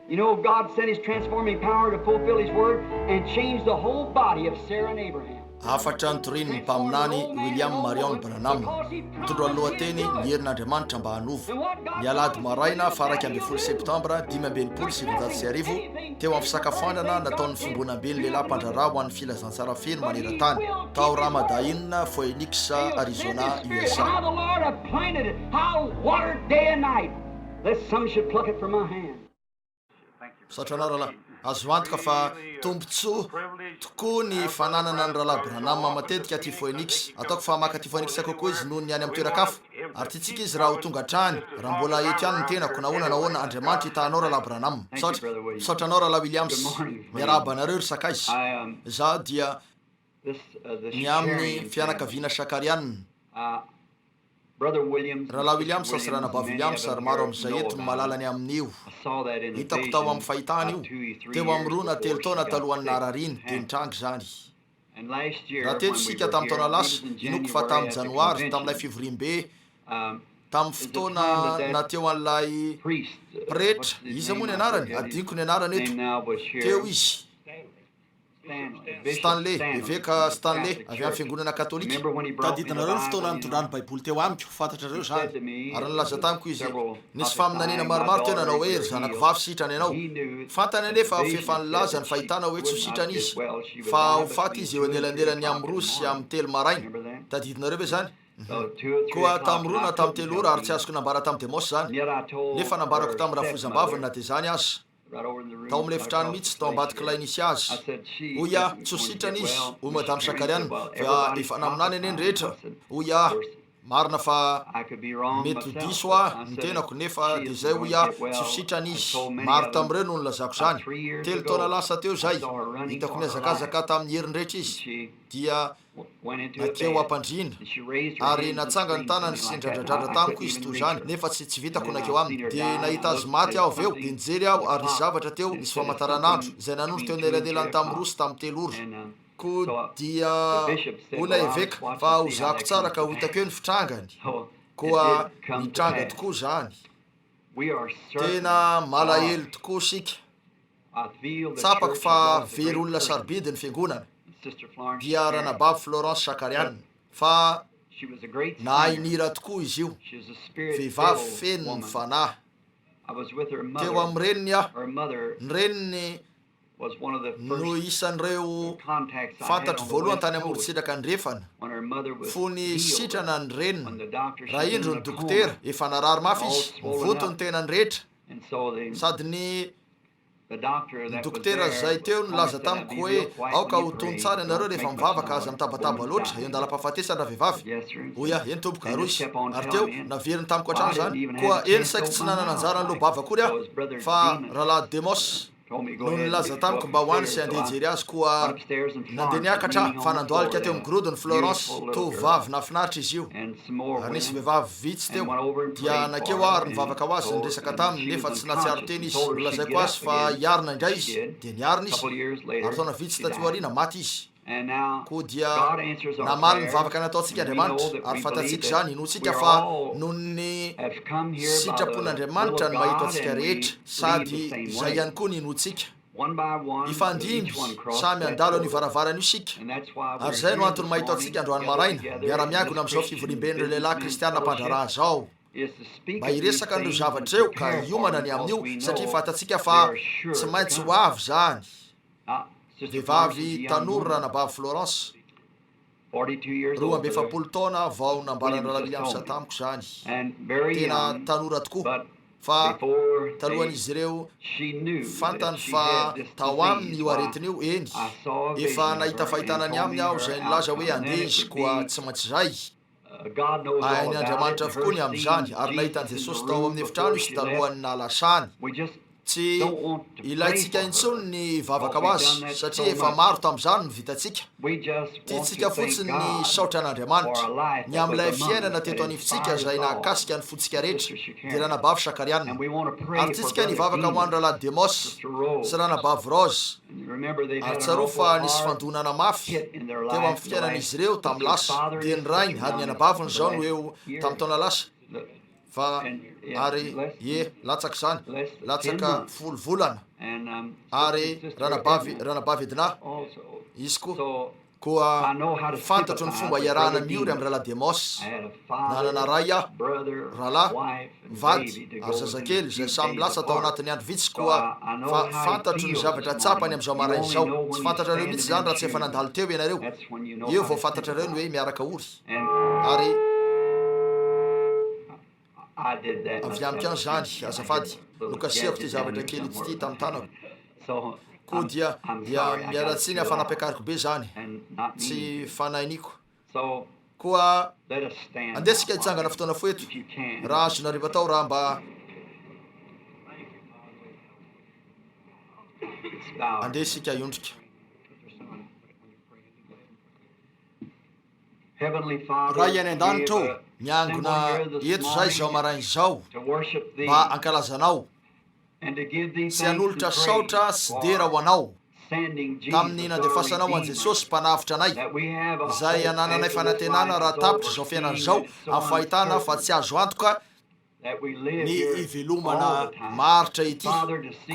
You know God sent His transforming power to fulfill His word and change the whole body of Sarah and Abraham. Hafatra notorian'ny mpaminany William Marion Branham, mitondra ny lohateny Ny Herin'Andriamanitra mba Hanova, ny alahady maraina faha 11 septambra 1965, teo amin'ny fisakafoanana nataon'ny Fiombonamben'ny Lehilahy Mpandraharaha ho an'ny Filazantsara Feno Maneran-tany, tao Ramada Inn, Phoenix, Arizona, USA. Misaotra anao rahalahy. Azo antoka fa tombontsoa tokoa ny fananana ny rahalahy Branham matetika aty Phoenix. Ataoko fa maka aty Phoenix kokoa izy noho ny any amin'ny toeran-kafa. Ary tiantsika izy raha ho tonga hatrany, raha mbola eto ihany ny tenako, na ahoana na ahoana. Andriamanitra hitaha anao rahalahy Branham. Misaotra. Misaotra anao rahalahy Williams. Miarahaba anareo ry sakaiza. Izaho dia ny amin'ny fianakaviana Shakarian. Rahalahy Williams sy Ranabavy Williams ary maro amin'izay eto no mahalala ny amin'io. Hitako tao amin'ny fahitana io, teo amin'ny roa na telo taona talohan'ny naharariany, dia nitranga izany. Raha teto isika tamin'ny taona lasa, inoako fa tamin'ny Janoary, tamin'ilay fivoriambe, tamin'ny fotoana naha-teo an'ilay pretra, iza moa ny anarany? Adinoko ny anarany eto. Teo izy. Stanley, Eveka Stanley, avy amin'ny Fiangonana Katolika. Tadidinareo ny fotoana nitondrany Baiboly teo amiko, fantatrareo izany. Ary nilaza tamiko izy, nisy faminaniana maromaro teo nanao hoe, Ry zanako vavy, sitrana ianao. Fantany anefa f'efa nilaza ny fahitana hoe tsy ho sitrana izy, fa ho faty izy eo anelanelan'ny amin'ny roa sy amin'ny telo maraina. Tadidinareo ve izany? Koa tamin'ny roa na tamin'ny telo ora, ary tsy azoko nambara tamin'i Demos izany, nefa nambarako tamin'ny rafozam-baviny na dia izany aza. Tao amin'ilay efitrano mihitsy, tao ambadik'ilay nisy azy. Hoy aho, Tsy ho sitrana izy, hoy Madame Shakarian, fa efa naminany anie ny rehetra. Hoy aho, Marina fa mety ho diso aho, ny tenako, nefa dia izay, hoy aho, tsy ho sitrana izy. Maro tamin'ireo no nilazako izany. Telo taona lasa teo izay, hitako nihazakazaka tamin'ny heriny rehetra izy, dia Nankeo am-pandriana, ary natsangany ny tanany sy nidradradradra tamiko izy toy izany, nefa tsy, tsy vitako nankeo aminy. Dia nahita azy maty aho avy eo, dia nijery aho, ary nisy zavatra teo, nisy famantaranandro, izay nanondro teo anelanelan'ny tamin'ny roa sy tamin'ny telo ora. Koa dia hoy ilay eveka, fa hozahako tsara ka ho hitako eo ny fitrangany. Koa nitranga tokoa izany. Tena malahelo tokoa isika. Tsapako fa very olona sarobidy ny fiangonana, dia Ranabavy Florence Shakarian, fa nahay nihira tokoa izy io, vehivavy feno ny Fanahy. Teo amin'ny reniny aho, ny reniny no isan'ireo fantatro voalohany tany amorontsiraka andrefana, fony sitrana ny reniny, raha indro ny dokotera, efa narary mafy izy, nivoto ny tenany rehetra, Sady ny ny dokotera izay teo nilaza tamiko hoe aoka ho tony tsara ianareo rehefa mivavaka, aza mitabataba loatra, eo an-dalam-pahafatesana ravehivavy. Hoy aho, eny tompoko, ary hoy izy, ary teo, naveriny tamiko hatrany izany. Koa eny saiky tsy nanana anjara niloa-bava akory aho, fa Rahalahy Demos, no nilaza tamiko mba ho any sy handeha hijery azy, koa nandeha niakatra aho, fa nandohalika teo amin'ny gorodon'i Florence, tovovavy nahafinaritra izy io, ary nisy vehivavy vitsy teo, dia nankeo aho ary nivavaka ho azy, niresaka taminy, nefa tsy nahatsiaro tena izy, nolazaiko azy fa hiarina indray izy, dia niarina izy, ary taona vitsy taty aoriana, maty izy. Koa dia namaly ny vavaka nataontsika Andriamanitra, ary fantatsika izany, inoantsika fa noho ny sitrapon'Andriamanitra no mahita antsika rehetra, sady izay ihany koa ny inoantsika. Hifandimby samy handalo an'io varavarana io isika, ary izay no antony mahita antsika androany maraina, miara-miangona amin'izao fivoriamben'ireo lehilahy kristiana mpandraharaha izao, mba hiresaka an'ireo zavatra ireo ka hiomana ny amin'io, satria fantatsika fa tsy maintsy ho avy izany. Vehivavy tanora Ranabavy Florence, 42 taona vao nambaran'i Rahalahy Williams tamiko izany. Tena tanora tokoa, fa talohan'izy ireo fantany fa tao aminy io aretina io, eny, efa nahita fahitana ny aminy aho izay nilaza hoe handeha izy, koa tsy maintsy izay. Hain' Andriamanitra avokoa ny amin'izany, ary nahita an'i Jesosy tao amin'ny efitrano izy talohan'ny nahalasany. Tsy ilaintsika intsony ny hivavaka ho azy, satria efa maro tamin'izany no vitantsika. Tiantsika fotsiny ny hisaotra an'Andriamanitra, ny amin'ilay fiainana teto anivontsika izay nahakasika ny fontsika rehetra, dia Ranabavy Shakarian. Ary tiantsika ny hivavaka ho an'i Rahalahy Demos sy Ranabavy Rose. Ary tsarovy fa nisy fandonana mafy teo amin'ny fiainan'izy ireo tamin'ny lasa, dia ny rainy ary ny anabaviny izao no eo tamin'ny taona lasa. Fa, ary, ie, latsaka izany, latsaka folo volana. Ary Ranabavy, Ranabavy Edna, izy koa. Koa fantatro ny fomba iarahana miory amin'ny Rahalahy Demos. Nanana ray aho, rahalahy, vady, ary zazakely, izay samy lasa tao anatin'ny andro vitsy, koa fa fantatro ny zavatra tsapany amin'izao maraina izao. Tsy fantatrareo mihitsy izany raha tsy efa nandalo teo ianareo. Eo vao fantatrareo ny hoe miaraka ory. Ary avy amiko ihany izany, azafady, nokasihako ity zavatra kely ity tamin'ny tanako. Koa dia, dia miala tsiny aho fa nampiakariko be izany, tsy fanahiniko. Koa andeha isika hitsangana fotoana fohy eto, raha azonareo atao, raha mba andeha isika hiondrika. Ray any An-danitra ô, miangona eto izahay izao maraina izao mba hankalaza Anao sy hanolotra saotra sy dera ho Anao tamin'ny nandefasanao an'i Jesosy Mpanavotra anay, izay anananay fanantenana raha tapitra izao fiainana izao amin'ny fahitana fa tsy azo antoka ny hivelomana maharitra ity.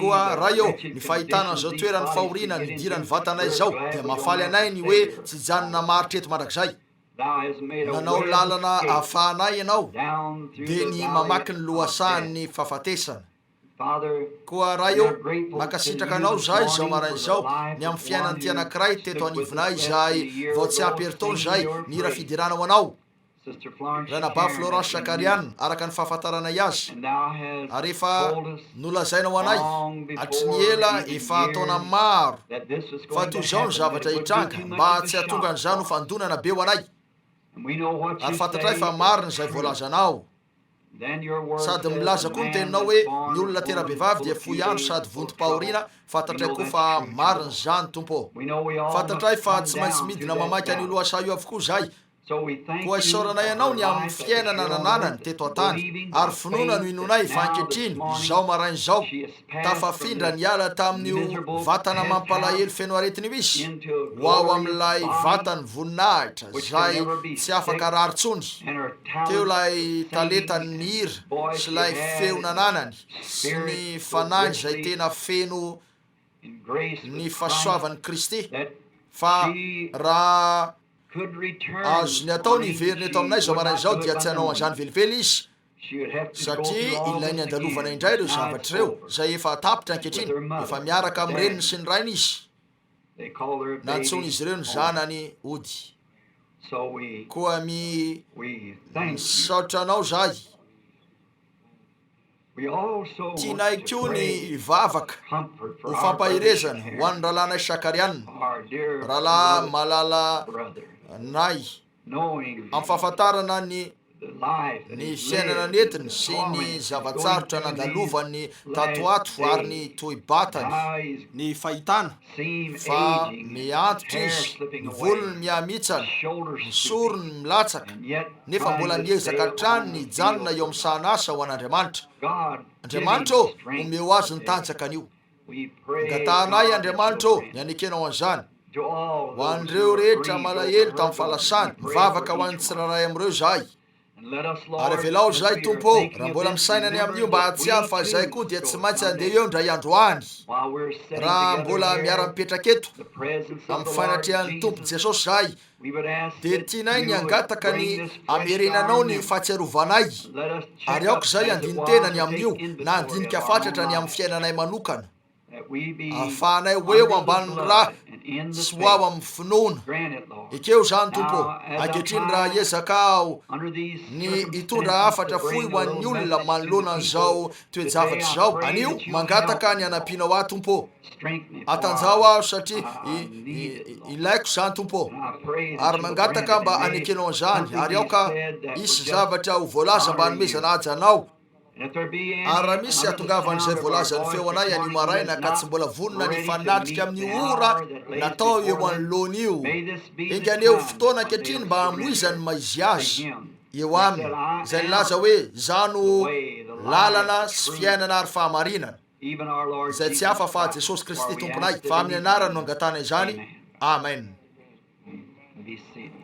Koa Ray ô, ny fahitana an'izao toeran'ny fahoriana nidiran'ny vatanay izao dia mahafaly anay ny hoe tsy hijanona maharitra eto mandrakizay. Nanao lalana ahafahanay Ianao, dia ny mamaky ny lohasahan'ny fahafatesana. Koa Ray ô, mankasitraka Anao izahay izao maraina izao ny amin'ny fiainan'ity anankiray teto anivonay izay vao tsy ampy herintaona izay nihira fiderana ho Anao. Ranabavy Florence Shakarian, araka ny fahafantaranay azy, ary efa nolazaina ho anay hatry ny ela efa taona maro fa toy izao ny zavatra hitranga mba tsy hahatonga an'izany ho fandonana be ho anay. Ary fantatray fa marina izay voalazanao. Sady milaza koa ny teninao hoe ny olona tera-behivavy dia fohy andro sady vontom-pahoriana, fantatray koa fa marina izany, Tompo ô. Fantatray fa tsy maintsy midina mamaky an'io lohasaha io avokoa izahay, Koa isaoranay Anao ny amin'ny fiainana nananany teto an-tany, ary finoana no inoanay fa ankehitriny, izao maraina izao, tafafindra niala tamin'io vatana mampalahelo feno aretina io izy, ho ao amin'ilay vatan'ny voninahitra izay tsy afaka harary intsony. Teo ilay talentany nihira, sy ilay feo nananany, sy ny fanahiny izay tena feno ny fahasoavan'i Kristy, fa raha azony atao ny hiverina eto aminay izao maraina izao dia tsy hanao an'izany velively izy, satria ilainy andalovana indray ireo zavatra ireo, izay efa tapitra ankehitriny, efa miaraka amin'ny reniny sy ny rainy izy. Nantsoin'izy ireo ny zanany hody. Koa mi, misaotra anao izahay. Tianay koa ny hivavaka ho fampaherezana ho an'ny rahalahinay Shakarian, rahalahy malalanay, amin'ny fahafantarana ny ny fiainana nentiny sy ny zava-tsarotra nandalovany tato ato ary ny toe-batany, ny fahitana fa miha-antitra izy, ny volony miha-mihitsana, ny sorony milatsaka, nefa mbola miezaka hatrany ny hijanona eo amin'ny sahan'asa ho an'Andriamanitra. Andriamanitra ô, omeo azy ny tanjaka anio. Angatahanay, Andriamanitra ô, ny hanekenao an'izany. Ho an'ireo rehetra malahelo tamin'ny fahalasany, mivavaka ho an'ny tsirairay amin'ireo izahay. Ary avelao izahay, Tompo ô, raha mbola misaina ny amin'io, mba hahatsiaro fa izahay koa dia tsy maintsy handeha eo indray andro any, raha mbola miara-mipetraka eto amin'ny fanatrehan'ny Tompo Jesosy izahay, dia tianay ny hangataka ny hamerenanao ny fahatsiarovanay, ary aoka izahay handini-tena ny amin'io, na handinika fatratra ny amin'ny fiainanay manokana. Ahafahanay ho eo ambanin'ny Rà sy ho ao amin'ny finoana. Ekeo izany, Tompo ô. Ankehitriny raha hiezaka aho ny hitondra hafatra fohy ho an'ny olona manoloana an'izao toe-javatra izao, anio, mangataka ny hanampianao ahy, Tompo ô. Atanjaho aho satria ilaiko izany, Tompo ô. Ary mangataka mba hanekenao an'izany, ary aoka hisy zavatra ho voalaza mba hanomezana haja Anao. Ary raha misy hatongavan'izay voalazan'ny feo anay anio maraina ka tsy mbola vonona ny hifanatrika amin'io ora natao eo anoloany io, enga anie ho fotoana ankehitriny mba hamoizany ny maha-izy azy eo aminy, izay nilaza hoe, Izaho no lalana sy fiainana ary fahamarinana, izay tsy hafa fa Jesosy Kristy Tomponay, fa amin'ny anarany no angatahana izany. Amen.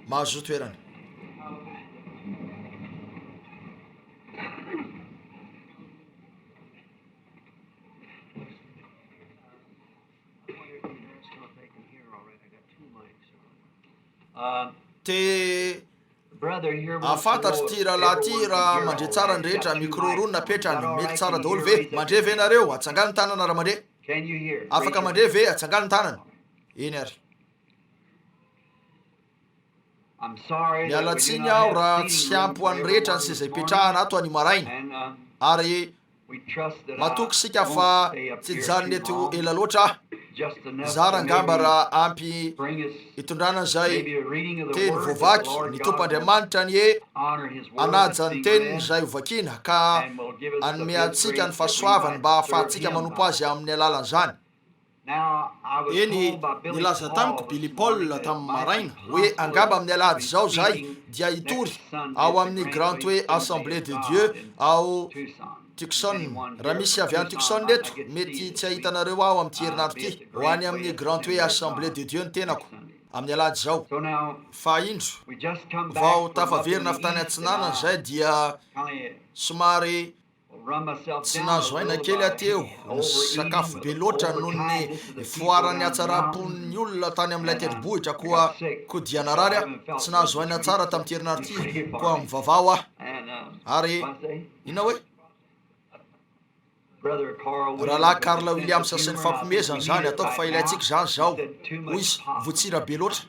Mahazoa toerana. Te hahafantatra ity rahalahy ity raha mandre tsara ny rehetra. Micro roa no napetrany. Mety tsara daholo ve? Mandre ve nareo? Atsangano ny tanana raha mandre. Afaka mandre ve? Atsangano ny tanana. Eny ary. Miala tsiny aho raha tsy ampy ho an'ny rehetra ny seza ipetrahana ato anio maraina, ary matoky isika fa tsy hijanona eto ela loatra aho, zara angamba raha ampy hitondrana an'izay teny voavaky, ny Tompo Andriamanitra anie hanaja ny teniny izay hovakiana ka hanome antsika ny fahasoavany mba hahafahantsika manompo Azy amin'ny alalan'izany. Eny, nilaza tamiko Billy Paul tamin'ny maraina hoe angamba amin'ny alahady izao izahay dia hitory ao amin'ny Grand Way Assemblée de Dieu ao Tucson. Raha misy avy any Tucson eto, mety tsy hahita anareo aho amin'ity herinandro ity. Ho any amin'ny Grand Way Assemblée de Dieu ny tenako amin'ny alahady izao. Fa indro, vao tafaverina avy tany atsinanana izahay dia somary Tsy nahazo aina kely aho teo, nisakafo be loatra noho ny foaran'ny hatsaram-pon'ny olona tany amin'ilay tendrombohitra, koa koa dia narary aho. Tsy nahazo aina tsara tamin'ity herinandro ity, koa mivavaha ho ahy. Ary, inona hoe? Rahalahy Carl Williams sy ny fampihomehezana izany, ataoko fa ilaintsika izany izao, hoy izy, voatsira be loatra.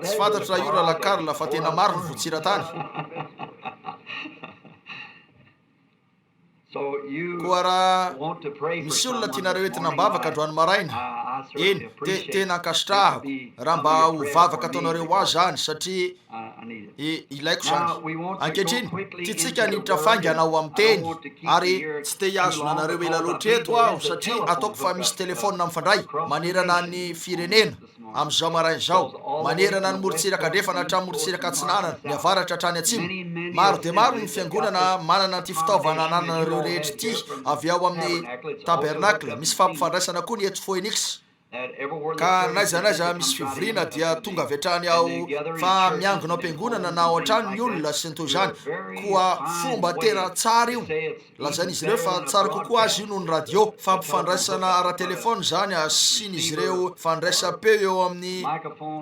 Tsy fantatro raha io Rahalahy Carl fa tena maro ny votsira tany. Koa raha misy olona tianareo entina am-bavaka androany maraina, eny, te, tena ankasitrahako raha mba ho vavaka ataonareo ho ahy izany, satria i, ilaiko izany. Ankehitriny, tiantsika ny hiditra faingana ao amin'ny Teny, ary tsy te hihazona anareo ela loatra eto aho, satria ataoko fa misy telefaonina mifandray manerana ny firenena. amin'izao maraina izao, manerana ny morontsiraka andrefana hatramin'ny morontsiraka atsinanana, ny avaratra hatrany atsimo. Maro dia maro ny fiangonana manana an'ity fitaovana anananareo rehetra ity avy ao amin'ny Tabernacle. Misy fampifandraisana koa ny eto Phoenix. Ka n'aiza n'aiza misy fivoriana dia tonga avy hatrany ao fa miangona ao am-piangonana na ao an-trano ny olona sy ny toy izany. Koa fomba tena tsara io. Lazain'izy ireo fa tsara kokoa azy io noho ny radio. Fampifandraisana ara-telefaonina izany, asian'izy ireo fandraisam-peo eo amin'ny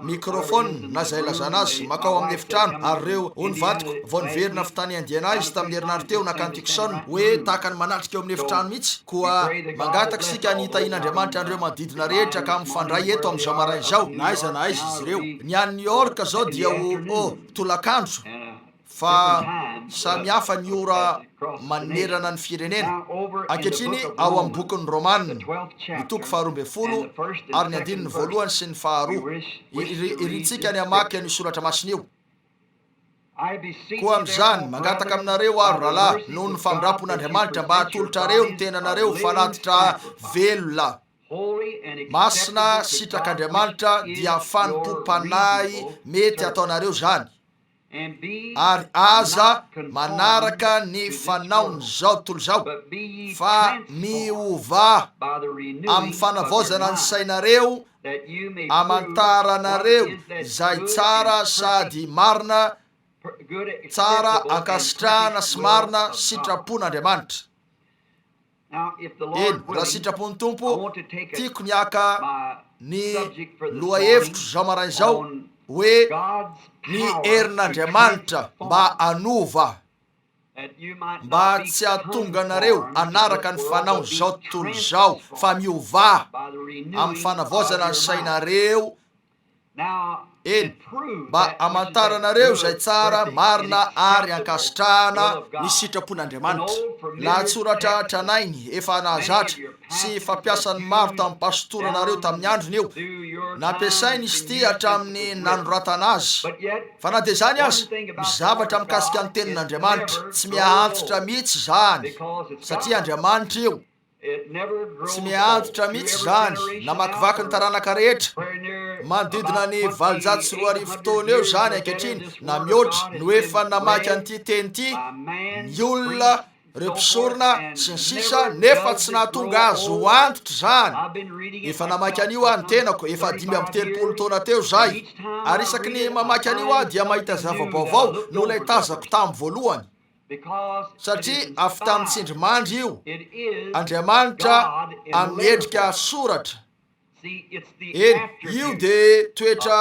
microphone na izay ilazana azy, mankao amin'ny efitrano, ary ireo, hoy ny vadiko, vao niverina avy tany Indiana izy tamin'ny herinandro teo nankany Tucson, hoe tahaka ny manatrika eo amin'ny efitrano mihitsy. Koa mangataka isika ny hitahian'Andriamanitra an'ireo manodidina rehetra ka mifandray eto amin'izao maraina izao, na aiza na aiza izy ireo. Ny any New York izao dia ho, oh, tolakandro. Fa samy hafa ny ora manerana ny firenena. Ankehitriny, ao amin'ny bokin'ny Romana, ny toko faharoa ambin'ny folo ary ny andininy voalohany sy ny faharoa, irintsika ny hamaky an'io soratra masina io. Koa amin'izany, mangataka aminareo aho, ry rahalahy, noho ny famindram-pon'Andriamanitra, mba hatolotrareo ny tenanareo ho fanatitra velona, masina, sitrak'Andriamanitra, dia fanompoam-panahy mety hataonareo izany. ary aza manaraka ny fanaon'izao tontolo izao, fa miovà amin'ny fanavaozana ny sainareo hamantaranareo izay tsara sady marina, tsara ankasitrahana sy marina sitrapon'Andriamanitra. Eny, raha sitrapon'ny Tompo, tiako ny haka ny lohahevitro izao maraina izao hoe ny herin'Andriamanitra mba hanova, mba tsy hahatonga anareo hanaraka ny fanaon'izao tontolo izao, fa miovà amin'ny fanavaozana ny sainareo Eny, mba hamantaranareo izay tsara, marina ary ankasitrahana ny sitrapon'Andriamanitra. Lahatsoratra tranainy efa nahazatra sy fampiasan'ny maro tamin'ny pasitoranareo tamin'ny androny io. Nampiasaina izy ity hatramin'ny nanoratana azy. Fa na dia izany aza, misy zavatra mikasika ny Tenin'Andriamanitra tsy miha-antitra mihitsy izany, satria Andriamanitra io. Tsy miha-antitra mihitsy izany, namakivaky ny taranaka rehetra. Manodidina ny 2800 taona eo izany ankehitriny, na mihoatra, no efa namaky an'ity teny ity ny olona, ireo mpisorona, sy ny sisa, nefa tsy nahatonga azy ho antitra izany. Efa namaky an'io aho, ny tenako, efa 35 taona teo izay. Ary isaky ny mamaky an'io aho dia mahita zava-baovao noho ilay tazako tamin'ny voalohany. Satria avy tamin'ny tsindrimandry io, Andriamanitra amin'ny endrika soratra. Eny, io dia toetra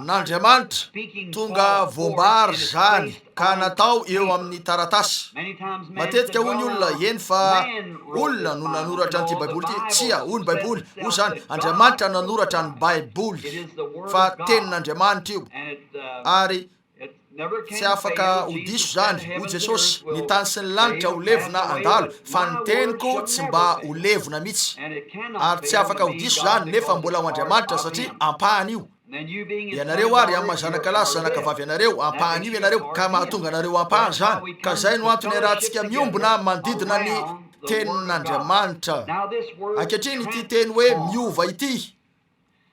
n'Andriamanitra tonga voambary izany ka natao eo amin'ny taratasy. Matetika hoy ny olona, eny fa olona no nanoratra an'ity Baiboly ity. Tsia, hoy ny Baiboly, hoy izany, Andriamanitra nanoratra ny Baiboly, fa tenin'Andriamanitra io. Ary Tsy afaka ho diso izany, hoy Jesosy, ny tany sy ny lanitra ho levona handalo, fa ny teniko tsy mba ho levona mihitsy. Ary tsy afaka ho diso izany, nefa mbola ho Andriamanitra, satria ampahany io. Ianareo ary, amin'ny maha zanakalahy sy zanakavavy anareo, ampahany io ianareo, ka mahatonga anareo ho ampahany izany. Ka izay no antony iarahantsika miombona manodidina ny Tenin'Andriamanitra. Ankehitriny ity teny hoe miova ity,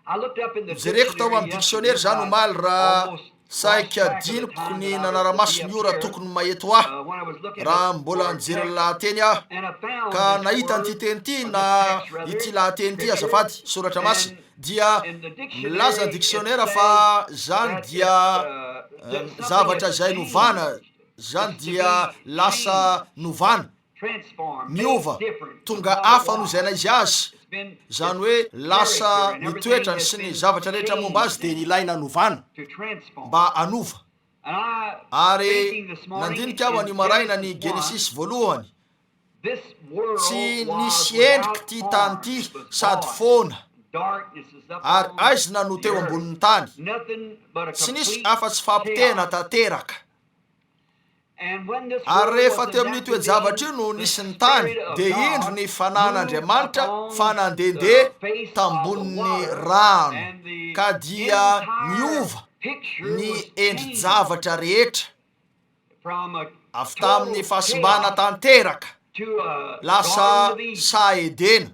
Nojereko tao amin'ny diksionera izany omaly raha saika adinoko ny nanara-maso ny ora tokony maheto ahy raha mbola nijery ny lahateny aho ka nahita an'ity teny ity na ity lahateny ity azafady soratra masina dia milaza ny diksionera fa izany dia zavatra izay novana izany dia lasa novana miova, tonga hafa noho izay naizy azy, izany hoe lasa ny toetrany sy ny zavatra rehetra momba azy dia nilaina novana mba hanova. Ary nandinika aho anio maraina ny Genesisy voalohany, tsy nisy endriky ity tany ity sady foana ary aizina no teo ambonin'ny tany, tsy nisy afa-tsy fahapotehana tanteraka. Ary rehefa teo amin'io toe-javatra io no nisy ny tany, dia indro ny Fanahin'Andriamanitra fa nandehandeha tambonin'ny rano, ka dia niova ny endri-javatra rehetra, avy tamin'ny fahasimbana tanteraka, lasa saha Edena.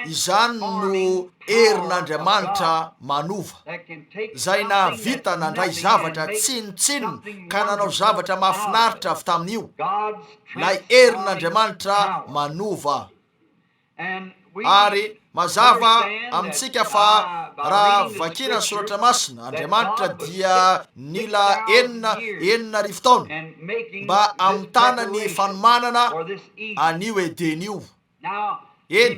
Izany no herin'Andriamanitra manova, izay nahavita nandray zavatra tsinontsinona ka nanao zavatra mahafinaritra avy tamin'io, ilay herin'Andriamanitra manova. Ary mazava amintsika fa raha vakiana ny Soratra Masina, Andriamanitra dia nila 6000 taona mba hamitana ny fanomanana an'io Edena io. Eny,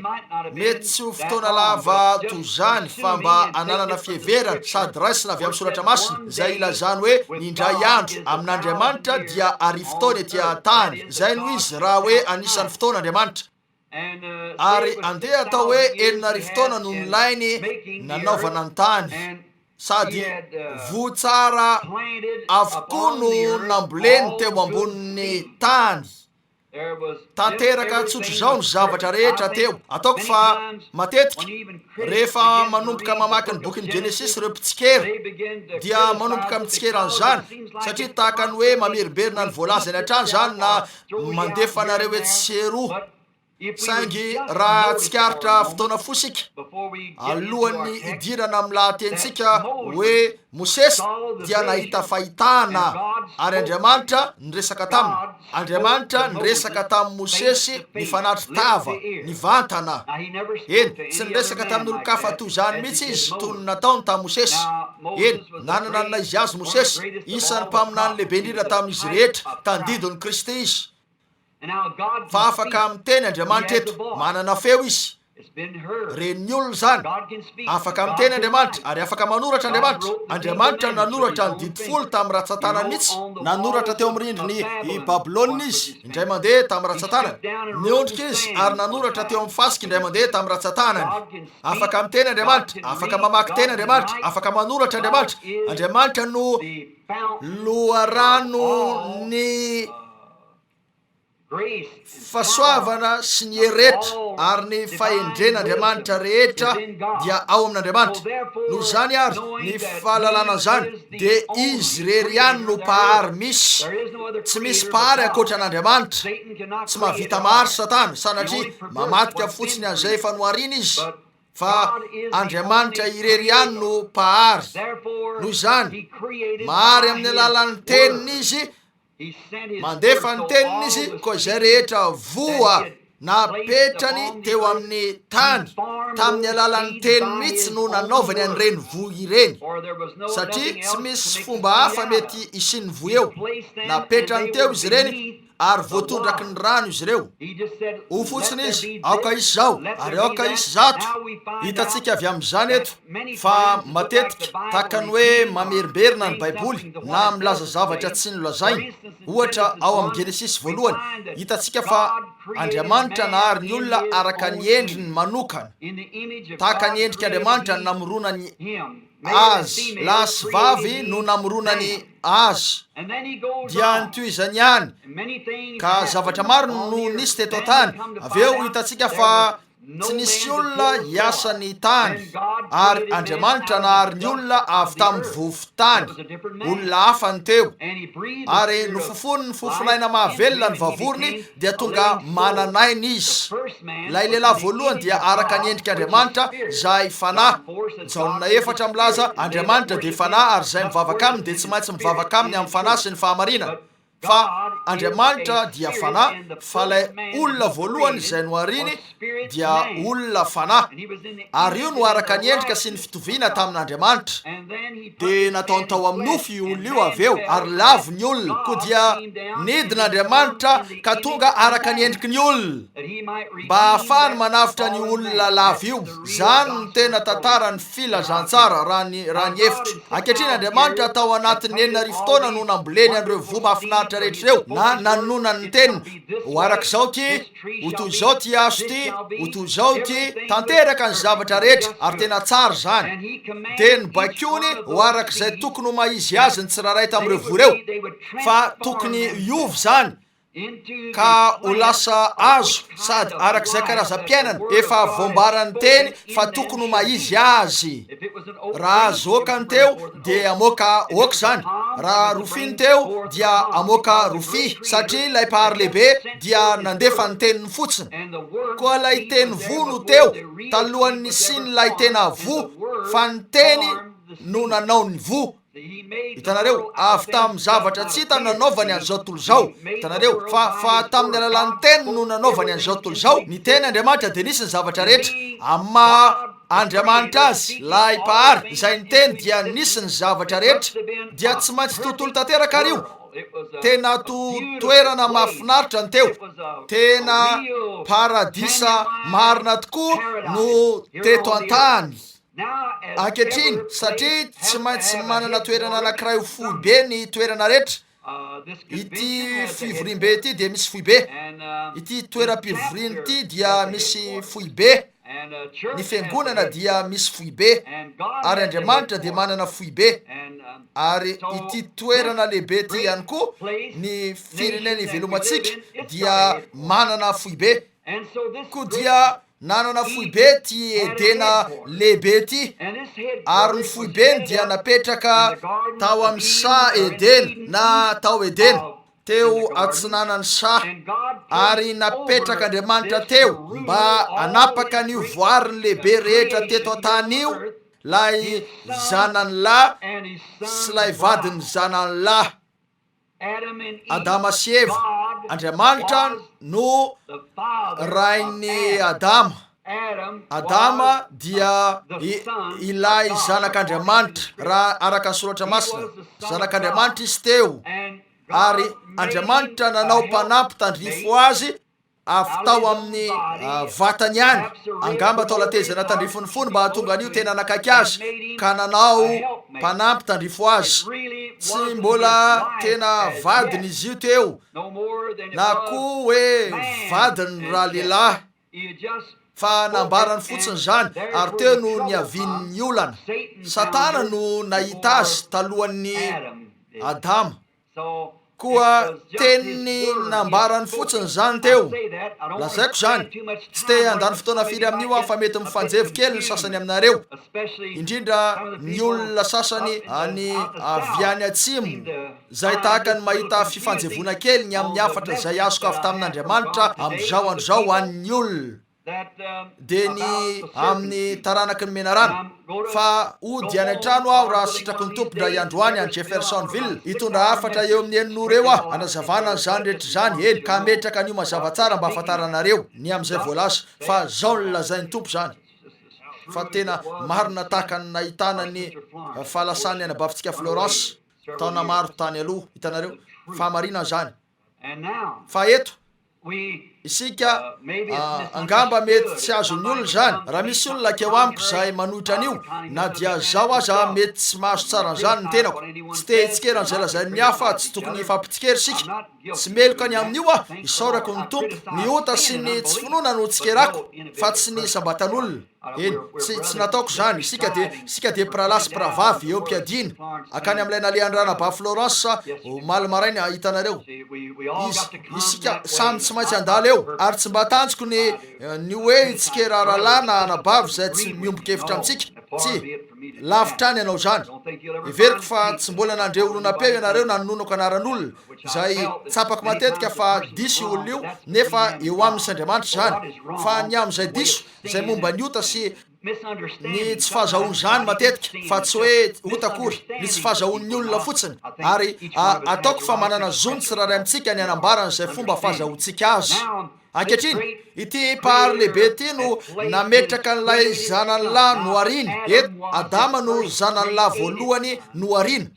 mety tsy ho fotoana lava toy izany fa mba hananana fiheverana sady raisina avy amin'ny Soratra Masina izay ilazany hoe ny indray andro amin'Andriamanitra dia arivotaona ety an-tany. Izay no izy raha hoe anisan'ny fotoana Andriamanitra. Ary andeha atao hoe 6000 taona no nilainy nanaovana ny tany. Sady voa tsara avokoa no namboleny teo ambonin'ny tany. Tanteraka tsotr'izao ny zavatra rehetra teo. Ataoko fa matetika, rehefa manomboka mamaky ny bokin'ny Genesisy ireo mpitsikera, dia manomboka mitsikera an'izany, satria tahaka ny hoe mamerimberina ny voalazany hatrany izany na mandefa anareo etsy sy eroa. Saingy raha tsikaritra fotoana fohy isika, alohan'ny hidirana amin'ny lahatenintsika, hoe Mosesy dia nahita fahitana, ary Andriamanitra niresaka taminy. Andriamanitra niresaka tamin'i Mosesy nifanatri-tava, nivantana. Eny, tsy niresaka tamin'olon-kafa toy izany mihitsy Izy, toy ny nataony tamin'i Mosesy. Eny, nanana ny naha-izy azy Mosesy, isan'ny mpaminany lehibe indrindra tamin'izy rehetra, tandindon'i Kristy izy. Fa afaka miteny Andriamanitra eto, manana feo Izy. Ren'ny olona izany. Afaka miteny Andriamanitra, ary afaka manoratra Andriamanitra. Andriamanitra no nanoratra ny Didy Folo tamin'ny ratsan-tanany mihitsy. Nanoratra teo amin'ny rindrin'i i Babylona Izy, indray mandeha, tamin'ny ratsan-tanany. Niondrika Izy ary nanoratra teo amin'ny fasika indray mandeha tamin'ny ratsan-tanany. Afaka miteny Andriamanitra, afaka mamaky teny Andriamanitra, afaka manoratra Andriamanitra. Andriamanitra no loharanon'ny Fahasoavana sy ny hery rehetra ary ny fahendren'Andriamanitra rehetra dia ao amin'Andriamanitra. Noho izany ary, ny fahalalana an'izany dia Izy irery ihany no Mpahary misy. Tsy misy Mpahary ankoatra an'Andriamanitra. Tsy mahavita mahary Satana, sanatria mamadika fotsiny an'izay efa nohariny izy, fa Andriamanitra irery ihany no Mpahary. Noho izany, mahary amin'ny alalan'ny Teniny Izy, Mandefa ny teniny izy, koa izay rehetra voa napetrany teo amin'ny tany, tamin'ny alalan'ny teniny mihitsy no nanaovany an'ireny voa ireny, satria tsy misy fomba hafa mety hisian'ny voa eo. Napetrany teo izy ireny. Ary voatondraky ny rano izy ireo. Hoy fotsiny izy, Aoka hisy izao, ary aoka hisy izato. Hitantsika avy amin'izany eto fa matetika tahaka ny hoe mamerimberina ny Baiboly na milaza zavatra tsy nolazainy. Ohatra, ao amin'ny Genesisy voalohany, hitantsika fa Andriamanitra nahary ny olona araka ny endriny manokana. Tahaka ny endrik'Andriamanitra no namoronany azy, lahy sy vavy no namoronany azy. Dia nitohizany ihany, ka zavatra maro no nisy teto an-tany. Avy eo hitantsika fa Tsy nisy olona hiasa ny tany, ary Andriamanitra nahary ny olona avy tamin'ny vovon-tany, olona hafa no teo, ary nofofoniny ny fofonaina mahavelona ny vavorony dia tonga manan'aina izy. Ilay lehilahy voalohany dia araka ny endrik'Andriamanitra izay fanahy. Jaona efatra milaza, Andriamanitra dia fanahy ary izay mivavaka aminy dia tsy maintsy mivavaka aminy amin'ny fanahy sy ny fahamarinana. Fa Andriamanitra dia Fanahy, fa ilay olona voalohany izay nohariny dia olona fanahy, ary io no araka ny endrika sy ny fitoviana tamin'Andriamanitra. Dia nataony tao amin'ny nofo io olona io avy eo, ary lavo ny olona, koa dia nidina Andriamanitra ka tonga araka ny endriky ny olona, mba hahafahany manavotra an'io olona lavo io. Izany no tena tantaran'ny filazantsara, raha ny, raha ny hevitro. Ankehitriny, Andriamanitra tao anatin'ny 6000 taona no namboleny an'ireo voa mahafinaritra rehetra ireo, na nanononany ny teniny, Ho arak'izao ity, ho toy izao ity hazo ity, ho toy izao ity, tanteraka ny zavatra rehetra, ary tena tsara izany. Dia nobaikoiny ho arak'izay tokony ho maha-izy azy ny tsirairay tamin'ireo voa ireo, fa tokony hiova izany, ka ho lasa azo sady araka izay karazam-piainana efa voambaran'ny teny fa tokony ho maha-izy azy. Raha azo oaka ny teo dia hamoaka oaka izany, raha rofia ny teo dia hamoaka rofia, satria ilay Mpahary Lehibe dia nandefa ny teniny fotsiny. Koa ilay teny voa no teo talohan'ny nisian'ilay tena voa, fa ny teny no nanao ny voa. Hitanareo, avy tamin'ny zavatra tsy hita no nanaovany an'izao tontolo izao. Hitanareo, fa, fa tamin'ny alalan'ny Teniny no nanaovany an'izao tontolo izao. Ny Teny Andriamanitra dia nisy ny zavatra rehetra. Amin'ny maha Andriamanitra Azy, ilay Mpahary, izay niteny dia nisy ny zavatra rehetra. Dia tsy maintsy tontolo tanteraka ary io. Tena to, toerana mahafinaritra ny teo. Tena paradisa marina tokoa no teto an-tany. Ankehitriny, satria tsy maintsy manana toerana anankiray ho foibe ny toerana rehetra, ity fivoriambe ity dia misy foibe, ity toeram-pivoriana ity dia misy foibe, ny fiangonana dia misy foibe, ary Andriamanitra dia manana foibe, ary ity toerana lehibe ity ihany koa, ny firenena ivelomantsika dia manana foibe. Koa dia nanana foibe ity Edena lehibe ity, ary ny foibeny dia napetraka tao amin'ny saha Edena, na tao Edena, teo atsinanan'ny saha, ary napetrak'Andriamanitra teo mba hanapaka an'io voariny lehibe rehetra teto an-tany io, ilay zanany lahy sy ilay vadin'ny zanany lahy. Adama sy Eva. Andriamanitra no rain'i Adama. Adama dia ilay zanak'Andriamanitra, raha araka ny soratra masina. Zanak'Andriamanitra izy teo, ary Andriamanitra nanao mpanampy tandrify azy avy tao amin'ny vatany ihany, angamba taolan-tehezana tandrifin'ny fony mba hahatonga an'io tena hanakaiky azy, ka nanao mpanampy tandrify azy. Tsy mbola tena vadiny izy io teo, na koa hoe vadiny ralehilahy, fa nambarany fotsiny izany, ary teo no niavian'ny olana. Satana no nahita azy talohan'i Adama. Koa teniny nambarany fotsiny izany teo. Lazaiko izany. Tsy te handany fotoana firy amin'io aho fa mety mifanjevo kely ny sasany aminareo, indrindra ny olona sasany any avy any atsimo izay tahaka ny mahita fifanjevoana kely ny amin'ny hafatra izay azoko avy tamin'Andriamanitra amin'izao andro izao ho an'ny olona. dia ny amin'ny taranaky ny menarana, fa hody any an-trano aho raha sitraky ny Tompo indray andro any, any Jeffersonville, hitondra hafatra eo amin'ny enina ora eo aho, hanazavana an'izany rehetra izany, eny, ka hametraka an'io mazava tsara mba hahafantaranareo ny amin'izay voalaza, fa izao no lazain'ny Tompo izany, fa tena marina tahaka ny nahitana ny fahalasan'ny anabavintsika Florence, taona maro tany aloha, hitanareo, fahamarinana izany. Fa eto, isika, angamba mety tsy azon'ny olona izany, raha misy olona akeo amiko izay manohitra an'io, na dia izaho aza mety tsy mahazo tsara an'izany ny tenako. Tsy te hitsikera an'izay lazain'ny hafa aho, tsy tokony hifampitsikera isika. Tsy meloka ny amin'io aho, isaorako ny Tompo. Ny ota sy ny tsy finoana no tsikerako, fa tsy ny isam-batan'olona. Eny, tsy, tsy nataoko izany. Isika dia, isika dia mpirahalahy sy mpirahavavy eo am-piadiana. Hankany amin'ilay nalehan'i Ranabavy Florence omaly maraina, hitanareo. Izy, isika samy tsy maintsy handalo eo. Ary tsy mba tanjoko ny, ny hoe hitsikera rahalahy na anabavy izay tsy miombon-kevitra amintsika. Tsia. Lavitra any hanao izany. Heveriko fa tsy mbola nandre horonam-peo ianareo nanononako anaran'olona, izay tsapako matetika fa diso io olona io, nefa eo aminy sy Andriamanitra izany. Fa ny amin'izay diso, izay momba ny ota sy ny tsy fahazahoana izany matetika, fa tsy hoe ota akory, ny tsy fahazahoan'ny olona fotsiny, ary ataoko fa manana zo ny tsirairay amintsika ny hanambara an'izay fomba fahazahoantsika azy. Ankehitriny, ity Mpahary lehibe ity no nametraka an'ilay zanany lahy nohariny. Eto, Adama no zanany lahy voalohany noharina.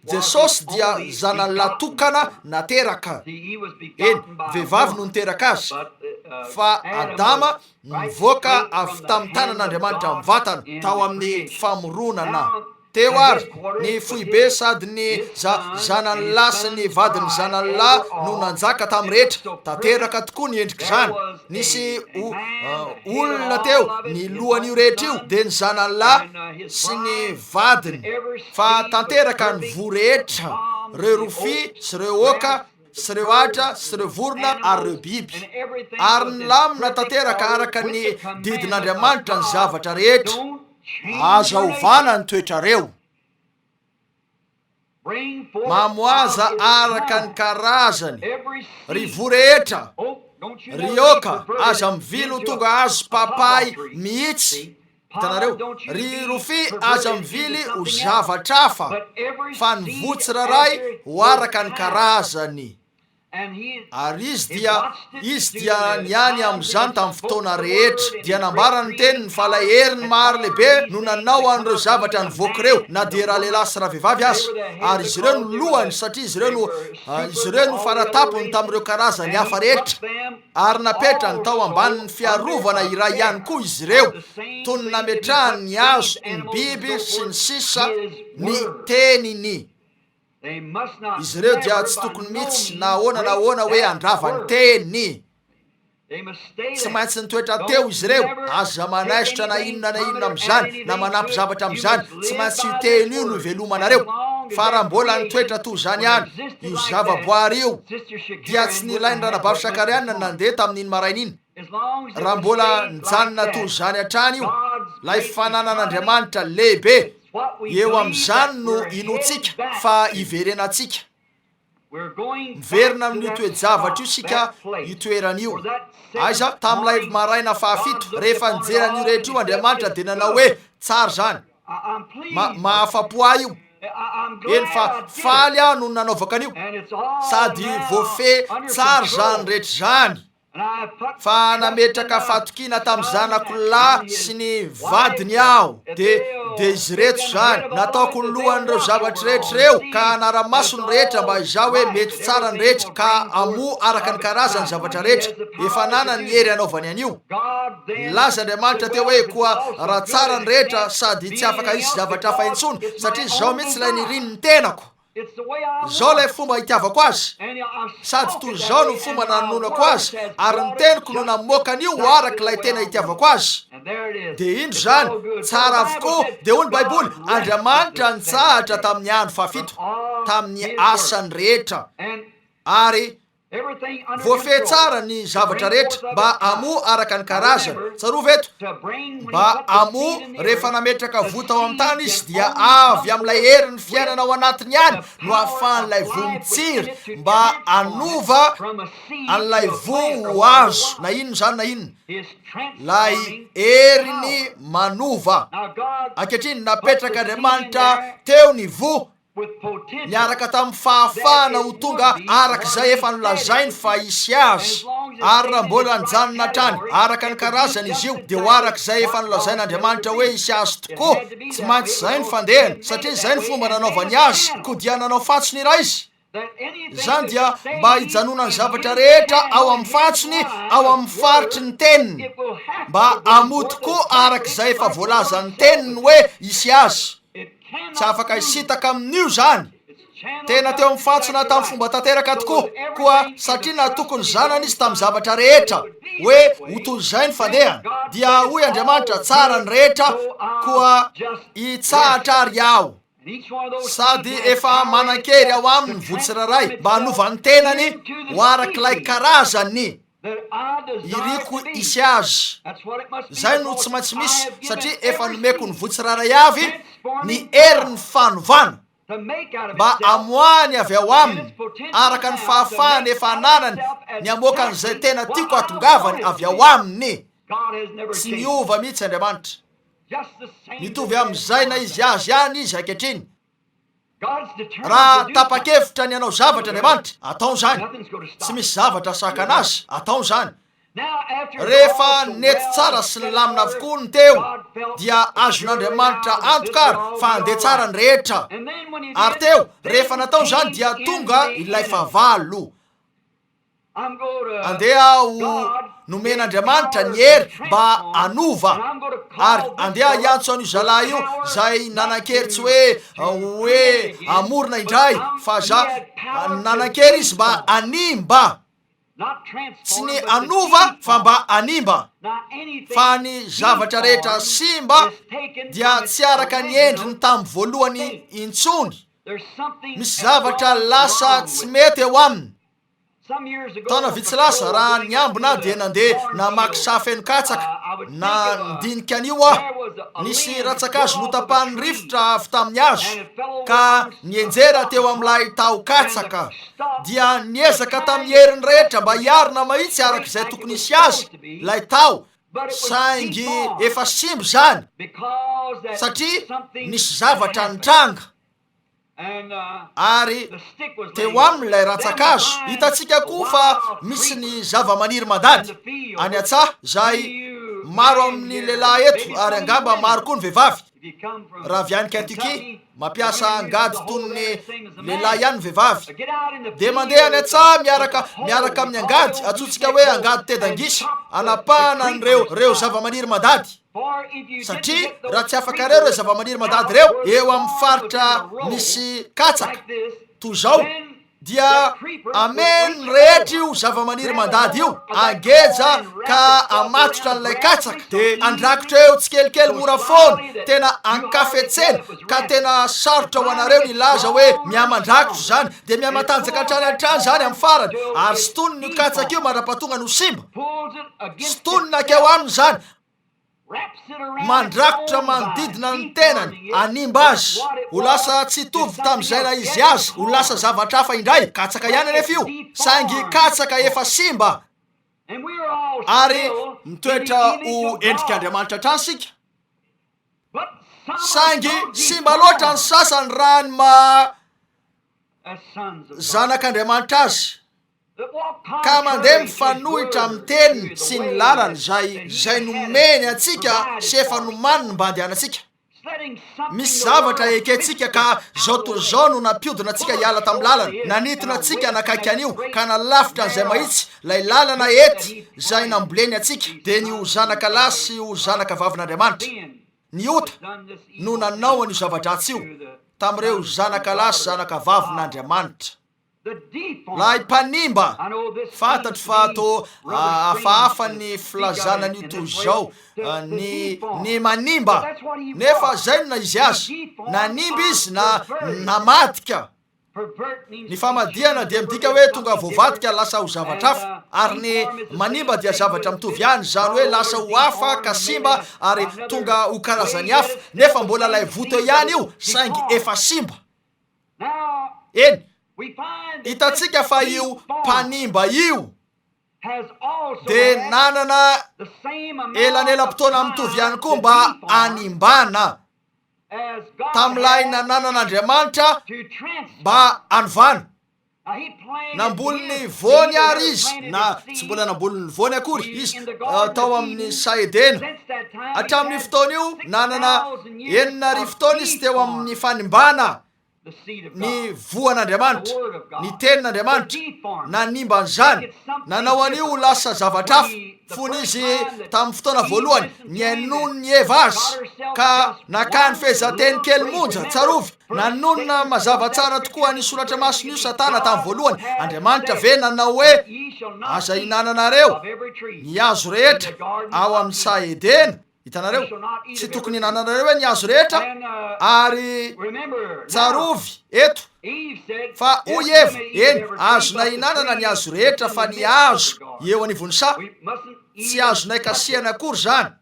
Jesosy dia zanany lahy tokana nateraka. Eny, vehivavy no niteraka azy. Fa Adama nivoaka avy tamin'ny tanan'Andriamanitra mivantana, tao amin'ny famoronana. Teo ary, ny foibe sady ny za, zanany lahy sy ny vadin'ny zanany lahy no nanjaka tamin'ny rehetra. Tanteraka tokoa ny endrik'izany. Nisy o, olona teo, ny lohan'io rehetra io dia ny zanany lahy sy ny vadiny. Fa tanteraka ny voa rehetra, reo rofia sy reo oka sy reo ahitra sy reo vorona ary reo biby. Ary nilamina tanteraka araka ny didin'Andriamanitra ny zavatra rehetra. Aza ovana ny toetrareo. Mamoaza araka ny karazany, ry voa rehetra, ry oka, aza mivily ho tonga hazo papay mihitsy, hitanareo, ry rofia, aza mivily ho zavatra hafa, fa ny voa tsirairay ho araka ny karazany. Ary izy dia, izy dia niany amin'izany tamin'ny fotoana rehetra. Dia nambarany ny teniny fa ilay heriny mahary lehibe no nanao an'ireo zavatra nivoaka ireo, na dia ralehilahy sy ravehivavy aza. Ary izy ireo no lohany, satria izy ireo no, izy ireo no faratampony tamin'ireo karazany hafa rehetra. Ary napetrany tao ambanin'ny fiarovana iray ihany koa izy ireo, toy ny nametrahany ny hazo, ny biby, sy ny sisa, ny teniny. Izy ireo dia tsy tokony mihitsy na ahoana na ahoana hoe handrava ny Teny. Tsy maintsy nitoetra teo izy ireo. Aza manaisotra na inona na inona amin'izany, na manampy zavatra amin'izany. Tsy maintsy io Teny io no ivelomanareo. Fa raha mbola nitoetra toy izany ihany io zavaboary io, dia tsy nilain'ny Ranabavy Shakarian ny nandeha tamin'iny maraina iny. Raha mbola nijanona toy izany hatrany io, ilay fananan'Andriamanitra lehibe, eo amin'izany no inoantsika fa hiverenantsika. Miverina amin'io toe-javatra io isika, io toerana io. Aiza? Tamin'ilay maraina fahafito, rehefa nijery an'io rehetra io Andriamanitra dia nanao hoe, Tsara izany. Ma, mahafa-po ahy io. Eny fa faly aho no nanaovako an'io. Sady voafehy tsara izany rehetra izany. Fa nametraka fahatokiana tamin'ny zanako lahy sy ny vadiny aho, dia, dia izy ireto izany. Nataoko ny lohan'ireo zavatra rehetra ireo, ka hanara-maso ny rehetra mba hizaha hoe mety tsara ny rehetra, ka hamoa araka ny karazany ny zavatra rehetra. Efa ananany ny hery hanaovany an'io. Nilaza Andriamanitra teo hoe, Koa raha tsara ny rehetra, sady tsy afaka hisy zavatra hafa intsony, satria izao mihitsy ilay nirian'ny tenako. Izao ilay fomba itiavako azy, sady toy izao no fomba nanononako azy, ary ny teniko no namoaka an'io ho araka ilay tena itiavako azy. Dia indro izany, tsara avokoa. Dia hoy ny Baiboly, Andriamanitra nitsahatra tamin'ny andro fahafito, tamin'ny asany rehetra, ary Voafehy tsara ny zavatra rehetra mba hamoa araka ny karazany. Tsarovy eto, mba hamoa, rehefa nametraka voa tao amin'ny tany izy dia avy amin'ilay herin'ny fiainana ao anatiny ihany no ahafahan'ilay voa mitsiry mba hanova an'ilay voa ho hazo, na inona izany na inona. Ilay heriny manova. Ankehitriny, napetrak'Andriamanitra teo ny voa. niaraka tamin'ny fahafahana ho tonga araka izay efa nolazainy fa hisy azy, ary raha mbola nijanona hatrany araka ny karazany izy io, dia ho araka izay efa nolazain'Andriamanitra hoe hisy azy tokoa. Tsy maintsy izay no fandehany, satria izay no fomba nanaovany azy, koa dia nanao fantsona iray izy. Izany dia mba hijanonan'ny zavatra rehetra ao amin'ny fantsony, ao amin'ny faritry ny Teniny, mba hamoa tokoa araka izay efa voalazan'ny Teniny hoe hisy azy. Tsy afaka hisintaka amin'io izany. Tena teo amin'ny fantsona tamin'ny fomba tanteraka tokoa. Koa satria natoky ny Zanany izy tamin'ny zavatra rehetra, hoe ho toy izay ny fandehany, dia hoy Andriamanitra, Tsara ny rehetra, koa hitsahatra ary Aho. Sady efa manan-kery ao aminy ny voa tsirairay mba hanova ny tenany ho arak'ilay karazany iriko hisy azy. Izay no tsy maintsy misy, satria efa nomeko ny voa tsirairay avy ny herin'ny fanovana, mba hamoahany avy ao aminy, araka ny fahafahany efa ananany ny hamoaka an'izay tena tiako hahatongavany avy ao aminy. Tsy miova mihitsy Andriamanitra. Mitovy amin'izay na izy azy ihany izy ankehitriny. Raha tapa-kevitra ny hanao zavatra Andriamanitra, ataony izany. Tsy misy zavatra sakana azy, ataony izany. Rehefa nety tsara sy nilamina avokoa ny teo, dia azon'Andriamanitra antoka ary fa handeha tsara ny rehetra. Ary teo, rehefa natao izany, dia tonga ilay fahavalo. Andeha ho nomen'Andriamanitra ny hery mba hanova, ary andeha hiantso an'io zalahy io izay nanan-kery tsy hoe hoe hamorona indray fa za nanan-kery izy mba hanimba, tsy ny hanova fa mba hanimba, fa ny zavatra rehetra simba dia tsy araka ny endriny tamin'ny voalohany intsony, misy zavatra lasa tsy mety eo aminy. Taona vitsy lasa, raha niambina aho dia nandeha namaky saha feno katsaka. Nandinika an'io aho. Nisy rantsan-kazo notapahan'ny rivotra avy tamin'ny hazo, ka nianjera teo amin'ilay taho-katsaka. Dia niezaka tamin'ny heriny rehetra mba hiarina mahitsy araka izay tokony hisy azy ilay taho, saingy efa simba izany, satria nisy zavatra nitranga. Ary teo aminy ilay rantsan-kazo. Hitantsika koa fa misy ny zavamaniry mandady any an-tsaha, izay maro amin'ny lehilahy eto, ary angamba maro koa ny vehivavy. Raha avy any Kentucky, mampiasa angady toy ny lehilahy ihany ny vehivavy. Dia mandeha any an-tsaha miaraka, miaraka amin'ny angady, antsointsika hoe angady tedan-gisa, hanapahana an'ireo, ireo zavamaniry mandady. Satria raha tsy afakareo ireo zavamaniry mandady ireo eo amin'ny faritra misy katsaka toy izao, dia hameno ny rehetra io zavamaniry mandady io, hangeja ka hamatotra an'ilay katsaka, dia handrakotra eo tsikelikely mora foana, tena ankafetsena, ka tena sarotra ho anareo ny hilaza hoe mihamandrakotra izany, dia mihamatanjaka hatrany hatrany izany amin'ny farany, ary sintoniny io katsaka io mandra-pahatongany ho simba. Sintoniny hankeo aminy izany. Mandrakotra manodidina ny tenany, hanimba azy ho lasa tsy hitovy tamin'izay ilay izy azy, ho lasa zavatra hafa indray. Katsaka ihany anefa io, saingy katsaka efa simba. Ary mitoetra ho endrik'Andriamanitra hatrany isika. Saingy simba loatra ny sasany raha ny maha zanak'Andriamanitra azy. ka mandeha mifanohitra amin'ny teniny sy ny lalany izay izay nomeny antsika sy efa nomaniny mba handehanantsika. Misy zavatra ekentsika ka izao tontolo izao no nampiodina antsika hiala tamin'ny lalana, nanintona antsika hanakaiky an'io ka nalafitra an'izay mahitsy, ilay lalana ety izay namboleny antsika, dia ny ho zanaka lahy sy ho zanaka vavin'Andriamanitra. Ny ota no nanao an'io zava-dratsy io tamin'ireo zanaka lahy sy zanaka vavin'Andriamanitra. Lay mpanimba! Fantatro fa toa hafahafa ny filazana an'io toy izao, ny, ny manimba. Nefa izay no naha-izy azy. Nanimba izy na namadika. Ny famadihana dia midika hoe tonga voavadika lasa ho zavatra hafa. Ary ny manimba dia zavatra mitovy ihany, izany hoe lasa ho hafa ka simba ary tonga ho karazany hafa. Nefa mbola ilay voa teo ihany io, saingy efa simba. Eny, hitantsika fa io mpanimba io dia nanana elanelam-potoana mitovy ihany koa mba hanimbana tamin'ilay nananan'Andriamanitra mba hanovana. Namboly ny voany àry izy, na tsy mbola namboly ny voany akory izy, tao amin'ny saha Edena. Hatramin'io fotoana io, nanana 6000 taona izy teo amin'ny fanimbana. Ny voan'Andriamanitra, ny Tenin'Andriamanitra, nanimba an'izany, nanao an'io ho lasa zavatra hafa, fony izy tamin'ny fotoana voalohany nihainoan'i Eva azy, ka nakany fehezanteny kely monja, tsarovy, nanonona mazava tsara tokoa an'io Soratra Masina io Satana tamin'ny voalohany, Andriamanitra ve nanao hoe, Aza ihinananareo ny hazo rehetra ao amin'ny saha Edena? Hitanareo? Tsy tokony hinananareo hoe ny hazo rehetra, ary tsarovy eto fa hoy Eva, eny, azonay hinanana ny hazo rehetra fa ny hazo eo anivon'ny saha, tsy azonay kasihana akory izany.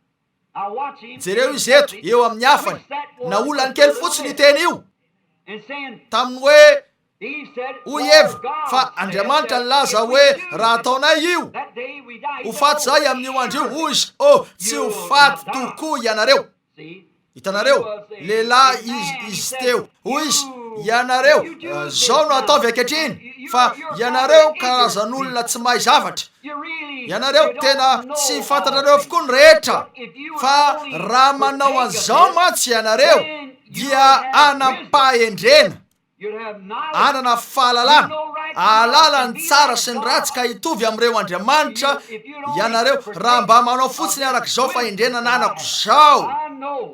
Jereo izy eto, eo amin'ny hafany. Naolany kely fotsiny io teny io, tamin'ny hoe, Hoy Eva, fa Andriamanitra nilaza hoe raha ataonay io, ho faty izahay amin'io andro io. Hoy izy, Oh, tsy ho faty tokoa ianareo. Hitanareo, lehilahy izy, izy teo. Hoy izy, Ianareo, izao no ataovy ankehitriny, fa ianareo karazan'olona tsy mahay zavatra. Ianareo, tena tsy fantatrareo avokoa ny rehetra. Fa raha manao an'izao mantsy ianareo, dia hanam-pahendrena. hanana fahalalana, hahalala ny tsara sy ny ratsy ka hitovy amin'ireo andriamanitra ianareo, raha mba manao fotsiny araka izao fahendrena ananako izao.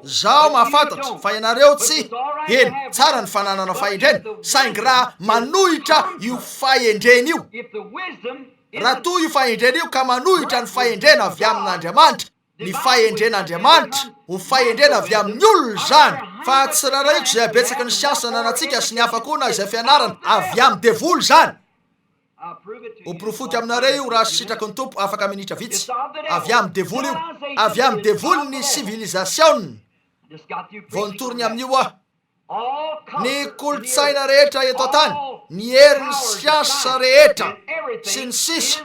Izaho mahafantatra fa ianareo tsy, eny, tsara ny fananana fahendrena, saingy raha manohitra io fahendrena io, raha toa io fahendrena io ka manohitra ny fahendrena avy amin'Andriamanitra, ny fahendren'Andriamanitra ho fahendrena avy amin'ny olona izany, fa tsy rarahiko izay habetsaky ny siansa ananantsika sy ny hafa koa na izay fianarana avy amin'ny devoly izany. Hoporofoiko aminareo io raha sitraky ny Tompo afaka minitra vitsy. Avy amin'ny devoly io. Avy amin'ny devoly ny sivilizasiona. Vao nitory ny amin'io aho. Ny kolontsaina rehetra eto an-tany, ny herin'ny siansa rehetra, sy ny sisa,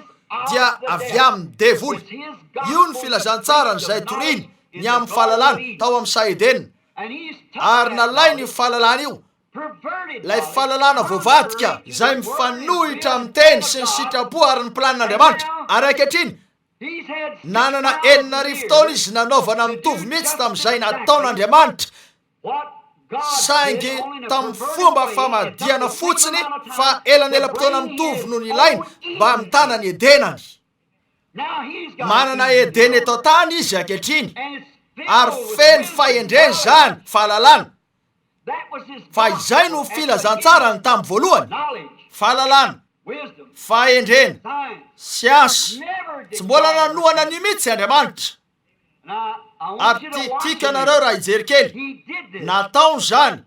dia avy amin'ny devoly. Io ny filazantsarany izay toriny ny amin'ny fahalalana tao amin'ny saha Edena. Ary nalainy io fahalalana io, ilay fahalalana voavadika izay mifanohitra amin'ny teny sy ny sitrapo ary ny planin'Andriamanitra. Ary ankehitriny, nanana 6000 taona izy nanaovana mitovy mihitsy tamin'izay nataon'Andriamanitra. saingy tamin'ny fomba famadihana fotsiny fa elanelam-potoana mitovy no nilaina mba hamitana ny Edenany. Manana Edena eto an-tany izy ankehitriny, ary feno fahendrena izany, fahalalana. Fa izay no filazantsarany tamin'ny voalohany, fahalalana, fahendrena, siansa. Tsy mbola nanohana an'io mihitsy Andriamanitra. Ary ti, tiako ianareo raha hijery kely. Nataony izany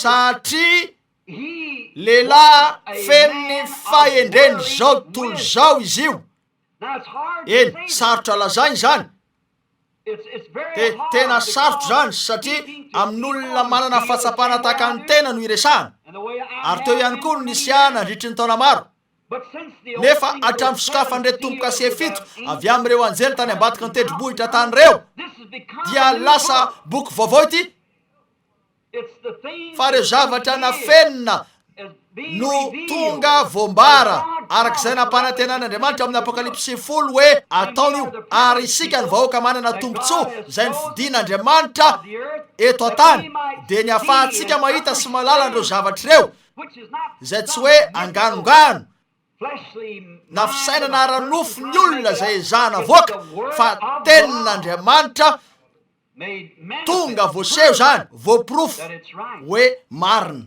satria lehilahy feno ny fahendren'izao tontolo izao izy io. Eny, sarotra lazaina izany. Te, tena sarotra izany satria amin'olona manana fahatsapana tahaka ny tena no iresahana. Ary teo ihany koa no nisy ahy nandritry ny taona maro. Nefa hatramin'ny fisokafan'ireto tombo-kase fito avy amin'ireo anjely tany ambadiky ny tendrombohitra tany ireo, dia lasa boky vaovao ity, fa ireo zavatra nafenina no tonga voambara, araka izay nampanantenan'Andriamanitra ao amin'ny Apokalypsy folo hoe ataony io, ary isika ny vahoaka manana tombontsoa izay nofidin'Andriamanitra eto an-tany, dia ny ahafahantsika mahita sy mahalala an'ireo zavatra ireo. izay tsy hoe anganongano na fisainana ara-nofo ny olona izay ezahana avoaka fa tenin'Andriamanitra tonga voaseho izany, voaporofo hoe marina.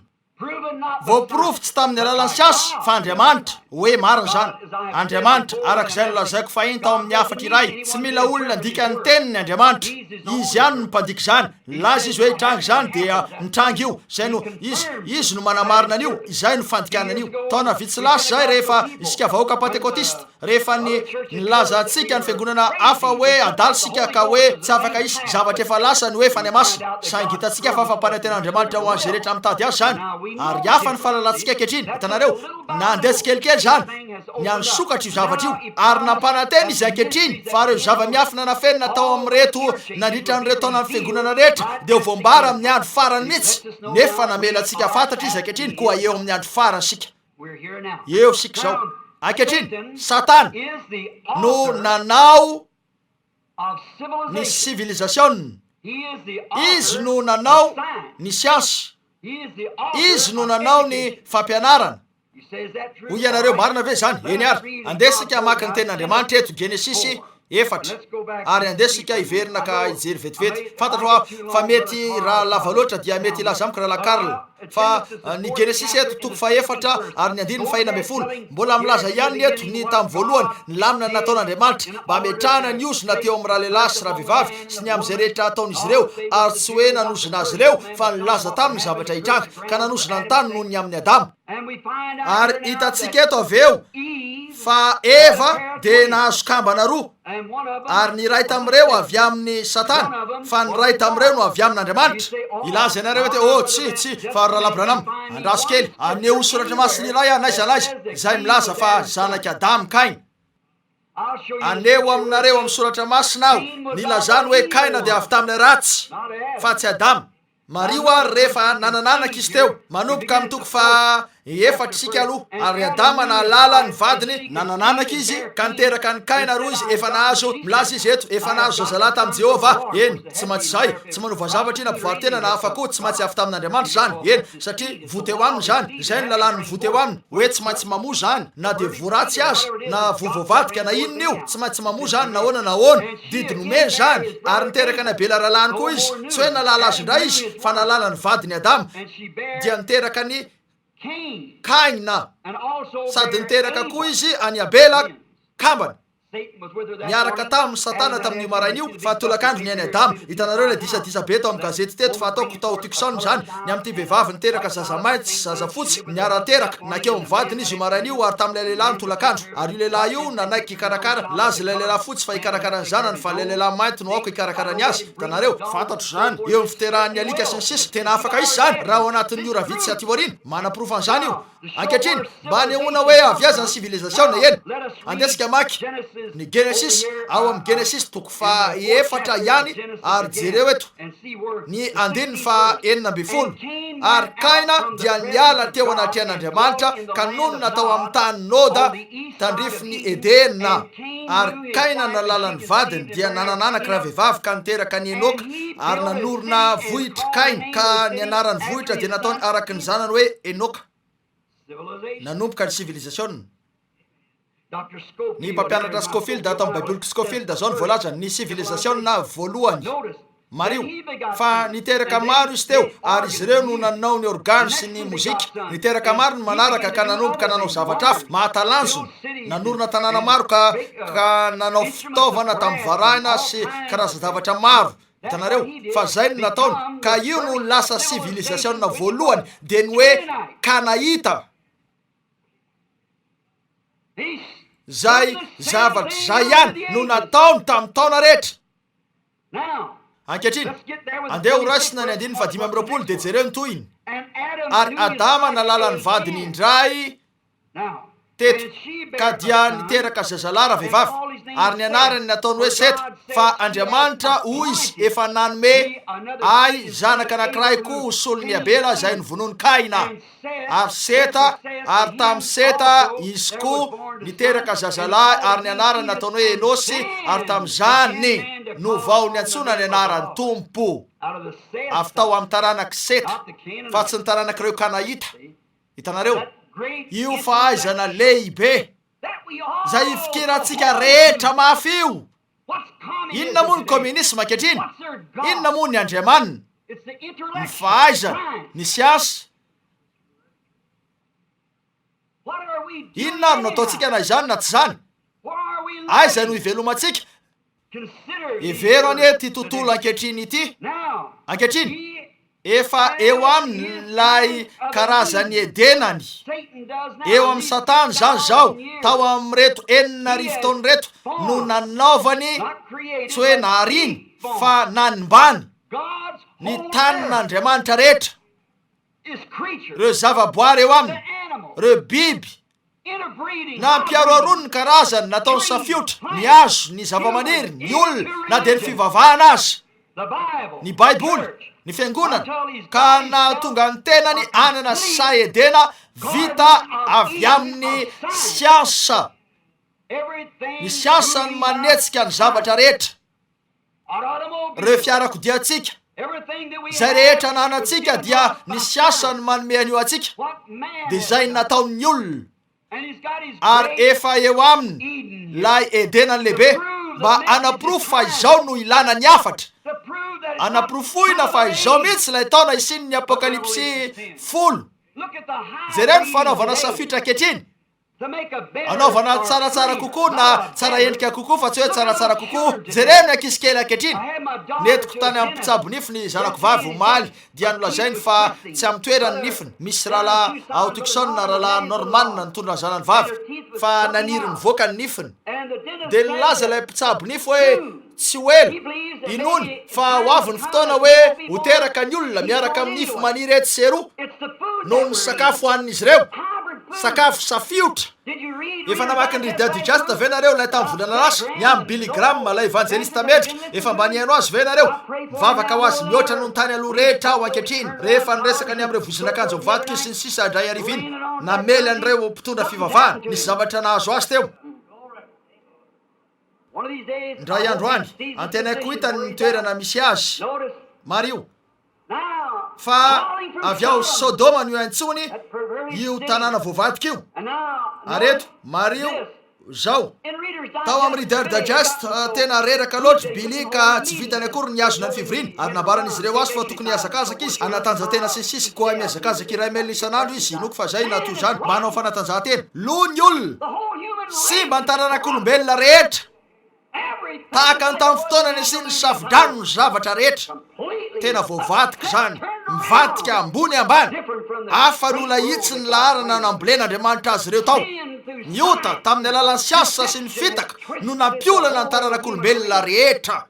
Voaporofo tsy tamin'ny alalan'ny siansa fa Andriamanitra hoe marina izany. Andriamanitra, araka izay nolazaiko fahiny tao amin'ny hafatra iray, tsy mila olona handika ny teniny Andriamanitra. Izy ihany no mpandika izany. Nilaza izy hoe hitranga izany dia nitranga io. Izay no, izy, izy no manamarina an'io, izay no fandikana an'io. Taona vitsy lasa izay rehefa isika vahoaka Pantekotista, rehefa ny, nilaza antsika ny fiangonana hafa hoe adala isika ka hoe tsy afaka hisy, zavatra efa lasa ny hoe Fanahy Masina. Saingy hitantsika fa fampanantenan'Andriamanitra ho an'izay rehetra mitady Azy izany. Ary hafa ny fahalalantsika ankehitriny. Hitanareo? Nandeha tsikelikely izany, nihanisokatra io zavatra io, ary nampanantena izy ankehitriny fa ireo zava-miafina nafenina tao amin'ireto nandritra an'ireo taonan'ny fiangonana rehetra dia ho voambara amin'ny andro farany mihitsy, nefa namela antsika fantatra izy ankehitriny, koa eo amin'ny andro farany isika. Eo isika izao. Ankehitriny, Satana no nanao ny sivilizasiona, izy no nanao ny siansa. Izy no nanao ny fampianarana. Hoy ianareo, marina ve izany? Eny ary. Andeha isika hamaky ny Tenin'Andriamanitra eto, Genesisy efatra. Ary andeha isika hiverina ka hijery vetivety. Fantatro aho fa mety raha lava loatra dia mety hilaza amiko Rahalahy Carl. Fa ny Genesisy eto, toko fahefatra ary ny andininy fahenina ambin'ny folo, mbola milaza ihany ny eto ny tamin'ny voalohany, ny lamina nataon'Andriamanitra mba hametrahana ny ozona teo amin'ny ralehilahy sy ravehivavy sy ny amin'izay rehetra ataon'izy ireo, ary tsy hoe nanozona azy ireo fa nilaza taminy ny zavatra hitranga, ka nanozona ny tany noho ny amin'i Adama. Ary hitantsika eto avy eo fa Eva dia nahazo kambana roa, ary ny iray tamin'ireo avy amin'i Satana, fa ny iray tamin'ireo no avy amin'Andriamanitra. Hilaza ianareo hoe, Oh, tsia, tsia, fa ry Rahalahy Branham, andraso kely, haneho soratra masina iray aho n'aiza n'aiza, izay milaza fa zanak'i Adama Kaina. Haneho aminareo amin'ny soratra masina aho, nilazany hoe Kaina dia avy tamin'ilay ratsy, fa tsy Adama. Mariho ary rehefa nanana anaka izy teo, manomboka amin'ny toko faha efatra isika aloha, ary Adama nahalala ny vadiny, nanana anaka izy, ka niteraka an'i Kaina roa izy, efa nahazo, milaza izy eto, efa nahazo zazalahy tamin'i Jehovah, eny, tsy maintsy izay, tsy manova zavatra io na mpivaro-tena na hafa koa, tsy maintsy avy tamin'Andriamanitra izany, eny, satria voa teo aminy izany, izay no lalàn'ny voa teo aminy, hoe tsy maintsy mamoa izany, na dia voa ratsy aza, na voa voavadika na inona io, tsy maintsy mamoa izany na ahoana na ahoana. Didy nomeny izany, ary niteraka an'i Abela rahalahiny koa izy, tsy hoe nahalala azy indray izy, fa nahalala ny vadiny Adama, dia niteraka an'i Kaina, sady niteraka koa izy an'i Abela kambana. Niaraka taminy Satana tamin'io maraina io, fa tolakandro ny an'i Adama. Hitanareo ilay disadisa be tao amin'ny gazety teto, fa ataoko tao Tucson izany, ny amin'ity vehivavy niteraka zaza mainty sy zaza fotsy, niara-teraka. Nankeo amin'ny vadiny izy io maraina io, ary tamin'ilay lehilahy ny tolakandro. Ary io lehilahy io nanaiky hikarakara, nilaza ilay lehilahy fotsy fa hikarakara ny zanany, fa ilay lehilahy mainty no aoka hikarakara ny azy. Hitanareo? Fantatro izany. Eo amin'ny fiterahan'ny alika sy ny sisa. Tena afaka hisy izany, raha ao anatin'ny ora vitsy aty aoriana. Manaporofo an'izany io. Ankehitriny, mba hanehoana hoe avy aiza ny sivilizasiona, eny, andeha isika hamaky ny Genesisy, ao amin'ny Genesisy toko fahaefatra ihany, ary jereo eto ny andininy faha-16, Ary Kaina dia niala teo anatrehan'Andriamanitra ka nonina tao amin'ny tany Noda, tandrifin'i Edena. Ary Kaina nahalala ny vadiny, dia nanana anaka ravehivavy ka niteraka an'i Enoka, ary nanorina vohitry Kaina, ka ny anaran'ny vohitra dia nataony araka ny zanany hoe Enoka. Nanomboka ny sivilizasiona. Ny mpampianatra Scofield ato amin'ny Baiboliko Scofield izao no voalazany, ny sivilizasiona voalohany. Mariho fa niteraka maro izy teo, ary izy ireo no nanao ny organo sy ny mozika. Niteraka maro ny manaraka ka nanomboka nanao zavatra hafa mahatalanjona, nanorina tanàna maro ka ka nanao fitaovana tamin'ny varahina sy karazan-javatra maro. Hitanareo? Fa izay no nataony, ka io no lasa sivilizasiona voalohany, dia ny hoe Kanaita. Izay zavatra izay ihany no nataony tamin'ny taona rehetra. Ankehitriny, andeha ho raisina ny andininy fahadimy amby 20 dia jereo ny tohiny. Ary Adama nahalala ny vadiny indray teto, ka dia niteraka zazalahy ravehivavy, ary ny anarany nataony hoe Seta, fa Andriamanitra, hoy izy, efa nanome ahy zanaka anankiray koa ho solon'i Abela izay novonoin'i Kaina. Ary Seta, ary tamin'i Seta izy koa niteraka zazalahy, ary ny anarany nataony hoe Enosy, ary tamin'izany no vao niantsoana ny anaran'ny Tompo. Avy tao amin'ny taranak'i Seta, fa tsy ny taranak'ireo Kanaita. Hitanareo? Io fahaizana lehibe izay ifikirantsika rehetra mafy io. Inona moa ny communisme ankehitriny? Inona moa ny andriamaniny? Ny fahaizana, ny siansa. Inona ary no ataontsika na izany na tsy izany? Aiza no ivelomantsika? Hevero anie ity tontolo ankehitriny ity. Ankehitriny, efa eo aminy ilay karazan'ny Edenany. Eo amin'i Satana izany izao, tao amin'ireto 6000 taona ireto no nanaovany, tsy hoe nahariany, fa nanimbany ny tanin'Andriamanitra rehetra, ireo zavaboary eo aminy, ireo biby, Nampiharoharoany ny karazany, nataony safiotra, ny hazo, ny zavamaniry, ny olona, na dia ny fivavahana aza, ny Baiboly, ny fiangonana, ka nahatonga ny tenany hanana saha Edena vita avy amin'ny siansa. Ny siansa no manetsika ny zavatra rehetra. Ireo fiarakodiantsika. Izay rehetra ananantsika dia ny siansa no manome an'io antsika, dia izay nataon'ny olona. Ary efa eo aminy ilay Edenany lehibe mba hanaporofo fa izao no ilana ny hafatra. Anaporofoina fa izao mihitsy ilay taona hisian'ny Apokalypsy folo. Jereo ny fanaovana safiotra ankehitriny. Anaovana tsaratsara kokoa na tsara endrika kokoa fa tsy hoe tsaratsara kokoa. Jereo ny ankizy kely ankehitriny. Nentiko tany amin'ny mpitsabo nify ny zanako vavy omaly dia nolazainy fa tsy amin'ny toerany ny nifiny. Misy rahalahy ao Tucson, rahalahy Norman nitondra ny zanany vavy fa naniry nivoaka ny nifiny. Dia nilaza ilay mpitsabo nify hoe tsy ho ela, inoany fa ho avy ny fotoana hoe ho teraka ny olona miaraka amin'ny nify maniry etsy sy eroa noho ny sakafo hohanin'izy ireo, sakafo safiotra. Efa namaky ny Reader Digest ve nareo ilay tamin'ny volana lasa? Ny amin'i Billy Graham, ilay evanjelista mendrika, efa mba nihaino azy ve nareo? Mivavaka ho azy mihoatra noho ny tany aloha rehetra aho ankehitriny, rehefa niresaka ny amin'ireo vozon'akanjo mivadika izy sy ny sisa indray hariva iny, namely an'ireo mpitondra fivavahana, nisy zavatra nahazo azy teo. Indray andro any, antenaiko ho hitany ny toerana misy azy. Mariho, fa avy ao Sodoma no iantsoany io tanàna voavadika io. Ary eto, mariho izao, tao amin'ny Reader Digest, tena reraka loatra Billy ka tsy vitany akory ny nihazona ny fivoriana, ary nambaran'izy ireo azy fa tokony hihazakazaka izy, hanatanjatena sy ny sisa. Koa mihazakazaka iray mail isan'andro izy, inoako fa izay na toy izany, manao fanatanjahantena. Lo ny olona! Simba ny taranak'olombelona rehetra! Tahaka ny tamin'ny fotoana nisian'ny safo-drano ny zavatra rehetra. Tena voavadika izany, mivadika ambony ambany. Hafa no nahitsy ny laharana nambolen'Andriamanitra azy ireo tao. Ny ota, tamin'ny alalan'ny siansa sy ny fitaka, no nampiolana ny taranak'olombelona rehetra.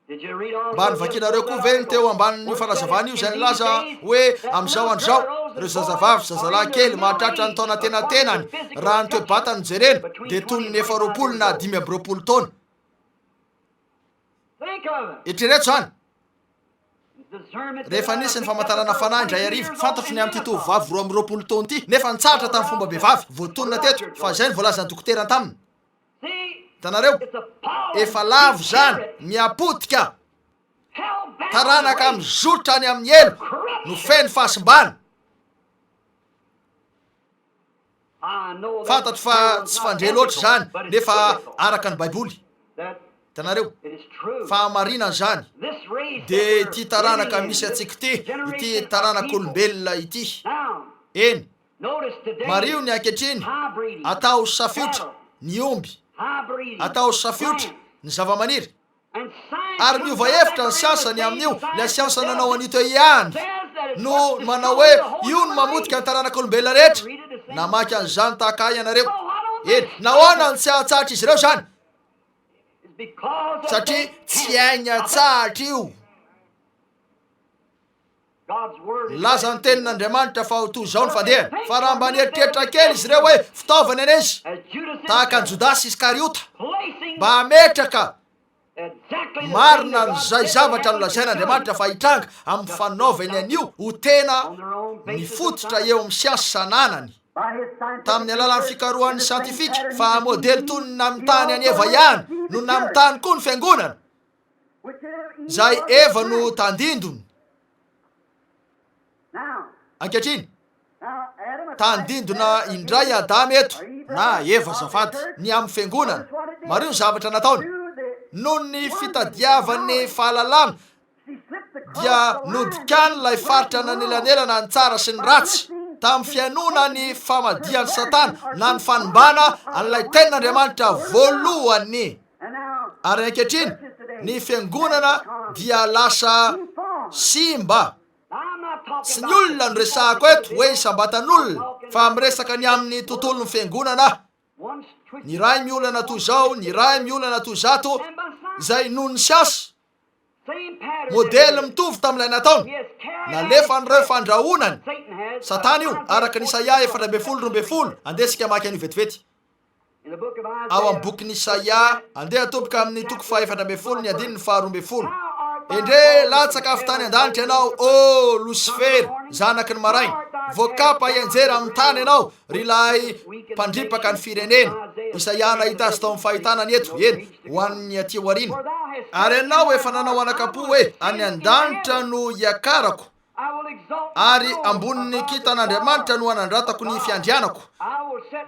Mba novakinareo koa ve ny teo ambanin'io fanazavana io izay nilaza hoe amin'izao andro izao, ireo zazavavy, zazalahy kely mahatratra ny taona antenatenany, raha ny toe-batany no jerena, dia toy ny efa 20 na 25 taona. Eritrereto izany. Rehefa nisy ny famantarana fanahy indray hariva, fantatro ny amin'ity tovovavy 22 taona ity, nefa nitsahatra tamin'ny fomba behivavy, voatonona teto, fa izay no voalazan'ny dokotera taminy. Hitanareo? Efa lavo izany, mihapotika. Taranaka mizotra any amin'ny helo no feno fahasimbana. Fantatro fa tsy fandre loatra izany, nefa araka ny Baiboly. Hitanareo? Fahamarinana izany. Dia ity taranaka misy antsika ity, ity taranak'olombelona ity. Eny. Mariho ny ankehitriny, atao safiotra ny omby, atao safiotra ny zavamaniry. Ary miova hevitra ny siansa ny amin'io, ilay siansa nanao an'io teo ihany no manao hoe io no mamotika ny taranak'olombelona rehetra. Namaky an'izany tahaka ahy ianareo. Eny, nahoana no tsy hahatsahatra izy ireo izany? Satria tsy hainy atsahatra io. Nilaza ny Tenin'Andriamanitra fa ho toy izao ny fandehany, fa raha mba nieritreritra kely izy ireo hoe fitaovany anie izy, tahaka an'i Jodasy Iskariota, mba hametraka marina an'izay zavatra nolazain'Andriamanitra fa hitranga amin'ny fanaovany an'io ho tena mifototra eo amin'ny siansa ananany, tamin'ny alalan'ny fikarohan'ny siantifika, fa modely toy ny namitahany an'i Eva ihany no namitahany koa ny fiangonana. Izay Eva no tandindony. Ankehitriny, tandindona indray Adama eto, na Eva azafady, ny amin'ny fiangonana. Mariho ny zavatra nataony. Noho ny fitadiavany fahalalana, dia nodikany ilay faritra nanelanelana ny tsara sy ny ratsy, tamin'ny fihainoana ny famadihan'i Satana na ny fanimbana an'ilay Tenin'Andriamanitra voalohany. Ary ankehitriny, ny fiangonana dia lasa simba. Tsy ny olona no resahako eto, hoe isam-batan'olona, fa miresaka ny amin'ny tontolon'ny fiangonana aho. Ny iray miolana toy izao, ny iray miolana toy izato, izay noho ny siansa, modely mitovy tamin'ilay nataony. Nalefan'ireo fandrahonany, Satana io, araka ny Isaia 14 12, andeha isika hamaky an'io vetivety. Ao amin'ny bokin'i Isaia, andeha hatomboka amin'ny toko faha-14 ny andininy faha-12. Endrey, latsaka avy tany an-danitra ianao, ô Losifera, zanaky ny maraina! Voakapa hianjera amin'ny tany ianao, ry ilay mpandripaka ny firenena. Isaia nahita azy tao amin'ny fahitana ny eto, eny, ho an'ny aty aoriana. Ary ianao efa nanao anakam-po hoe, Any an-danitra no hiakarako, ary ambonin'ny kintan'Andriamanitra no hanandratako ny fiandrianako,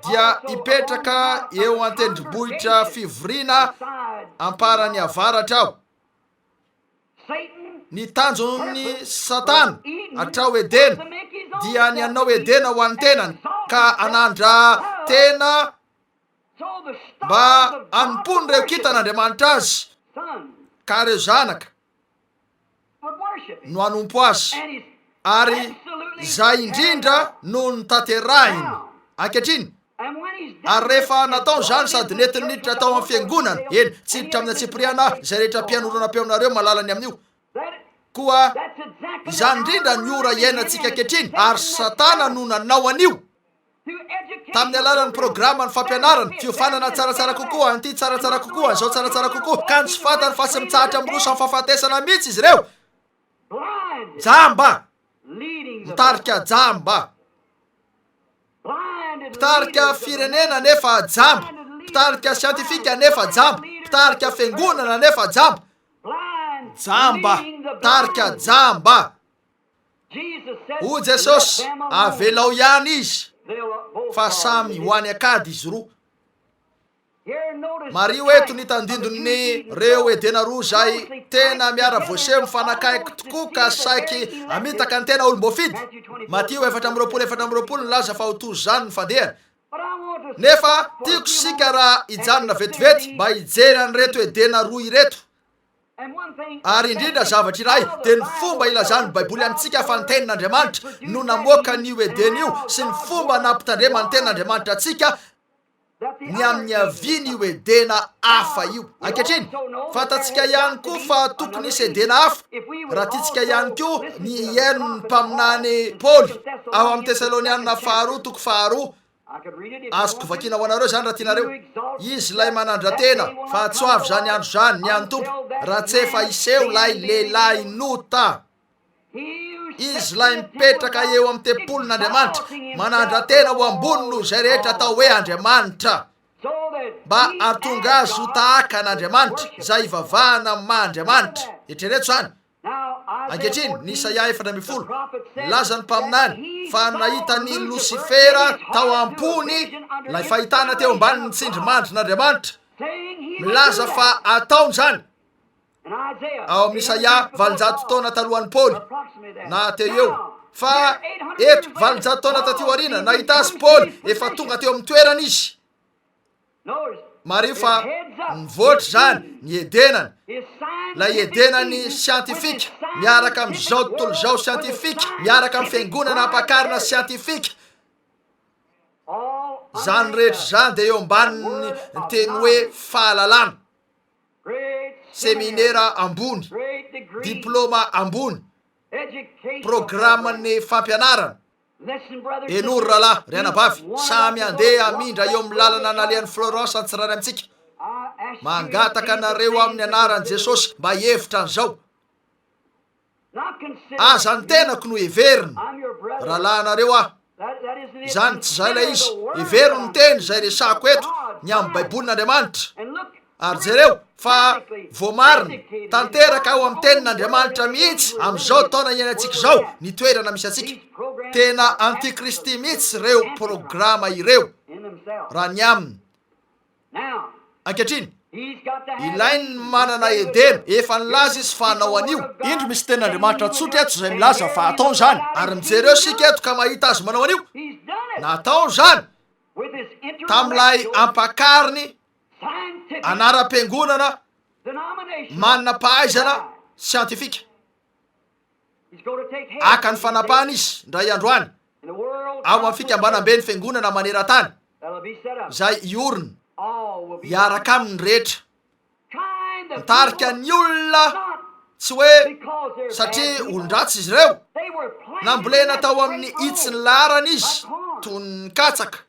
dia hipetraka eo an-tendrombohitra fivoriana am-parany avaratra aho. Ny tanjon'i Satana hatrao Edena dia ny hanao Edena ho an'ny tenany ka hanandra tena mba hanompoan'ireo kintan'Andriamanitra azy ka ireo zanaka no hanompo azy ary izay indrindra no notanterahiny ankehitriny. Ary rehefa natao izany sady nentiny niditra tao amin'ny fiangonana, eny, tsy hiditra amin'ny antsipiriany aho, izay rehetra mpihaino horonam-peo aminareo mahalala ny amin'io. Koa izany indrindra ny ora iainantsika ankehitriny, ary Satana no nanao an'io. Tamin'ny alalan'ny programan'ny fampianarana, fiofanana tsaratsara kokoa, an'ity tsaratsara kokoa, an'izao tsaratsara kokoa, kanjo tsy fantany fa tsy mitsahatra miroso amin'ny fahafatesana mihitsy izy ireo. Jamba! Mitarika jamba! Mpitarika firenena nefa jamba, mpitarika siantifika nefa jamba, mpitarika fiangonana nefa jamba, jamba, mpitarika jamba. Hoy Jesosy, avelao ihany izy fa samy ho any an-kady izy roa. Mariho eto ny tandindon'ny reo Edena roa izay tena miara-voaseho mifanakaiky tokoa ka saiky hamitaka ny tena olom-boafidy. Matio 24 24 nilaza fa ho toy izany ny fandehany. Nefa tiako isika raha hijanona vetivety mba hijery an'ireto Edena roa ireto. Ary indrindra zavatra iray dia ny fomba ilazan'ny Baiboly amintsika fa ny Tenin'Andriamanitra no namoaka an'io Edena io sy ny fomba nampitandreman'ny Tenin'Andriamanitra antsika ny amin'ny havian'io Edena hafa io. Ankehitriny, fantatsika ihany koa fa tokony hisy Edena hafa, raha tiantsika ihany koa ny hihaino ny mpaminany Paoly ao amin'ny Tesalonianina faharoa toko faharoa. Azoko vakiana ho anareo izany raha tianareo. Izy ilay manandra-tena, fa tsy ho avy izany andro izany, ny an'ny Tompo, raha tsy efa hiseho ilay lehilahin'ota. Izy ilay mipetraka eo amin'ny tempolin'Andriamanitra, manandra-tena ho ambony noho izay rehetra atao hoe Andriamanitra, mba hahatonga azy ho tahaka an'Andriamanitra, izay ivavahana amin'ny maha Andriamanitra. Eritrereto izany. Ankehitriny, ny Isaia 14, milaza ny mpaminany fa nahita an'i Losifera tao am-pony ilay fahitana teo ambanin'ny tsindrimandrin'Andriamanitra, milaza fa ataony izany. Ao amin'ny Isaia, 800 taona talohan'i Paoly, na teo eo. Fa eto, 800 taona taty aoriana, nahita azy Paoly, efa tonga teo amin'ny toerana izy. Mariho fa nivoatra izany, ny Edenany, ilay Edenany siantifika, miaraka amin'izao tontolo izao siantifika, miaraka amin'ny fiangonana ampakarina siantifika. Izany rehetra izany dia eo ambanin'ny teny hoe fahalalana. seminera ambony, diplaoma ambony, programan'ny fampianarana. Henoy ry rahalahy, ry anabavy, samy handeha hamindra eo amin'ny lalana nalehan'i Florence ny tsirairay amintsika. Mangataka anareo aho amin'ny anaran'i Jesosy mba hihevitra an'izao. Aza ny tenako no heverina. Rahalahinareo aho. Izany, tsy izay ilay izy. Hevero ny teny izay resahako eto, ny amin'ny Baibolin'Andriamanitra. Ary jereo fa voamarina, tanteraka ao amin'ny Tenin'Andriamanitra mihitsy amin'izao taona iainantsika izao ny toerana misy antsika. Tena antikristy mihitsy ireo programa ireo, raha ny aminy. Ankehitriny, ilainy ny manana Edena. Efa nilaza izy fa hanao an'io. Indro misy Tenin'Andriamanitra tsotra eto izay milaza fa hataony izany. Ary mijery eo isika eto ka mahita azy manao an'io. Nataony izany tamin'ilay ampakariny anaram-piangonana manam-pahaizana siantifika. Haka ny fanapahana izy indray andro any, ao amin'ny fikambanamben'ny fiangonana maneran-tany, izay hiorina hiaraka aminy ny rehetra. Mitarika ny olona tsy hoe satria olon-dratsy izy ireo. Nambolena tao amin'ny hitsin'ny laharana izy, toy ny katsaka.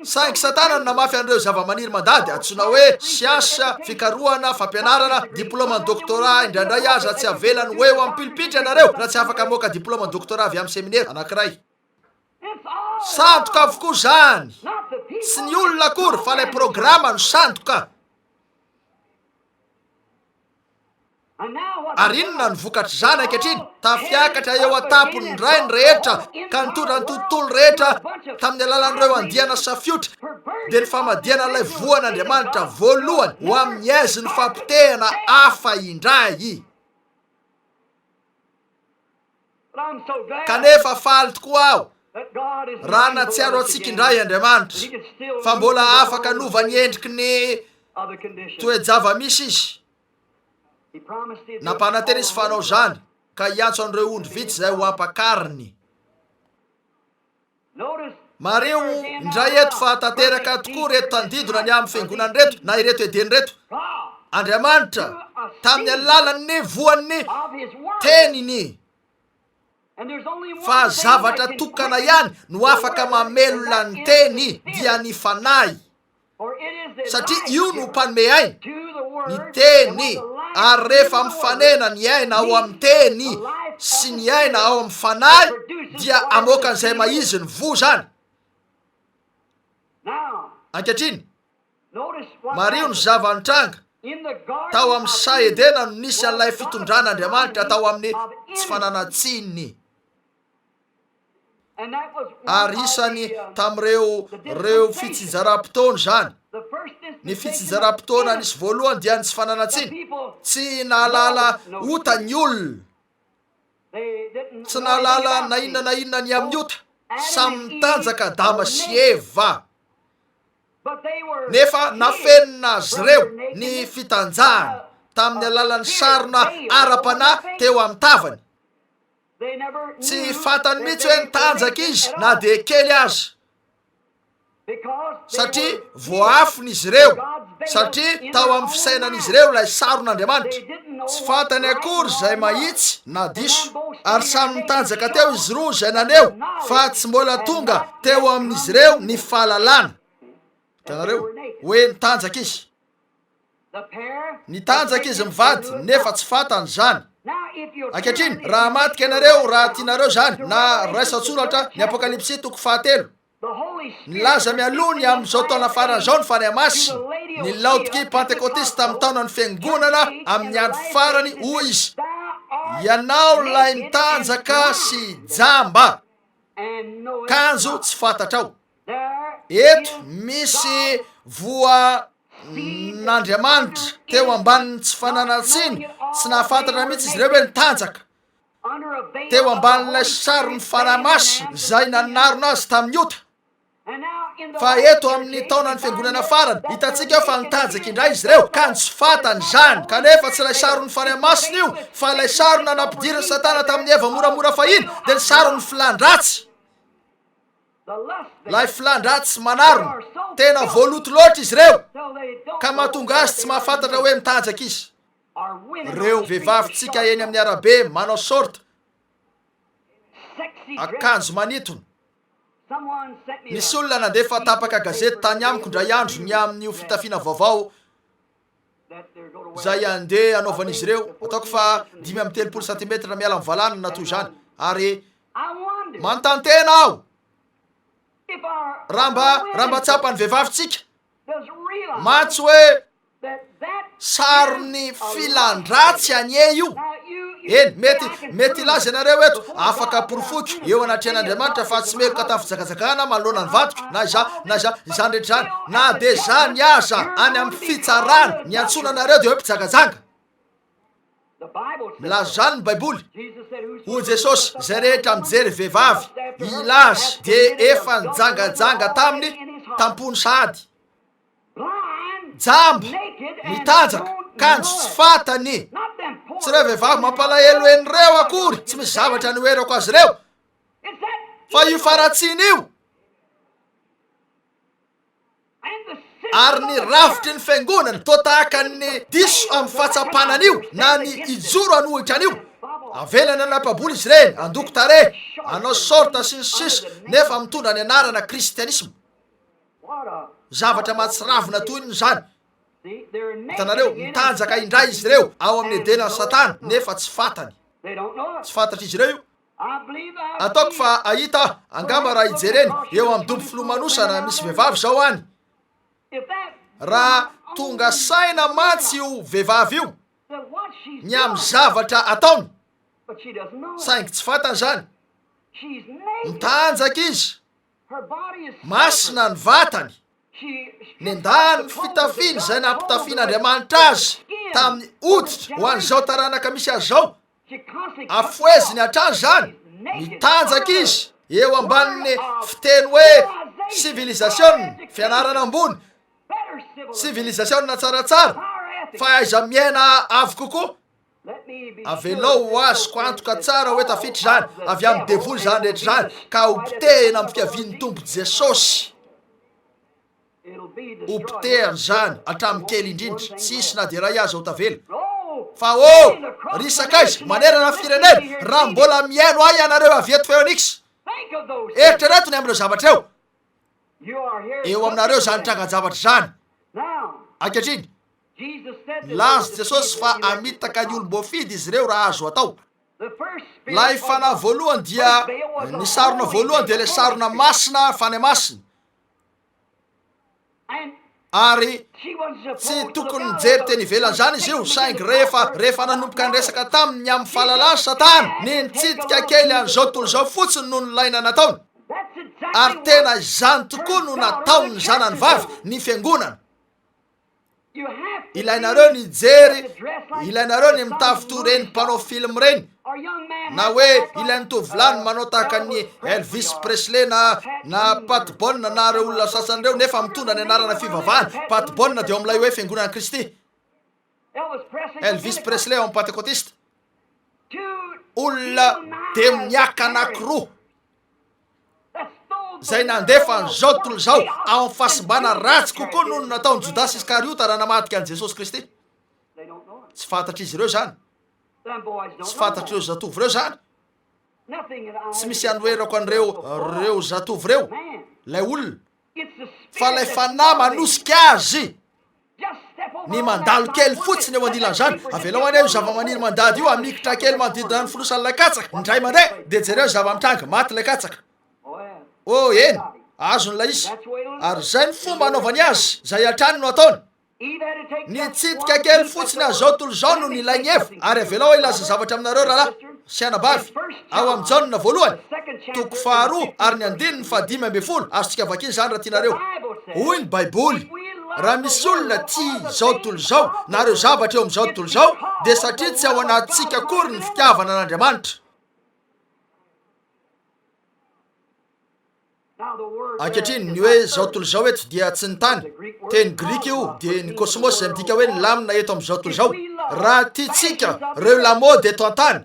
Saingy Satana no namafy an'ireo zavamaniry mandady, antsoina hoe siansa, fikarohana, fampianarana, diplaoman'ny doctorat, indraindray aza tsy avelany ho eo amin'ny pilipitra ianareo raha tsy afaka hamoaka diplaoman'ny doctorat avy amin'ny seminera anankiray. Sandoka avokoa izany! Tsy ny olona akory fa ilay programa no sandoka. Ary inona no vokatr'izany ankehitriny? Tafiakatra eo an-tampony indray ny rehetra ka nitondra ny tontolo rehetra tamin'ny alalan'ireo andiana safiotra, dia ny famadihana an'ilay voan'Andriamanitra voalohany ho amin'ny aizin'ny fapotehana hafa indray. Kanefa faly tokoa aho raha nahatsiaro antsika indray Andriamanitra fa mbola afaka hanova ny endriky ny toe-java-misy Izy. Nampanantena Izy fa hanao izany, ka hiantso an'ireo ondry vitsy izay ho ampakariny. Mariho indray eto fa tanteraka tokoa ireto tandindona ny amin'ny fiangonana ireto, na ireto Edena ireto. Andriamanitra, tamin'ny alalan'ny voan'ny Teniny. Fa zavatra tokana ihany no afaka mamelona ny Teny, dia ny Fanahy. Satria io no mpanome aina, ny Teny, ary rehefa mifanena ny aina ao amin'ny Teny sy ny aina ao amin'ny Fanahy, dia hamoaka an'izay maha-izy ny voa izany. Ankehitriny, mariho ny zava-nitranga, tao amin'ny saha Edena no nisy an'ilay fitondran'Andriamanitra tao amin'ny tsy fananan-tsiny. Ary isany tamin'ireo ireo fitsinjaram-potoana izany. Ny fitsinjaram-potoana nisy voalohany dia ny tsy fananan-tsiny. Tsy nahalala ota ny olona. Tsy nahalala na inona na inona ny amin'ny ota. Samy nitanjaka Adama sy Eva. Nefa nafenina azy ireo ny fitanjahany tamin'ny alalan'ny sarona ara-panahy teo amin'ny tavany. Tsy fantany mihitsy hoe nitanjaka izy na dia kely aza, satria voaafina izy ireo, satria tao amin'ny fisainan'izy ireo ilay saron'Andriamanitra. Tsy fantany akory izay mahitsy na diso, ary samy nitanjaka teo izy roa izay naneho fa tsy mbola tonga teo amin'izy ireo ny fahalalana. Hitanareo? Hoe nitanjaka izy. Nitanjaka izy mivady, nefa tsy fantany izany. Ankehitriny, raha hamadika ianareo, raha tianareo izany, na raiso an-tsoratra ny Apokalypsy toko fahatelo. Nilaza mialoha ny amin'izao taona farany izao ny Fanahy Masina, ny Laodikia Pantekotista amin'ny taonan'ny Fiangonana amin'ny andro farany, hoy Izy, Ianao ilay mitanjaka sy jamba, kanjo tsy fantatrao. Eto misy voa n'Andriamanitra teo ambanin'ny tsy fananan-tsiny, tsy nahafantatra mihitsy izy ireo hoe nitanjaka teo ambanin'ilay sarin'ny Fanahy Masina izay nanarona azy tamin'ny ota. Fa eto amin'ny taonan'ny fiangonana farany, hitantsika fa nitanjaka indray izy ireo, ka tsy fantany izany. Kanefa tsy ilay saron'ny Fanahy Masina io, fa ilay sarona nampidirin'i Satana tamin'i Eva moramora fahiny, dia ny saron'ny filàn-dratsy. Ilay filàn-dratsy manarona. Tena voaloto loatra izy ireo ka mahatonga azy tsy mahafantatra hoe mitanjaka izy. Ireo vehivavintsika eny amin'ny arabe manao short, akanjo manintona. Nisy olona nandefa tapaka gazety tany amiko indray andro ny amin'io fitafiana vaovao izay andeha hanaovan'izy ireo, ataoko fa 35 santimetatra miala amin'ny valàna na toy izany, ary Manontany tena aho raha mba raha mba tsapan'ny vehivavintsika mantsy hoe saron'ny filan-dratsy anie io. Eny, mety mety hilaza ianareo eto, afaka porofoiko eo anatrehan'Andriamanitra fa tsy meloka tamin'ny fijangajangana manoloana ny vadiko, na izaho, na izaho, izany rehetra izany. Na dia izany aza, any amin'ny fitsarana, ny antsoina anareo dia hoe mpijangajanga. Milaza izany ny Baiboly. Hoy Jesosy, Izay rehetra mijery vehivavy hilaza dia efa nijangajanga taminy tam-pony sahady. Jamba, mitanjaka, kanjo tsy fantany. Tsy ireo vehivavy mampalahelo eny ireo akory, tsy misy zavatra anoherako azy ireo, fa io faharatsiana io. Ary ny rafitry ny fiangonana toa tahaka ny diso amin'ny fahatsapana an'io na ny hijoro hanohitra an'io. Avelany hanapa-bola izy ireny, handoko tarehy, hanao sorta sy ny sisa nefa mitondra ny anarana kristianisma. Zavatra mahatsiravina toy inona izany! Hitanareo, mitanjaka indray izy ireo ao amin'ny Edenan'i Satana, nefa tsy fantany. Tsy fantatr'izy ireo io. Ataoko fa hahita aho, angamba raha hijereny, eo amin'ny dobo filomanosana, misy vehivavy izao any. Raha tonga saina mantsy io vehivavy io ny amin'ny zavatra ataony, saingy tsy fantany izany. Mitanjaka izy. Masina ny vatany. Nendahany ny fitafiany izay nampitafian'Andriamanitra azy tamin'ny hoditra ho an'izao taranaka misy azy izao. Afoheziny hatrany izany. Mitanjaka izy eo ambanin'ny fiteny hoe sivilizasiona, fianarana ambony, sivilizasiona tsaratsara, fahaiza-miaina avo kokoa. Avelao ho azoko antoka tsara hoe tafiditra izany, avy amin'ny devoly izany rehetra izany, ka ho potehina amin'ny fiavian'ny Tompo Jesosy. Ho potehana izany hatramin'ny kely indrindra, tsy hisy na dia iray aza ho tavela. Fa oh, ry sakaiza, manerana ny firenena, raha mbola mihaino ahy ianareo avy eto Phoenix, eritrereto ny amin'ireo zavatra ireo. Eo aminareo izany trangan-javatra izany. Ankehitriny, Nilaza Jesosy fa hamitaka ny olom-boafidy izy ireo raha azo atao. Ilay fanahy voalohany dia, ny sarona voalohany dia ilay sarona masina, Fanahy Masina. Ary tsy tokony nijery teny ivelan'izany izy io, saingy rehefa, rehefa nanomboka niresaka taminy ny amin'ny fahalalany Satana, ny nitsidika kely an'izao tontolo izao fotsiny no nilaina nataony. Ary tena izany tokoa no nataon'ny zanany vavy, ny fiangonana. Ilainareo ny hijery, ilainareo ny mitafy toy ireny mpanao film ireny, na hoe ilain'ny tovolahy ny manao tahaka an'i Elvis Presley na na Pat Boone na ireo olona sasany ireo nefa mitondra ny anarana fivavahana. Pat Boone dia ao amin'ilay hoe Fiangonan'i Kristy. Elvis Presley ao amin'ny Pantekotista. Olona demoniaka anankiroa. izay nandefa an'izao tontolo izao ao amin'ny fahasimbana ratsy kokoa noho ny nataon'i Jodasy Iskariota raha namadika an'i Jesosy Kristy. Tsy fantatr'izy ireo izany. Tsy fantatr'ireo zatovo ireo izany. Tsy misy anoherako an'ireo ireo zatovo ireo, ilay olona. Fa ilay fanahy manosika azy ny mandalo kely fotsiny eo anilan'izany. Avelao anie io zavamaniry mandady io hamikitra kely manodidina ny fonosan'ilay katsaka. Indray mandeha, dia jereo ny zava-mitranga, maty ilay katsaka. Oh, eny, azony ilay izy. Ary izay ny fomba anaovany azy, izay hatrany no ataony. Nitsidika kely fotsiny an'izao tontolo izao no nilain'i Eva. Ary avelao aho hilaza zavatra aminareo, rahalahy sy anabavy. Ao amin'i Jaona voalohany, toko faharoa ary ny andininy fahadimy ambin'ny folo, azontsika vakiana izany raha tianareo. Hoy ny Baiboly, Raha misy olona tia izao tontolo izao, na ireo zavatra eo amin'izao tontolo izao, dia satria tsy ao anatintsika akory ny fitiavana an'Andriamanitra. Ankehitriny, ny hoe izao tontolo izao eto dia tsy ny tany. Teny grika io, dia ny kosmos izay midika hoe ny lamina eto amin'izao tontolo izao. Raha tiantsika ireo lamaody eto an-tany,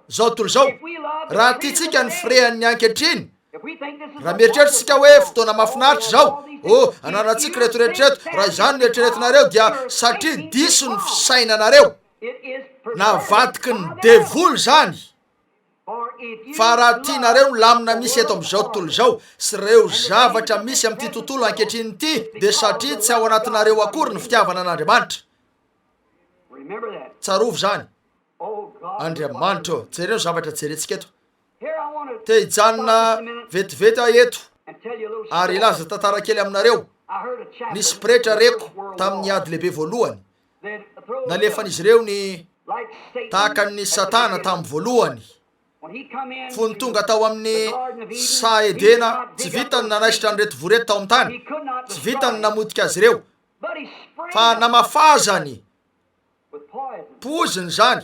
izao tontolo izao, raha tiantsika ny firehan'ny ankehitriny, raha mieritreritra isika hoe fotoana mahafinaritra izao, oh, ananantsika ireto rehetra ireto, raha izany no eritreretinareo dia satria diso ny fisainanareo. Navadiky ny devoly izany. Fa raha tianareo ny lamina misy eto amin'izao tontolo izao sy ireo zavatra misy amin'ity tontolo ankehitriny ity, dia satria tsy ao anatinareo akory ny fitiavana an'Andriamanitra. Tsarovy izany. Andriamanitra ô, jereo ny zavatra jerentsika eto. Te hijanona vetivety aho eto ary hilaza tantara kely aminareo. Nisy pretra reko tamin'ny ady lehibe voalohany. Nalefan'izy ireo ny tahaka an'i Satana tamin'ny voalohany, fony tonga tao amin'ny saha Edena, tsy vitany ny nanaisotra an'ireto voa ireto tao amin'ny tany, tsy vitany ny namotika azy ireo, fa namafazany poizina izany,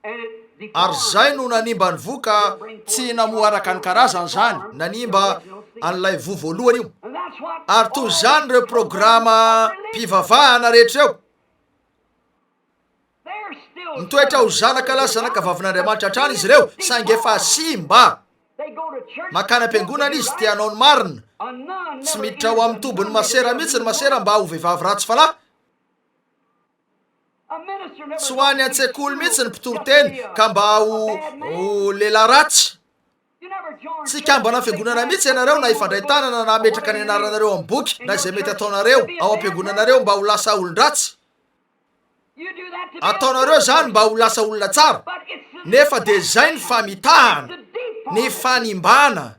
ary izay no nanimba ny voa ka tsy namoa araka ny karazany izany, nanimba an'ilay voa voalohany io. Ary toy izany ireo programam-pivavahana rehetra ireo. Mitoetra ho zanaka lahy sy zanaka vavin'Andriamanitra hatrany izy ireo, saingy efa simba. Mankany am-piangonana izy, te hanao ny marina. Tsy miditra ao amin'ny tobin'ny masera mihitsy ny masera mba ho vehivavy ratsy fanahy. Tsy ho any an-tsekoly mihitsy ny mpitoriteny ka mba ho, ho lehilahy ratsy. Tsy hikambana amin'ny fiangonana mihitsy ianareo na hifandray tanana na hametraka ny anaranareo amin'ny boky na izay mety ataonareo ao am-piangonanareo mba ho lasa olon-dratsy. Ataonareo izany mba ho lasa olona tsara, nefa dia izay ny famitahana, ny fanimbana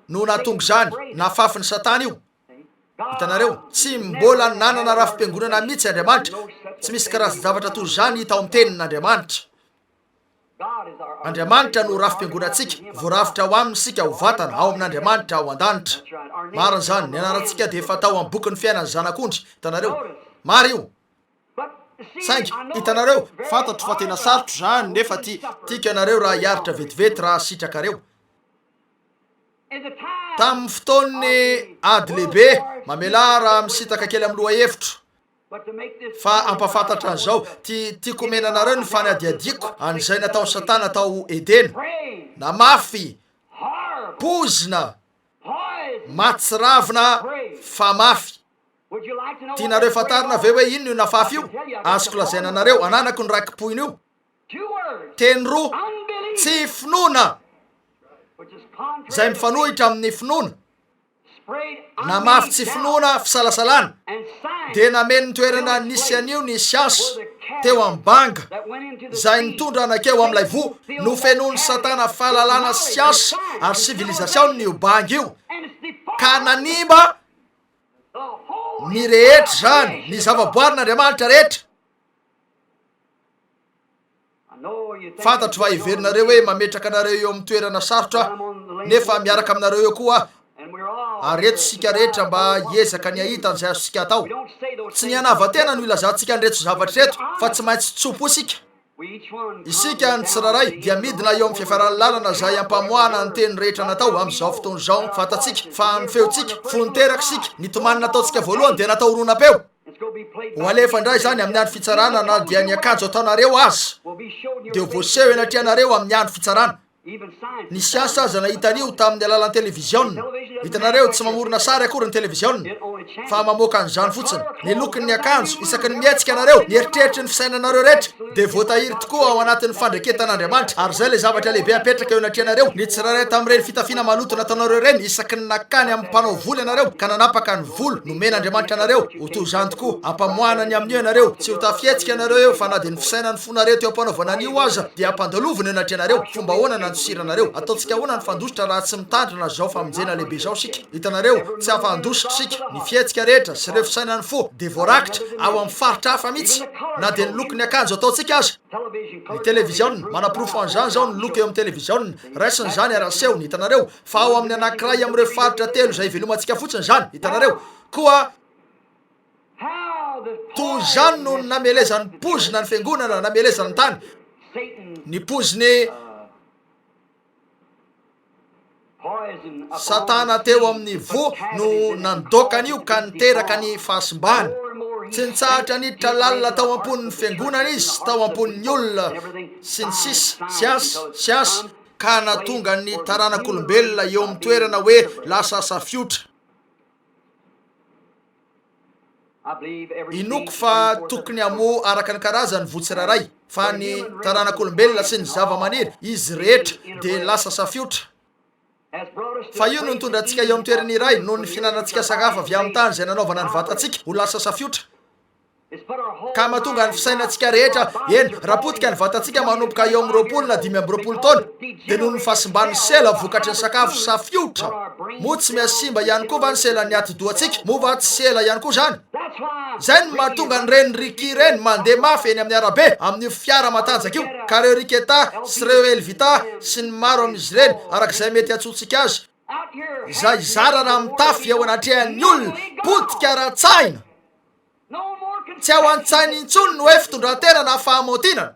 no nahatonga izany, nafafin'i Satana io. Hitanareo, tsy mbola nanana rafi-piangonana mihitsy Andriamanitra, tsy misy karazan-javatra toy izany hita ao amin'ny Tenin'Andriamanitra. Andriamanitra no rafi-piangonantsika, voarafitra ao Aminy isika ho vatana, ao amin'Andriamanitra ao an-danitra. Marina izany, ny anarantsika dia efa tao amin'ny bokin'ny fiainan'ny Zanak'ondry, hitanareo. Marina io. Saingy, hitanareo, fantatro fa tena sarotra izany, nefa ti, tiako ianareo raha hiaritra vetivety raha sitrakareo. Tamin'ny fotoan'ny ady lehibe, mamelà raha misintaka kely amin'ny lohahevitro. Fa hampahafantatra an'izao, ti, tiako omena anareo ny fanadihadiako an'izay nataon'i Satana tao Edena. Namafy poizina mahatsiravina fa mafy. Tianareo fantarina ve hoe inona io nafafy io? Azoko lazaina anareo, ananako ny raki-pohina io. Teny roa, tsy finoana, izay mifanohitra amin'ny finoana. Namafy tsy finoana fisalasalana, dia nameno ny toerana nisy an'io ny siansa teo amin'ny banga izay nitondra nankeo amin'ilay voa. Nofenoin'i Satana fahalalana siansa ary sivilizasiona io banga io, ka nanimba ny rehetra izany, ny zavaboarin'Andriamanitra rehetra. Fantatro fa heverinareo hoe mametraka anareo eo amin'ny toerana sarotra aho, nefa miaraka aminareo eo koa aho, ary eto isika rehetra mba hiezaka ny hahita an'izay azontsika atao. Tsy ny hanava-tena no ilazantsika an'ireto zavatra ireto, fa tsy maintsy tso-po isika. Isika, ny tsirairay, dia midina eo amin'ny fiafaran'ny lalana izay ampamoahana ny teny rehetra natao amin'izao fotoana izao. Fantatsika fa ny feontsika, fony teraka isika, ny tomany nataontsika voalohany dia natao horonam-peo. Ho alefa indray izany amin'ny andro fitsarana na dia ny akanjo ataonareo aza dia ho voaseho eny atrehanareo amin'ny andro fitsarana. Ny siansa aza nahita an'io tamin'ny alalan'ny televiziona. Hitanareo, tsy mamorona sary akory ny televiziona, fa mamoaka an'izany fotsiny. Ny lokon'ny akanjo, isaky ny mihetsika ianareo, ny eritreritry ny fisainanareo rehetra dia voatahiry tokoa ao anatin'ny fandreketan'Andriamanitra. Ary izay ilay zavatra lehibe apetraka eo anatrehanareo, ny tsirairay tamin'ireny fitafiana maloto nataonareo ireny, isaky ny nankany amin'ny mpanao volo ianareo ka nanapaka ny volo nomen'Andriamanitra anareo, ho toy izany tokoa, ampamoahana ny amin'io ianareo, tsy ho tafihetsika ianareo eo, fa na dia ny fisainan'ny fonareo teo am-panaovana an'io aza dia ampandalovina eo anatrehanareo. Fomba ahoana nandosiranareo? Ataontsika ahoana ny fandositra raha tsy mitandrina izao famonjena lehibe izao isika? Hitanareo, tsy afa-handositra isika. Ny fihetsika rehetra sy ireo fisainan'ny fo dia voarakitra ao amin'ny faritra hafa mihitsy, na dia ny lokon'ny akanjo ataontsika aza. Ny televiziona, manaporofo an'izany izao ny loko eo amin'ny televiziona. Raisina izany ary asehony, hitanareo, fa ao amin'ny anankiray amin'ireo faritra telo izay ivelomantsika fotsiny izany, hitanareo. Koa toy izany no namelezan'ny poizina ny fiangonana, namelezany ny tany, ny poizin'i Satana teo amin'ny voa no nandoaka an'io ka niteraka ny fahasimbany. Tsy nitsahatra niditra lalina tao am-pon'ny fiangonana izy, tao am-pon'ny olona, sy ny sisa, siansa, siansa, ka nahatonga ny taranak'olombelona eo amin'ny toerana hoe lasa safiotra. Inoako fa tokony hamoa araka ny karazany voa tsirairay, fa ny taranak'olombelona sy ny zava-maniry, izy rehetra, dia lasa safiotra. Fa io no nitondra antsika eo amin'ny toerana iray, noho ny fihinanantsika sakafo avy amin'ny tany izay nanaovana ny vatantsika ho lasa safiotra. Ka mahatonga ny fisainantsika rehetra, eny, raha potika ny vatantsika manomboka eo amin'ny 20 na 25 taona, dia noho ny fahasimban'ny sela vokatry ny sakafo safiotra. Moa tsy mihasimba ihany koa va ny selan'ny atidohantsika? Moa va tsy sela ihany koa izany? Izay no mahatonga an'ireny Ricky ireny mandeha mafy eny amin'ny arabe amin'io fiara matanjaka io, ka ireo Ricketta sy ireo Elvita sy ny maro amin'izy ireny, araka izay mety hiantsoantsika azy, izay zara raha mitafy eo anatrehan'ny olona, potika ara-tsaina. Tsy ao an-tsainy intsony ny hoe fitondran-tena na fahamaotinana.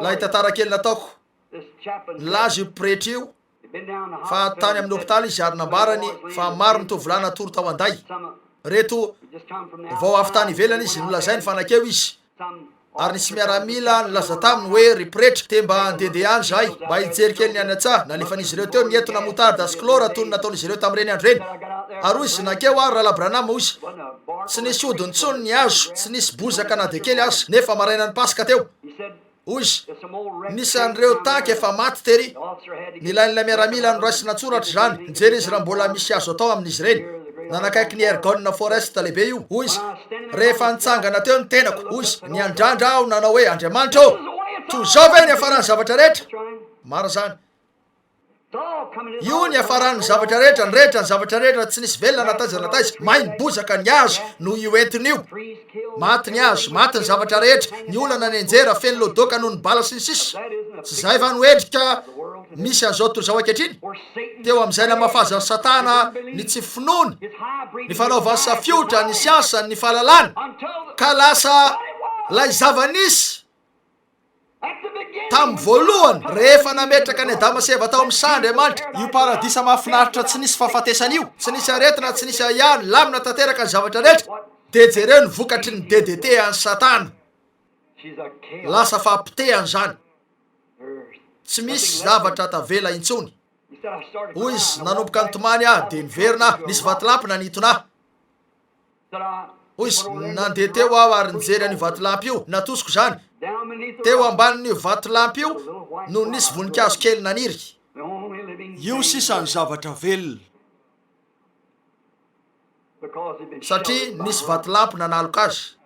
Ilay tantara kely nataoko, nilaza io pretra io fa tany amin'ny hopitaly izy ary nambarany fa maro ny tovolahy natory tao an-day. Reto vao avy tany ivelany izy, nolazainy fa nankeo izy. Ary nisy miaramila nilaza taminy hoe, Ry pretra, te mba handehandeha any izahay, mba hijery kely ny any an-tsaha. Nalefan'izy ireo teo ny etona moutarde sy chlore toy ny nataon'izy ireo tamin'ireny andro ireny. Ary hoy izy, Nankeo aho, Rahalahy Branham, hoy izy. Tsy nisy hodiny intsony ny hazo, tsy nisy bozaka na dia kely aza, nefa marainan'ny Paska teo. Hoy izy, Nisy an'ireo tanky efa maty tery. Nilain'ilay miaramila noraisina an-tsoratra izany. Nijery izy raha mbola misy azo atao amin'izy ireny. Nanakaiky ny Ergon Forest lehibe io. Hoy izy, Rehefa nitsangana teo ny tenako, hoy izy, niandrandra aho nanao hoe, Andriamanitra ô, toy izao ve ny hiafaran'ny zavatra rehetra? Marina izany. Io ny hiafaran'ny zavatra rehetra, ny rehetra, ny zavatra rehetra, tsy nisy velona na taiza na taiza, may ny bozaka, ny hazo, noho io entona io. Maty ny hazo, maty ny zavatra rehetra, ny olana nianjera, feno lodoka noho ny bala sy ny sisa. Tsy izay va no endrika misy an'izao tontolo izao ankehitriny? Teo amin'izay namafazan'i Satana ny tsy finoany, ny fanaovany safiotra, ny siansa, ny fahalalana, ka lasa ilay zava-nisy Tamin'ny voalohany, rehefa nametraka an'i Adama sy Eva tao amin'ny saha Andriamanitra, io paradisa mahafinaritra tsy nisy fahafatesana io, tsy nisy aretina, tsy nisy ahiahy, nilamina tanteraka ny zavatra rehetra, dia jereo ny vokatry ny DDT an'i Satana. Lasa fahapotehana izany. Tsy misy zavatra tavela intsony. Hoy izy, Nanomboka nitomany aho, dia niverina aho. Nisy vatolampy nanintona ahy. Hoy izy, Nandeha teo aho ary nijery an'io vatolampy io. Natosiko izany. Teo ambanin'io vatolampy io no nisy voninkazo kely naniry. Io sisa ny zavatra velona, satria nisy vatolampy nanaloka azy.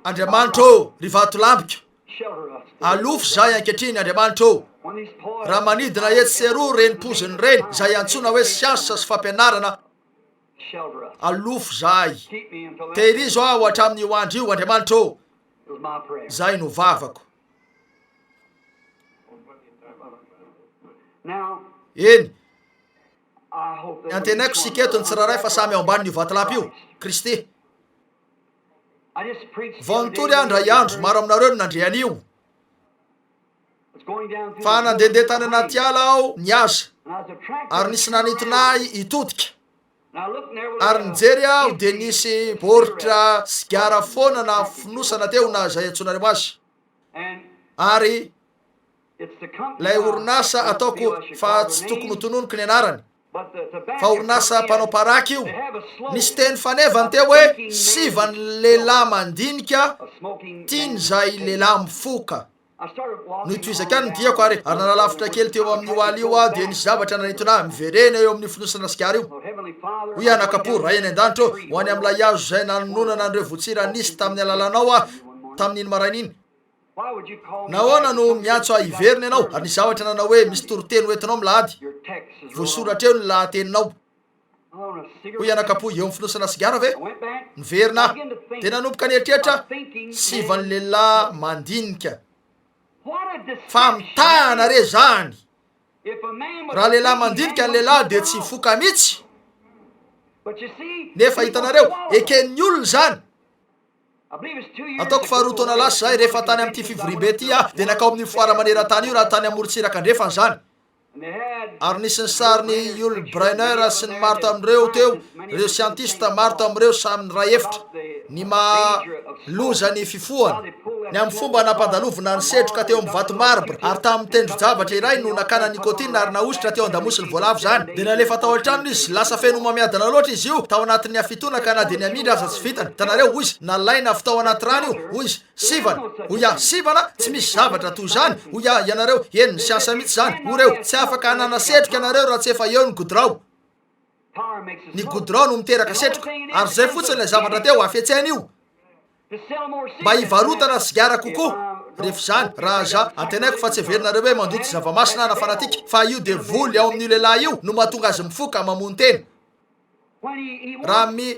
Andriamanitra ô, ry vatolampiko, alofy izahay ankehitriny, Andriamanitra ô. Raha manidina etsy sy eroa ireny poziny ireny, izay antsoina hoe siansa sy fampianarana, Alofo zahay. Tehirizo aho hatramin'io andro io, Andriamanitra ô. Izay no vavako. Eny, antenaiko isika eto ny tsirairay fa samy ao ambanin'io vatolampy io, Kristy. Vao nitory aho indray andro, maro aminareo no nandre an'io. Fa nandehandeha tany anaty ala aho nihaza, ary nisy nanintona ahy hitodika. Ary nijery aho dia nisy baoritra sigara foana na fonosana teo na izay antsoinareo azy. Ary ilay orinasa ataoko fa tsy tokony ho tononiko ny anarany, fa orinasa mpanao paraky io. Nisy teny fanevany teo hoe sivan'ny lehilahy mandinika tian'izay lehilahy mifoka. Notohizako ihany ny diako ary ary nanalavitra kely teo amin'io ala io aho dia nisy zavatra nanintona ahy, miverena eo amin'io fonosana sigara io. Hoy aho nakapo, Ray any an-danitra ô, ho any amin'ilay hazo izay nanononana an'ireo voatsira nisy tamin'ny alalanao aho tamin'iny maraina iny. Nahoana no miantso ahy hiverina ianao? Ary nisy zavatra nanao hoe, Misy toriteny ho entinao milahady. Voasoratra eo ny lahateninao. Hoy anakapo, eo amin'ny fonosana sigara ve? Niverina aho. Dia nanomboka nieritreritra, Sivan'ny lehilahy mandinika. Famitahana re izany! Raha lehilahy mandinika ny lehilahy dia tsy hifoka mihitsy. Nefa hitanareo, eken'ny olona izany. Ataoko fa roa taona lasa izay, rehefa tany amin'ity fivoriambe ity aho, dia nankao amin'io foara maneran-tany io raha tany amorontsiraka andrefana izany. Ary nisy ny sarin'i Yul Brynner sy ny maro tamin'ireo teo, ireo siantista maro tamin'ireo samy niray hevitra ny maha loza ny fifohana, ny amin'ny fomba nampandalovina ny setroka teo amin'ny vato marbre, ary tamin'ny tendro-javatra iray no nakana nicotine ary nahosotra teo an-damosin'ny voalavo izany. Dia nalefa tao an-tranony izy. Lasa feno homamiadana loatra izy io tao anatin'ny hafitoana ka na dia ny hamindra aza tsy vitany. Hitanareo, hoy izy, nalaina avy tao anaty rano io, hoy izy. Sivana! Hoy aho, sivana? Tsy misy zavatra toy izany! Hoy aho, ianareo, eny, ny siansa mihitsy izany! Hoy ireo, tsy afaka hanana setroka ianareo raha tsy efa eo ny godirao. Ny godirao no miteraka setroka. Ary izay fotsiny ilay zavatra teo, hafetsena io. Mba hivarotana sigara kokoa. Rehefa izany, raha za, antenaiko fa tsy heverinareo hoe mandoto zava-masina na fanatika, fa io devoly ao amin'io lehilahy io no mahatonga azy mifoka, mamono tena. Raha mi,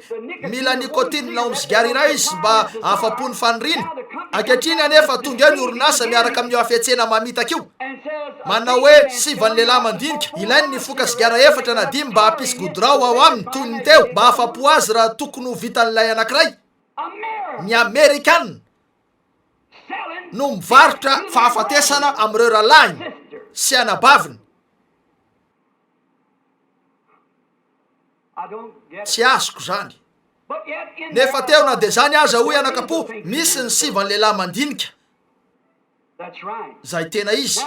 mila nicotine ao amin'ny sigara iray izy mba hahafapo ny faniriany. Ankehitriny anefa tonga eo ny orinasa miaraka amin'io hafetsena mamitaka io. Manao hoe sivan'ny lehilahy mandinika, ilainy ny hifoka sigara efatra na dimy mba hampisy godirao ao aminy toy ny teo, mba hahafapo azy raha tokony ho vitan'ilay anankiray. Ny Amerikana no mivarotra fahafatesana amin'ireo rahalahiny sy anabaviny. Tsy azoko izany. Nefa teo na dia izany aza, hoy anakapo, misy ny sivan'ny lehilahy mandinika. Izay tena izy.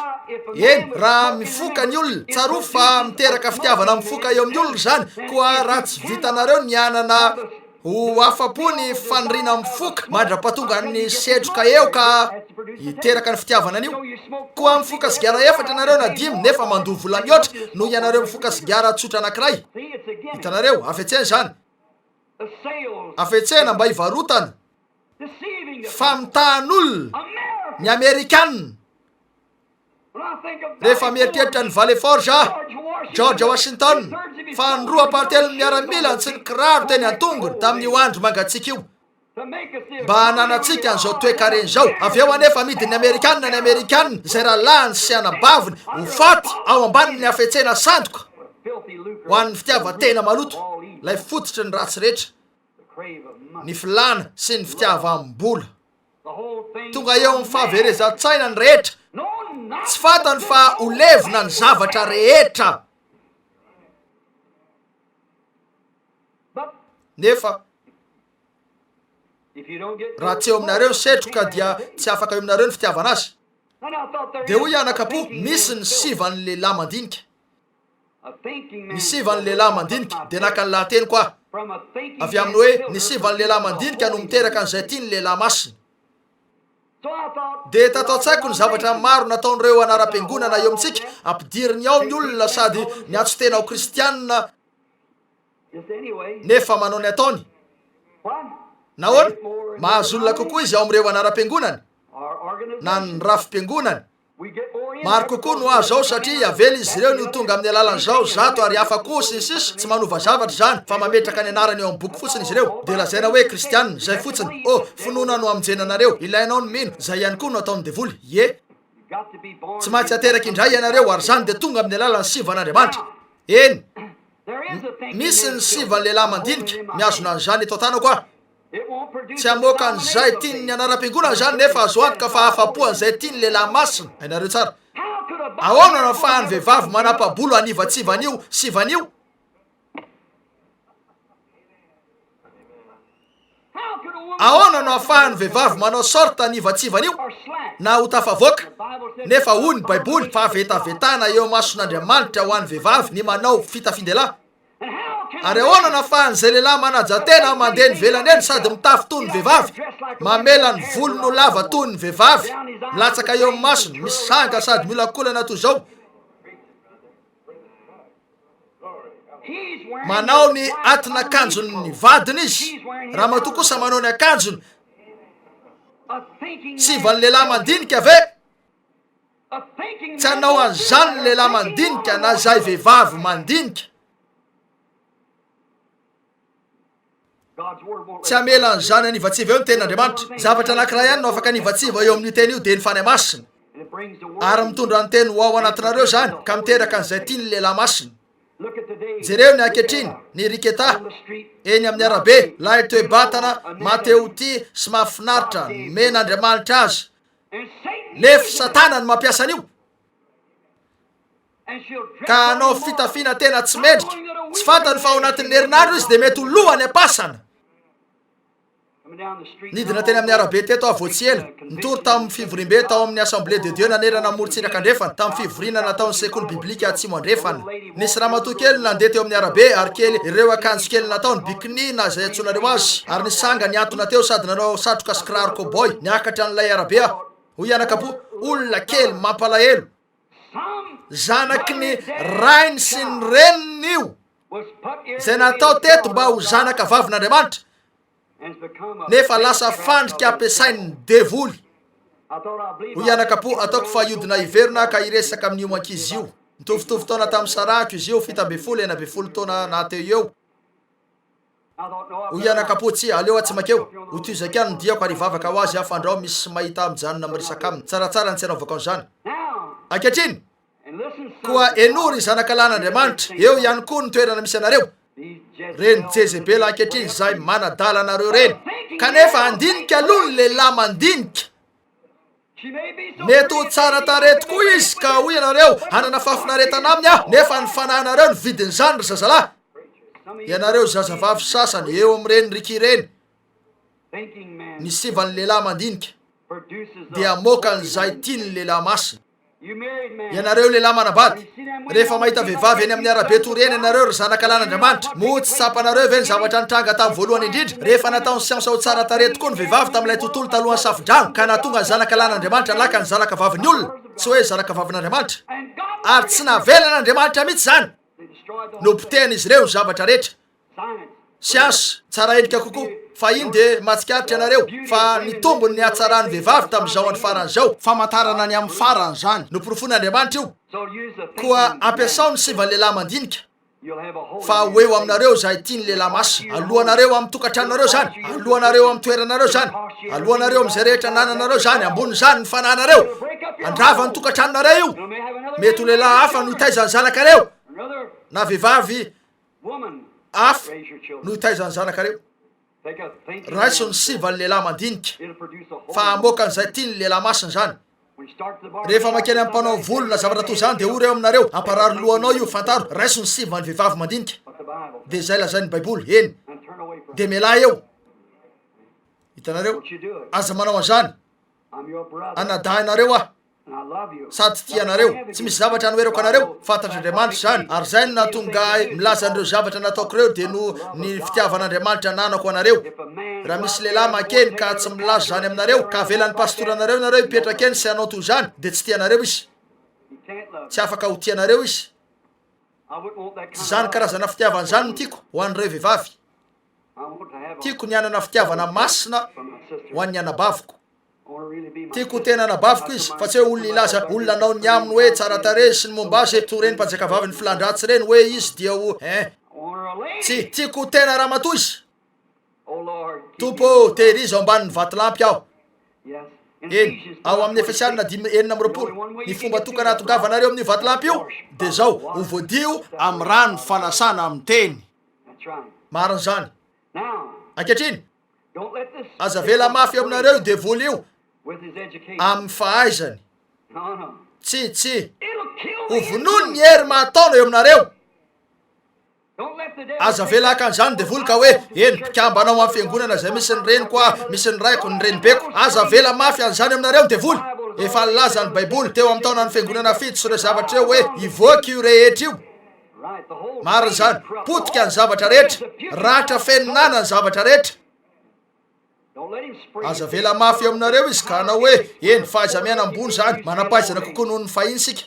Eny, raha mifoka ny olona, tsarovy fa miteraka fitiavana mifoka eo amin'ny olona izany, koa raha tsy vitanareo ny hanana. Ho afa-po ny faniriana mifoka mandra-pahatongan'ny setroka eo ka hiteraka ny fitiavana an'io. Koa mifoka sigara efatra ianareo na dimy nefa mandoa vola mihoatra noho ianareo mifoka sigara tsotra anankiray. Hitanareo, hafetsena izany. Hafetsena mba hivarotana. Famitahan'olona ny Amerikanina. Rehefa mieritreritra ny Valley Forge aho, George Washington, fa ny roa ampahatelon'ny miaramilany tsy nikiraro teny an-tongony tamin'io andro mangatsiaka io, mba hananantsika an'izao toe-karena izao. Avy eo anefa amidin'ny Amerikanina ny Amerikanina, izay rahalahiny sy anabaviny, ho faty ao ambanin'ny hafetsena sandoka ho an'ny fitiavan-tena maloto, ilay fototry ny ratsy rehetra, ny filàna sy ny fitiavam-bola. Tonga eo amin'ny fahaverezan-tsaina ny rehetra. Tsy fantany fa ho levona ny zavatra rehetra. Nefa raha tsy eo aminareo ny setroka dia tsy afaka eo aminareo ny fitiavana azy. Dia hoy anakapo, misy ny sivan'ny lehilahy mandinika. Ny sivan'ny lehilahy mandinika, dia naka ny lahateniko aho, avy amin'ny hoe ny sivan'ny lehilahy mandinika no miteraka an'izay tian'ny lehilahy masina. Dia tato an-tsaiko ny zavatra maro nataon'ireo anaram-piangonana eo amintsika, ampidiriny ao ny olona sady miantso tena ho kristianina nefa manao ny ataony. Nahoana? Mahazo olona kokoa izy ao amin'ireo anaram-piangonany na ny rafi-piangonany. Maro kokoa no azo ao satria avela izy ireo ny ho tonga amin'ny alalan'izao, zato ary hafa koa, sy ny sisa Tsy manova zavatra izany, fa mametraka ny anarany eo amin'ny boky fotsiny izy ireo, dia lazaina hoe Kristianina, izay fotsiny. Oh, finoana no hamonjena anareo. Ilainao ny mino. Izay ihany koa no ataon'ny devoly. Ie. Tsy maintsy ateraka indray ianareo, ary izany dia tonga amin'ny alalan'ny sivan'Andriamanitra. Eny. Misy ny sivan'ny lehilahy mandinika, mihazona an'izany eto an-tanako aho. Tsy hamoaka an'izay tian'ny anaram-piangonana izany nefa azo antoka fa afa-po an'izay tian'ny lehilahy masina. Hainareo tsara. Ahoana no ahafahan'ny vehivavy manapa-bolo hanivatsiva an'io sivana io? Ahoana no ahafahan'ny vehivavy manao sorte hanivatsiva an'io na ho tafavoaka? Nefa hoy ny Baiboly fa vetavetana eo imason'Andriamanitra ho an'ny vehivavy ny manao fitafian-dehilahy. Ary ahoana no ahafahan'izay lehilahy manaja tena mandeha eny ivelany eny sady mitafy toy ny vehivavy, mamela ny volony ho lava toy ny vehivavy, milatsaka eo amin'ny masony, misanga sady miolakolana toy izao, manao ny atin'akanjon'ny vadiny izy, ramatoa kosa manao ny akanjony. Sivan'ny lehilahy mandinika ve? Tsy hanao an'izany ny lehilahy mandinika na izay vehivavy mandinika. Tsy hamela an'izany hanivatsiva eo ny Tenin'Andriamanitra. Zavatra anankiray ihany no afaka hanivatsiva eo amin'io Teny io, dia ny Fanahy Masina. Ary mitondra ny Teny ho ao anatinareo izany, ka miteraka an'izay tian'ny lehilahy masina. Jereo ny ankehitriny, ny riketa, eny amin'ny arabe, ilay toe-batana maha-te-ho-tia sy mahafinaritra nomen'Andriamanitra azy. Nefa Satana no mampiasa an'io ka hanao fitafiana tena tsy mendrika. Tsy fantany fa ao anatin'ny herinandro izy dia mety ho lo any am-pasana. Nidina teny amin'ny arabe teto aho vao tsy ela, nitory tamin'ny fivoriambe tao amin'ny Assemblée de Dieu nanerana ny morontsiraka andrefana, tamin'ny fivoriana nataon'ny Sekoly Biblika Atsimo Andrefana. Nisy ramatoa kely nandeha teo amin'ny arabe ary kely ireo akanjo kely nataony, bikini na izay antsoinareo azy, ary nisanga nihantona teo sady nanao satroka sy kiraro cowboy niakatra an'ilay arabe aho. Hoy anakapo, Olona kely mampalahelo. Zanaky ny rainy sy ny reniny io, izay natao teto mba ho zanaka vavin'Andriamanitra. nefa lasa fandrika ampiasain'ny devoly. Hoy anakapo, Ataoko fa hiodina hiverina aho ka hiresaka amin'io ankizy io. Nitovitovy taona tamin'ny sarahako izy io, 17, 16 taona na teo eo. Hoy anakapo, Tsia, aleo aho tsy mankeo. Ho tohizako ihany ny diako ary hivavaka ho azy aho fandrao misy mahita ahy mijanona miresaka aminy. Tsaratsara ny tsy hanaovako an'izany. Ankehitriny, koa henoy ry zanaka lahin'Andriamanitra, eo ihany koa ny toerana misy anareo. Reny Jezebela ankehitriny izay manadala anareo reny. Kanefa handinika aloha ny lehilahy mandinika. Mety ho tsara tarehy tokoa izy ka hoy ianareo, hanana fahafinaretana aminy aho, nefa ny fanahinareo no vidin'izany ry zazalahy. Ianareo zazavavy sasany eo amin'ireny riky ireny, ny sivan'ny lehilahy mandinika dia hamoaka an'izay tian'ny lehilahy masina. Ianareo lehilahy manambady, rehefa mahita vehivavy eny amin'ny arabe toy ireny ianareo ry zanaka lahin'Andriamanitra, moa tsy tsapanareo ve ny zavatra nitranga tamin'ny voalohany indrindra, rehefa nataon'ny siansa ho tsara tarehy tokoa ny vehivavy tamin'ilay tontolo talohan'ny Safodrano, ka nahatonga ny zanaka lahin'Andriamanitra naka ny zanaka vavin'ny olona, tsy hoe zanaka vavin'Andriamanitra? Ary tsy navelan'Andriamanitra mihitsy izany. Nopotehan'izy ireo ny zavatra rehetra. Siansa, tsara endrika kokoa. Fahiny dia mahatsikaritra ianareo fa nitombo ny hatsaran'ny vehivavy tamin'izao andro farany izao. Famantarana ny amin'ny farany izany. Noporofoin'Andriamanitra io. Koa ampiasao ny sivan'ny lehilahy mandinika, fa ho eo aminareo izay tian'ny lehilahy masina. Alohanareo amin'ny tokantranonareo izany, alohanareo amin'ny toeranareo izany, alohanareo amin'izay rehetra anananareo izany, ambonin'izany ny fanahinareo. Handrava ny tokantranonareo io. Mety ho lehilahy hafa no hitaiza ny zanakareo, na vehivavy hafa no hitaiza ny zanakareo. Raiso ny sivan'ny lehilahy mandinika, fa hamoaka an'izay tian'ny lehilahy masina izany. Rehefa mankeny amin'ny mpanao volo na zavatra toy izany, dia hoy ireo aminareo, Hamparary lohanao io, fantaro, raiso ny sivan'ny vehivavy mandinika. Dia izay lazain'ny Baiboly, eny, dia mialà eo. Hitanareo? Aza manao an'izany. Anadahinareo aho. sady tia anareo. Tsy misy zavatra anoherako anareo, fantatr'Andriamanitra izany, ary izay no nahatonga ahy milaza an'ireo zavatra nataoko ireo dia noho ny fitiavan'Andriamanitra ananako anareo. Raha misy lehilahy mankeny ka tsy milaza izany aminareo, ka avelan'ny pastoranareo ianareo hipetraka eny sy hanao toy izany, dia tsy tia anareo izy. Tsy afaka ho tia anareo izy. Tsy izany karazana fitiavana izany no tiako ho an'ireo vehivavy. Tiako ny hanana fitiavana masina ho an'ny anabaviko. Tiako ho tena anabaviko izy, fa tsy hoe olona hilaza olona hanao ny aminy hoe tsara tarehy sy ny momba azy, toy ireny mpanjakavavin'ny filan-dratsy ireny hoe izy dia ho eh. Tsia, tiako ho tena ramatoa izy. Tompo ô, tehirizo ambanin'ny vatolampy aho. Eny, ao amin'ny Efesiana dimy 26, ny fomba tokana hahatongavanareo amin'io vatolampy io dia izao, ho voadio amin'ny rano fanasana amin'ny teny. Marina izany. Ankehitriny, Aza avela mafy eo aminareo io devoly io amin'ny fahaizany. Tsia, tsia. Ho vonoiny ny hery mahataona eo aminareo. Aza avela haka an'izany ny devoly ka hoe, Eny, mpikambana ao amin'ny fiangonana izay misy ny reniko aho, misy ny raiko, ny renibeko. Aza avela mafy an'izany eo aminareo ny devoly. Efa nilaza ny Baiboly teo amin'ny taonan'ny fiangonana fito sy ireo zavatra ireo hoe hivoaka io rehetra io. Marina izany. Potika ny zavatra rehetra. Ratra feno nana ny zavatra rehetra. Aza avela mafy eo aminareo izy ka hanao hoe, Eny, fahaiza-miaina ambony izany. Manam-pahaizana kokoa noho ny fahiny isika.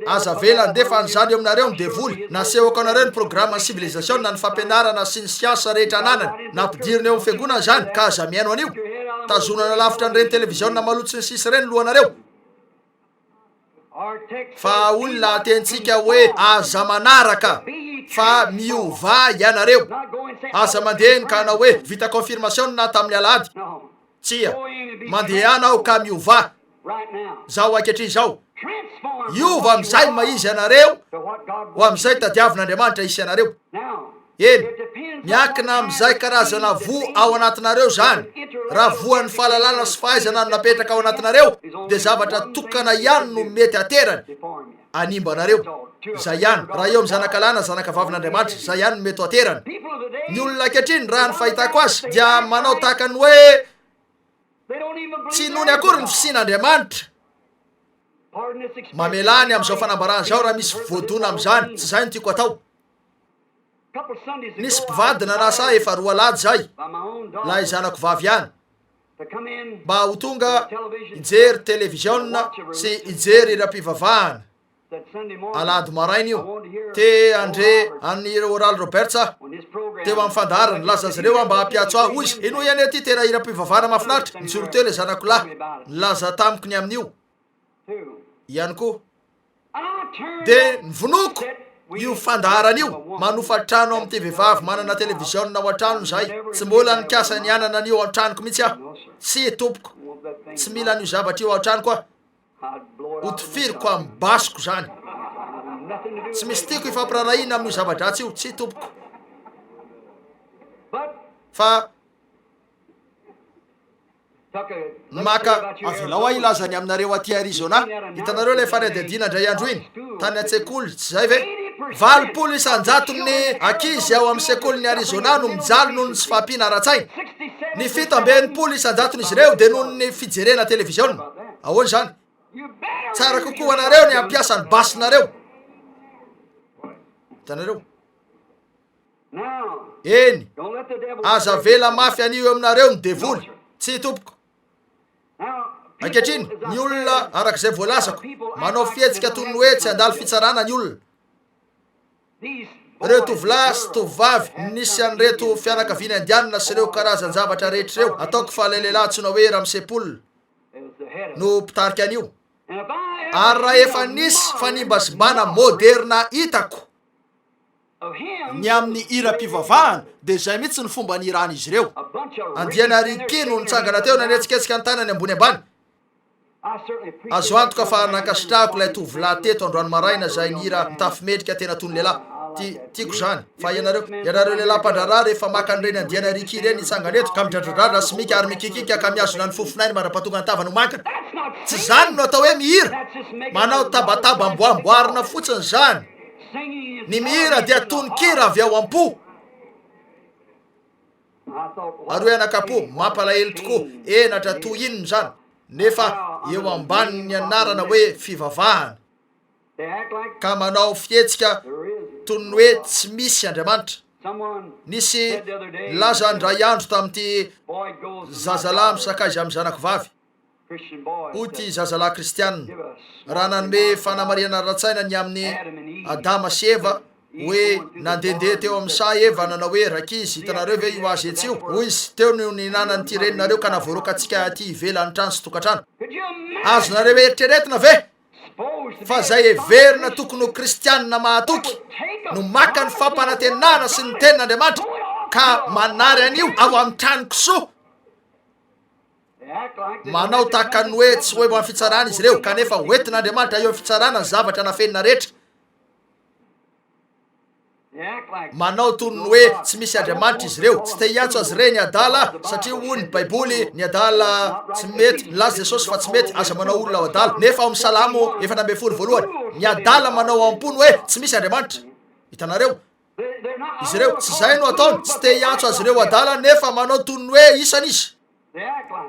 Aza avela handefa an'izany eo aminareo ny devoly. Nasehoko anareo ny programan'ny sivilizasiona, ny fampianarana sy ny siansa rehetra ananany. Nampidiriny eo amin'ny fiangonana izany, ka aza mihaino an'io. Tazonana lavitra an'ireny televiziona maloto sy ny sisa ireny ny lohanareo. Fa hoy ny lahatenintsika hoe, Aza manaraka, fa miovà ianareo. Aza mandeha eny ka hanao hoe, Vita confirmation aho tamin'ny alahady. Tsia. Mandehana aho ka miovà. Izao ankehitriny izao. Hiova amin'izay maha izy anareo ho amin'izay tadiavin'Andriamanitra hisy anareo. Eny, miankina amin'izay karazana voa ao anatinareo izany. Raha voan'ny fahalalana sy fahaizana no napetraka ao anatinareo, dia zavatra tokana ihany no mety haterany, hanimba anareo. Izay ihany. Raha eo amin'ny zanakalahy na zanakavavin'Andriamanitra, izay ihany no mety ho aterany. Ny olona ankehitriny, raha ny fahitako azy, dia manao tahaka ny hoe tsy inoany akory ny fisian'Andriamanitra. Mamelà ny amin'izao fanambarana izao raha misy voadona amin'izany. Tsy izay no tiako atao. Nisy mpivady nanasa ahy efa roa alahady izay, lahy zanako vavy ihany, mba ho tonga hijery televiziona sy hijery hiram-pivavahana. Alahady maraina io. Te handre an'i Oral Roberts aho. Teo amin'ny fandaharany, nilaza azy ireo aho mba hampiantso ahy. Hoy izy, Henoy anie ity tena hiram-pivavahana mahafinaritra. Nijoro teo ilay zanako lahy, nilaza tamiko ny amin'io. Ihany koa. Dia novonoiko io fandaharana io. Manofa trano amin'ity vehivavy manana televiziona ao an-tranony izahay. Tsy mbola nikasa ny hanana an'io ao an-tranoko mihitsy aho. Tsia, tompoko. Tsy mila an'io zavatra io ao an-tranoko aho. Hotifiriko amin'ny basiko izany. Tsy misy tiako hifampiraharahiana amin'io zava-dratsy io. Tsia, tompoko. Fa. Maka, avelao aho hilaza ny aminareo aty Arizona. Hitanareo ilay fanadihadiana indray andro iny, tany an-tsekoly, tsy izay ve? 80 isan-jaton'ny ankizy ao amin'ny sekolin'i Arizona no mijaly noho ny tsy fahampiana ara-tsaina. Ny 67 isan-jaton'izy ireo dia noho ny fijerena televiziona. Ahoana izany? Tsara kokoa ho anareo ny hampiasa ny basinareo. Hitanareo? Eny, aza avela mafy an'io eo aminareo ny devoly. Tsia, tompoko. Ankehitriny, ny olona, arak'izay voalazako, manao fihetsika toy ny hoe tsy handalo fitsarana ny olona. Ireo tovolahy sy tovovavy nisy an'ireto fianakaviana indianina sy ireo karazan-javatra rehetra ireo, ataoko fa ilay lehilahy antsoina hoe Ramsey Poole no mpitarika an'io. Ary raha efa nisy fanimbazimbana moderina hitako ny amin'ny hiram-pivavahana, dia izay mihitsy ny fomba nihiran'izy ireo. Andiana Ricky no nitsangana teo nanetsiketsika ny tanany ambony ambany. Azo antoka fa nankasitrahako ilay tovolahy teto androany maraina izay nihira mitafy mendrika tena toy ny lehilahy. Ti, tiako izany. Fa ianareo, ianareo lehilahy mpandraharaha rehefa maka an'ireny andiana Ricky ireny hitsangana eto, ka midradradradra sy mika ary mikikika ka mihazona ny fofonainy mandra-pahatonga ny tavany ho mankina. Tsy izany no atao hoe mihira. Manao tabataba amboamboarina fotsiny izany. Ny mihira dia tononkira avy ao am-po. Ary hoy anakapo, Mampalahelo tokoa, henatra toy inona izany, nefa eo ambanin'ny anarana hoe fivavahana, ka manao fihetsika toy ny hoe tsy misy Andriamanitra. Nisy nilaza indray andro tamin'ity zazalahy misakaiza amin'ny zanako vavy, Hoy ity zazalahy kristiana, raha nanome fanamarihana ara-tsaina ny amin'i Adama sy Eva, hoe nandehandeha teo amin'ny saha Eva, nanao hoe, Rankizy, hitanareo ve io hazo etsy io? Hoy izy, teo no nihinanan'ity reninareo ka navoaroaka antsika aty ivelan'ny trano sy tokantrano. Azonareo eritreretina ve fa izay heverina tokony ho kristiana mahatoky no maka ny fampanantenana sy ny tenin'Andriamanitra ka manary an'io ao amin'ny tranon-kisoa? Manao tahaka ny hoe tsy ho eo amin'ny fitsarana izy ireo, kanefa hoentin'Andriamanitra eo amin'ny fitsarana ny zavatra nafenina rehetra. Manao toy ny hoe tsy misy Andriamanitra izy ireo. Tsy te hiantso azy ireny adala aho, satria hoy ny Baiboly, ny adala tsy mety. Nilaza Jesosy fa tsy mety, aza manao olona ho adala. Nefa ao amin'ny Salamo 14 voalohany, ny adala manao ao am-pony hoe tsy misy Andriamanitra. Hitanareo? Izy ireo, tsy izay no ataony, tsy te hiantso azy ireo adala nefa manao toy ny hoe isany izy.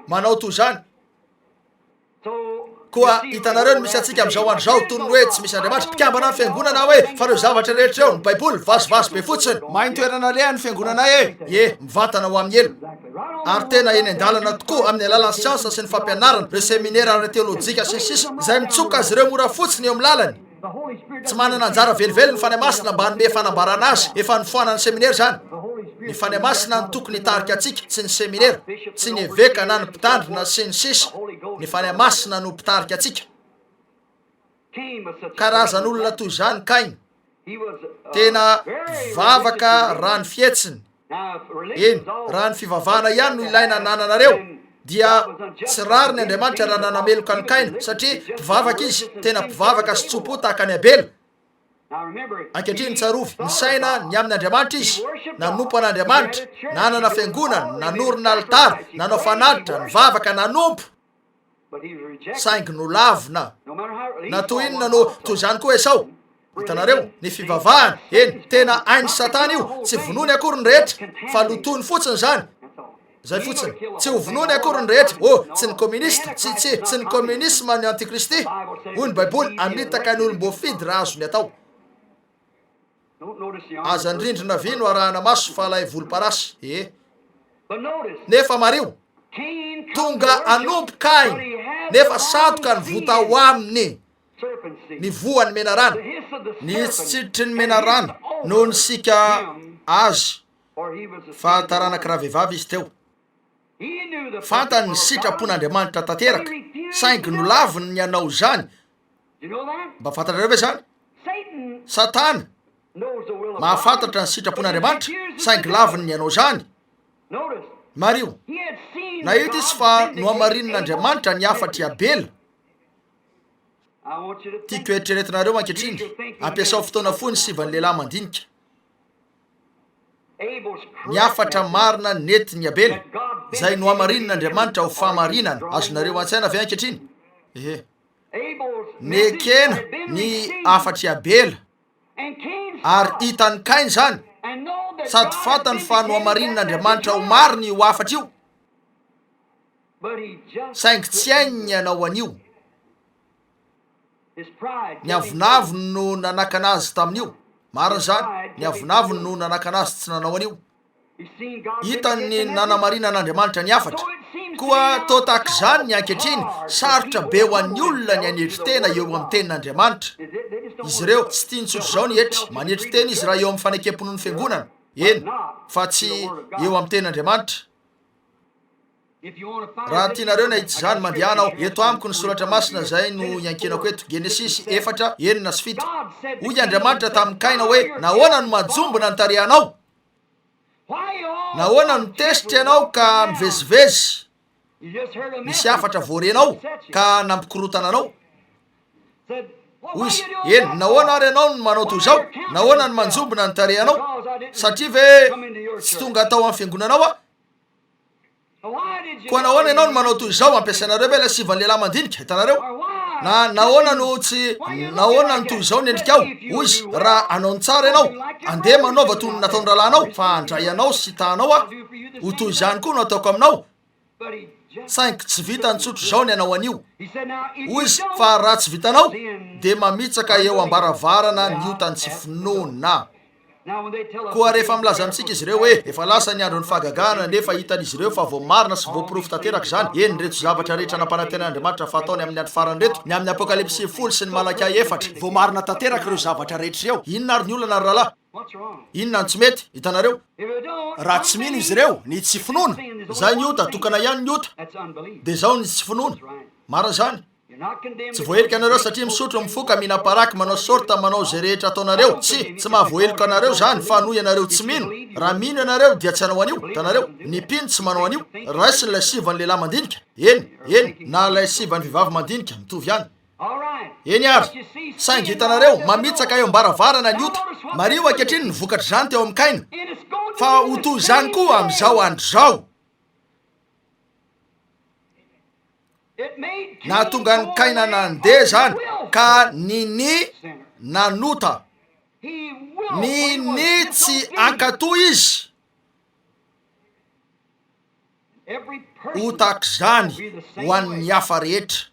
Manao toy izany. Koa hitanareo ny misy antsika amin'izao andro izao, toy ny hoe tsy misy Andriamanitra. Mpikambana amin'ny fiangonana aho e, fa ireo zavatra rehetra ireo, ny Baiboly, vazivazy be fotsiny. Mahay ny toerana aleha ny fiangonanay e. Ie, mivantana ho amin'ny helo. Ary tena eny an-dalana tokoa amin'ny alalan'ny siansa sy ny fampianarana, ireo seminera ara-teolojika sy ny sisa, izay mitsoka azy ireo mora fotsiny eo amin'ny lalany. Tsy manana anjara velively ny Fanahy Masina mba hanome fanambarana azy. Efa nofoanan'ny seminera izany. Ny Fanahy Masina no tokony hitarika antsika, tsy ny seminera, tsy ny eveka na ny mpitandrina sy ny sisa Ny Fanahy Masina no mpitarika antsika. Karazan'olona toy izany Kaina. Tena mpivavaka raha ny fihetsiny. Eny, raha ny fivavahana ihany no ilaina anananareo, dia tsy rariny Andriamanitra raha nanameloka an'i Kaina, satria mpivavaka izy, tena mpivavaka sy tso-po tahaka an'i Abela. Ankehitriny tsarovy, nisaina ny amin' Andriamanitra izy, nanompo an'Andriamanitra, nanana fiangonana, nanorina alitara, nanao fanatitra, nivavaka, nanompo. saingy nolavina. Na toy inona no toy izany koa Esao. Hitanareo? Ny fivavahana, eny, tena hain'i Satana io, tsy vonoiny akory ny rehetra, fa lotoiny fotsiny izany. Izay fotsiny. Tsy ho vonoiny akory ny rehetra. Oh, tsy ny kominista, tsy, tsy, tsy ny kominisma ny antikristy. Hoy ny Baiboly, hamitaka ny olom-boafidy raha azony atao. Aza ny rindrina vy no arahana maso fa ilay volomparasy ee. Nefa mariho, tonga hanompo Kaina, nefa sandoka ny voa tao aminy, ny voan'ny menarana. Ny tsitsitry ny menarana no nisika azy, fa taranak'i ravehivavy izy teo. Fantany ny sitrapon'Andriamanitra tanteraka, saingy nolaviny ny hanao izany. Mba fantatrareo ve izany? Satana mahafantatra ny sitrapon'Andriamanitra, saingy laviny ny hanao izany. Mariho, nahita izy fa nohamarinin'Andriamanitra ny hafatr'i Abela. Tiako eritreretinareo ankehitriny, ampiasao fotoana fohy ny sivan'ny lehilahy mandinika. Ny hafatra marina nentin'i Abela, izay nohamarinin'Andriamanitra ho fahamarinana. Azonareo an-tsaina ve ankehitriny? Ehe. Nekena ny hafatr'i Abela, ary hitan'i Kaina izany, sady fantany fa nohamarinin'Andriamanitra ho marina io hafatra io, saingy tsy hainy ny hanao an'io. Ny avonavony no nanakana azy tamin'io. Marina izany, ny avonavony no nanakana azy tsy nanao an'io. Hitany ny nanamarinan'Andriamanitra ny hafatra. Koa toa tahaka izany ny ankehitriny, sarotra be ho an'ny olona ny hanetry tena eo amin'ny Tenin'Andriamanitra. Izy ireo, tsy tiany tsotra izao ny hetry. Manetry tena izy raha eo amin'ny fanekem-pinoan'ny fiangonana, eny, fa tsy eo amin'ny Tenin'Andriamanitra. Raha tianareo ny hahita izany, mandehana ao. Eto amiko ny Soratra Masina izay no iankinako eto. Genesisy efatra, enina sy fito. Hoy Andriamanitra tamin'i Kaina hoe, Nahoana no majombona ny tarehanao? Nahoana no tezitra ianao ka mivezivezy? Nisy hafatra voarenao ka nampikorontana anao. Hoy izy, Eny, nahoana ary ianao no manao toy izao? Nahoana no manjombona ny tarehanao? Satria ve tsy tonga tao amin'ny fiangonanao aho? Koa nahoana ianao no manao toy izao? Ampiasainareo ve ilay sivan'ny lehilahy mandinika? Hitanareo? Na nahoana no tsy, nahoana no toy izao ny endrikao? Hoy izy, Raha hanao ny tsara ianao, andeha manaova toy ny nataon'ny rahalahinao, fa handray anao sy hitahanao aho. Ho toy izany koa no hataoko aminao. Saingy tsy vitany tsotra izao ny hanao an'io. Hoy izy, Fa raha tsy vitanao, dia mamitsaka eo am-baravarana ny otan'ny tsy finoana. Koa rehefa milaza amintsika izy ireo hoe, Efa lasa ny andron'ny fahagagana, nefa hitan'izy ireo fa voamarina sy voaporofo tanteraka izany, eny, ireto zavatra rehetra nampanantenain'Andriamanitra fa hataony amin'ny andro farany ireto, ny amin'ny Apokalypsy folo sy ny Malakia efatra. Voamarina tanteraka ireo zavatra rehetra ireo. Inona ary ny olana, ry rahalahy? Inona no tsy mety? Hitanareo? Raha tsy mino izy ireo, ny tsy finoana, izay ny ota, tokana ihany ny ota, dia izao ny tsy finoana. Marina izany. Tsy voaheloka ianareo satria misotro, mifoka, mihinam-paraky, manao sorta, manao izay rehetra ataonareo. Tsia, tsy mahavoaheloka anareo izany, fa noho ianareo tsy mino. Raha mino ianareo dia tsy hanao an'io. Hitanareo? Ny mpino tsy manao an'io. Raisiny ilay sivan'ny lehilahy mandinika. Eny, eny, na ilay sivan'ny vehivavy mandinika, mitovy ihany. Eny ary. Saingy, hitanareo, mamitsaka eo am-baravarana ny ota. Mariho ankehitriny ny vokatr'izany teo amin'i Kaina. Fa ho toy izany koa amin'izao andro izao. Nahatonga an'i Kaina nandeha izany ka ninia nanota. Ninia tsy hankatò izy. Ho tahak'izany ho an'ny hafa rehetra.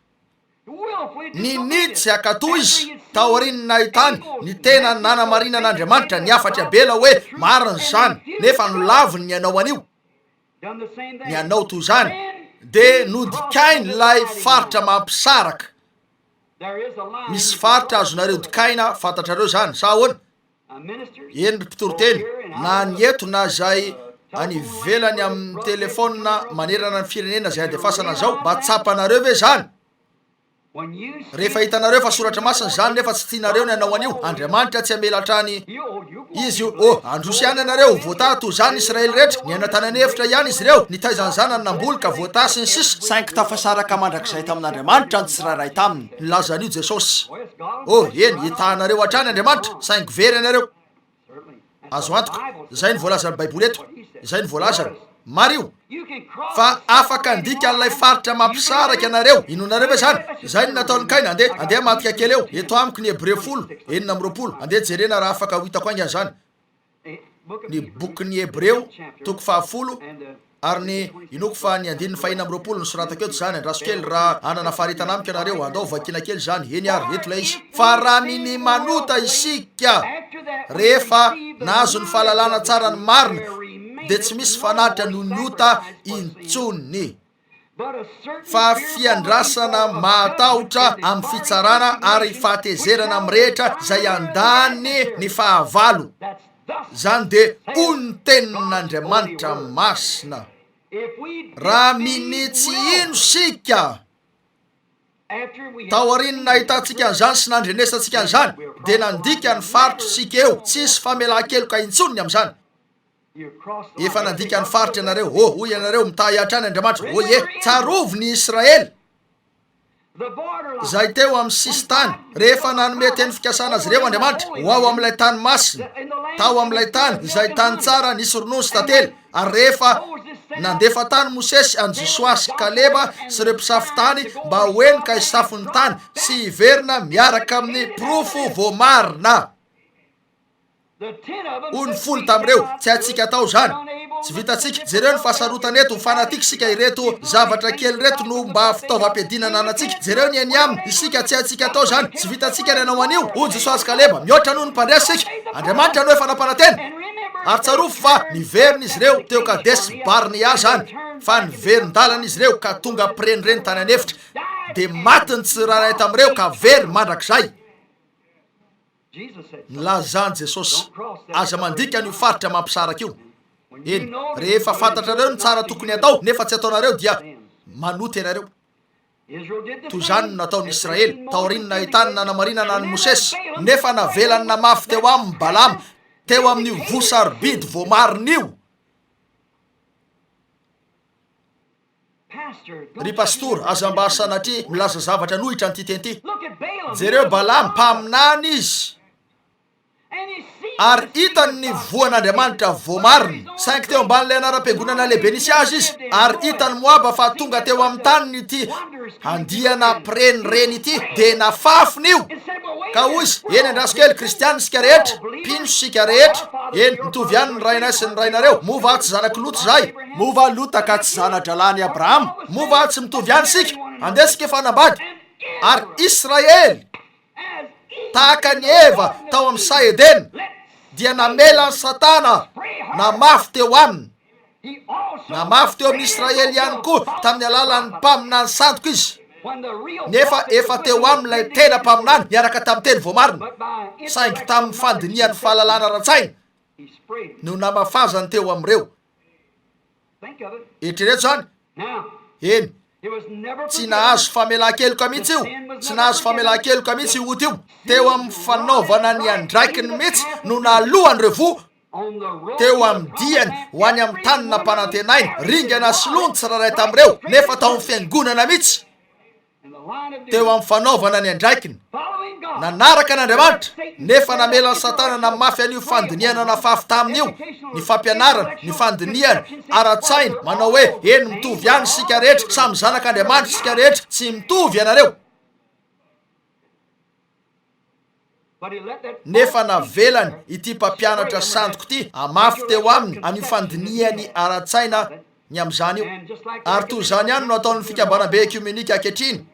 Ninia tsy hankatò izy taorian'ny nahitany ny tena nanamarinan'Andriamanitra ny hafatr'i Abela hoe marina izany, nefa nolaviny ny hanao an'io. ny hanao toy izany, dia nodikainy ilay faritra mampisaraka. Misy faritra azonareo dikaina, fantatrareo izany, sa ahoana? Eny ry mpitoriteny, na ny eto na izay any ivelany amin'ny telefaonina manerana ny firenena izay andefasana an'izao, mba tsapanareo ve izany? Rehefa hitanareo fa Soratra Masina izany nefa tsy tianareo ny hanao an'io, Andriamanitra tsy hamela hatrany Izy io. Oh, handroso ihany ianareo, ho voatahy toy izany ny Israely rehetra. Niaina tany an'efitra ihany izy ireo, nitaiza ny zanany, namboly ka voatahy sy ny sisa. Saingy tafasaraka mandrakizay tamin'Andriamanitra ny tsirairay taminy. Nilaza an'io Jesosy. Oh, eny, hitahy anareo hatrany Andriamanitra, saingy very ianareo. Azo antoka, izay no voalazan'ny Baiboly eto, izay no voalazany. Mariho fa afaka handika an'ilay faritra mampisaraka ianareo. Inoanareo ve izany? Izay no nataon'i Kaina. Andeha, andeha hamadika kely eo. Eto amiko ny Hebreo folo, 26. Andeha jerena raha afaka ho hitako haingana izany. Ny bokin'ny Hebreo, toko fahafolo, Ary ny, inoako fa ny andininy fahenina amby 20 no soratako eto izany, andraso kely raha hanana faharetana amiko ianareo, andao vakiana kely izany, eny ary, eto ilay izy. Fa raha minia manota isika, rehefa nahazo ny fahalalana tsara ny marina, dia tsy misy fanatitra noho ny ota intsony, fa fiandrasana mahatahotra amin'ny fitsarana ary fahatezerana mirehitra izay handany ny fahavalo. Izany dia hoy ny tenin'Andriamanitra masina. Raha minia tsy hino isika, taorian'ny nahitantsika an'izany sy nandrenesantsika an'izany, dia nandika ny faritra isika eo, tsisy famelan-keloka intsony ny amin'izany. Efa nandika ny faritra ianareo. Oh, hoy ianareo, mitahy hatrany Andriamanitra. Oh, ie. Tsarovy ny Israely. izay teo amin'ny sisin-tany, rehefa nanome teny fikasana azy ireo Andriamanitra, ho ao amin'ilay tany masina, tao amin'ilay tany, izay tany tsara nisy ronono sy tantely, ary rehefa nandefa tany Mosesy an'i Josoa sy Kaleba sy ireo mpisafo tany mba ho eny ka hisafo ny tany sy hiverina miaraka amin'ny porofo voamarina. Hoy ny folo tamin'ireo, Tsy haintsika atao izany. Tsy vitantsika. Jereo ny fahasarotana eto, fanatique isika, ireto zavatra kely ireto no mba fitaovam-piadiana ananantsika. Jereo ny eny aminy, isika tsy haintsika atao izany, tsy vitantsika ny hanao an'io, hoy Josoa sy Kaleba, mihoatra noho ny mpandresy isika. Andriamanitra no efa nampanantena. Ary tsarovy fa niverina izy ireo teo Kadesy Barnea izany, fa niverin-dalana izy ireo ka tonga mpirenireny tany an'efitra, dia maty ny tsirairay tamin'ireo ka very mandrakizay. Nilazan'i Jesosy, Aza mandika an'io faritra mampisaraka io. Eny, rehefa fantatrareo ny tsara tokony hatao nefa tsy ataonareo dia manota ianareo. Toy izany no nataon'ny Israely, taorian'ny nahitany nanamarinana an'i Mosesy, nefa navelany namafy teo aminy Balama, teo amin'io voa sarobidy voamarina io. Ry pastora, aza mba sanatria milaza zavatra hanohitra an'ity teny ity. Jereo Balama, mpaminany izy. Ary hitany ny voan'Andriamanitra voamarina. Saingy teo ambanin'ilay anaram-piangonana lehibe nisy azy izy, ary hitan'i Moaba fa tonga teo amin'ny taniny ity andiana mpirenireny ity, dia nafafiny io. Ka hoy izy, Eny, andraso kely, Kristiana isika rehetra, mpino isika rehetra. Eny, mitovy ihany ny rainay sy ny rainareo. Moa va tsy zanak'i Lota izahay? Moa va Lota ka tsy zana-drahalahin'i Abrahama? Moa va tsy mitovy ihany isika? Andeha isika hifanambady. Ary Israely, tahaka an'i Eva tao amin'ny saha Edena, dia namela an'i Satana namafy teo aminy. Namafy teo amin'i Israely ihany koa tamin'ny alalan'ny mpaminany sandoka izy. Nefa efa teo aminy ilay tena mpaminany niaraka tamin'ny teny voamarina, saingy tamin'ny fandinihany fahalalana ara-tsaina no namafazany teo amin'ireo. Eritrereto izany. Eny. Tsy nahazo famelan-keloka mihitsy io. Tsy nahazo famelan-keloka mihitsy io ota io. Teo amin'ny fanaovana ny andraikiny mihitsy no nahalohany ireo voa teo amin'ny diany ho any amin'ny tany nampanantenaina. Ringana sy lo ny tsirairay tamin'ireo, nefa tao amin'ny fiangonana mihitsy. teo amin'ny fanaovana ny andraikiny. Nanaraka an'Andriamanitra, nefa namela an'i Satana namafy an'io fandinihana nafafy taminy io, ny fampianarana, ny fandinihana ara-tsaina, manao hoe, Eny, mitovy ihany isika rehetra, samy zanak'Andriamanitra isika rehetra. Tsy mitovy ianareo. Nefa navelany ity mpampianatra sandoka ity hamafy teo aminy an'io fandinihany ara-tsaina ny amin'izany io. Ary toy izany ihany no ataon'ny fikambanam-be ekiomenika ankehitriny.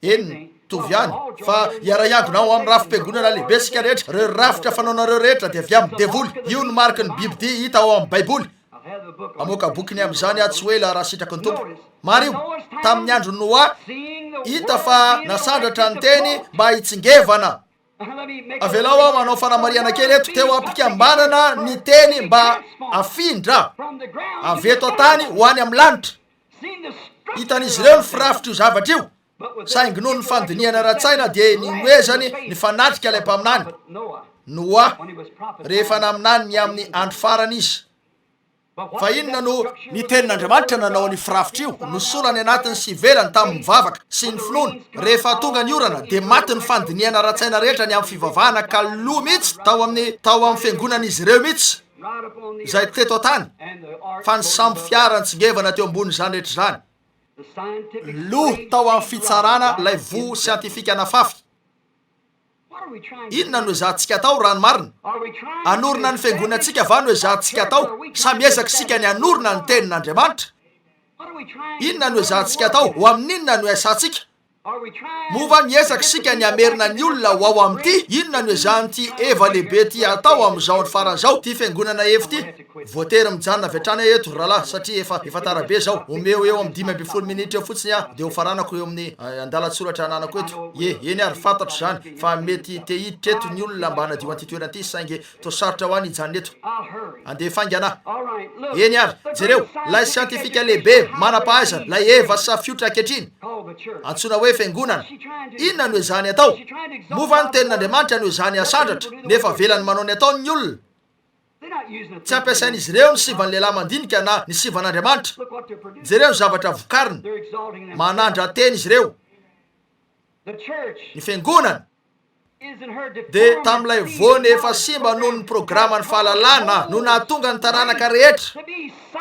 Eny, mitovy ihany. Fa hiara-hiangona ao amin'ny rafi-piangonana lehibe isika rehetra. Ireo rafitra fanaonareo rehetra dia avy amin'ny devoly. Io no mariky ny bibidia hita ao amin'ny Baiboly. Hamoaka boky ny amin'izany aho tsy ho ela raha sitraky ny Tompo. Mariho, tamin'ny andron'i Noa, hita fa nasandratra ny teny mba hitsingevana. Avelao aho hanao fanamarihana kely eto. Teo am-pikambanana ny teny mba hafindra avy eto an-tany ho any amin'ny lanitra. Hitan'izy ireo ny firafitr'io zavatra io, saingy noho ny fandinihana ara-tsaina dia ninoezany nifanatrika ilay mpaminany, Noa, rehefa naminany ny amin'ny andro farany izy. Fa inona no ny Tenin'Andriamanitra nanao an'io firafitra io? Nosorany anatiny sy ivelany tamin'ny vavaka sy ny finoana. Rehefa tonga ny orana, dia maty ny fandinihana ara-tsaina rehetra ny amin'ny fivavahana ka lo mihitsy tao amin'ny tao amin'ny fiangonan'izy ireo mihitsy izay teto an-tany, fa ny sambo fiara nitsingevana teo ambonin'izany rehetra izany. Lo tao amin'ny fitsarana ilay voa siantifika nafafy. Inona no ezahantsika atao, raha ny marina? Hanorina ny fiangonantsika va no ezahantsika atao, sa miezaka isika ny hanorina ny Tenin'Andriamanitra? Inona no ezahantsika atao? Ho amin'inona no iasantsika? Moa va miezaka isika ny hamerina ny olona ho ao amin'ity? Inona no ezahan'ity Eva lehibe ity atao amin'izao andro farany izao, ity fiangonana Eva ity? Voatery mijanona avy hatrany aho eto, ry rahalahy, satria efa, efa tara be izao. Omeo eo amin'ny 15 minitra eo fotsiny aho, dia hofaranako eo amin'ny andalan-tsoratra ananako eto. Ie, eny ary, fantatro izany, fa mety te hiditra eto ny olona mba hanadio an'ity toerana ity, saingy toa sarotra ho ahy ny hijanona eto. Andeha faingana aho. Eny ary, jereo, ilay siantifika lehibe manam-pahaizana, ilay Eva safiotra ankehitriny, antsoina hoe fiangonana. Inona no ezahany atao? Moa va ny Tenin'Andriamanitra no ezahany asandratra, nefa avelany manao ny ataony ny olona? Tsy ampiasain'izy ireo ny sivan'ny lehilahy mandinika na ny sivan'Andriamanitra. Jereo ny zavatra vokariny. Manandra-tena izy ireo. Ny fiangonana dia tamin'ilay voany efa simba noho ny programan'ny fahalalana no nahatonga ny taranaka rehetra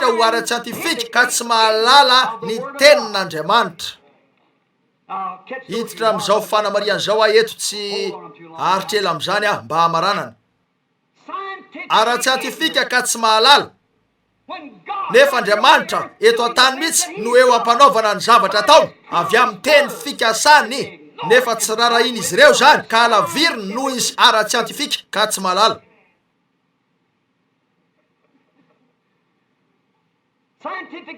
ho ara-tsiantifika ka tsy mahalala ny tenin'Andriamanitra. Hiditra amin'izao fanamarihana izao aho eto, tsy haharitra ela amin'izany aho mba hamaranana. ara-tsiantifika ka tsy mahalala. Nefa Andriamanitra eto an-tany mihitsy no eo am-panaovana ny zavatra ataony avy amin'ny teny fikasany, nefa tsy rarahian'izy ireo izany ka halaviriny noho izy ara-tsiantifika ka tsy mahalala.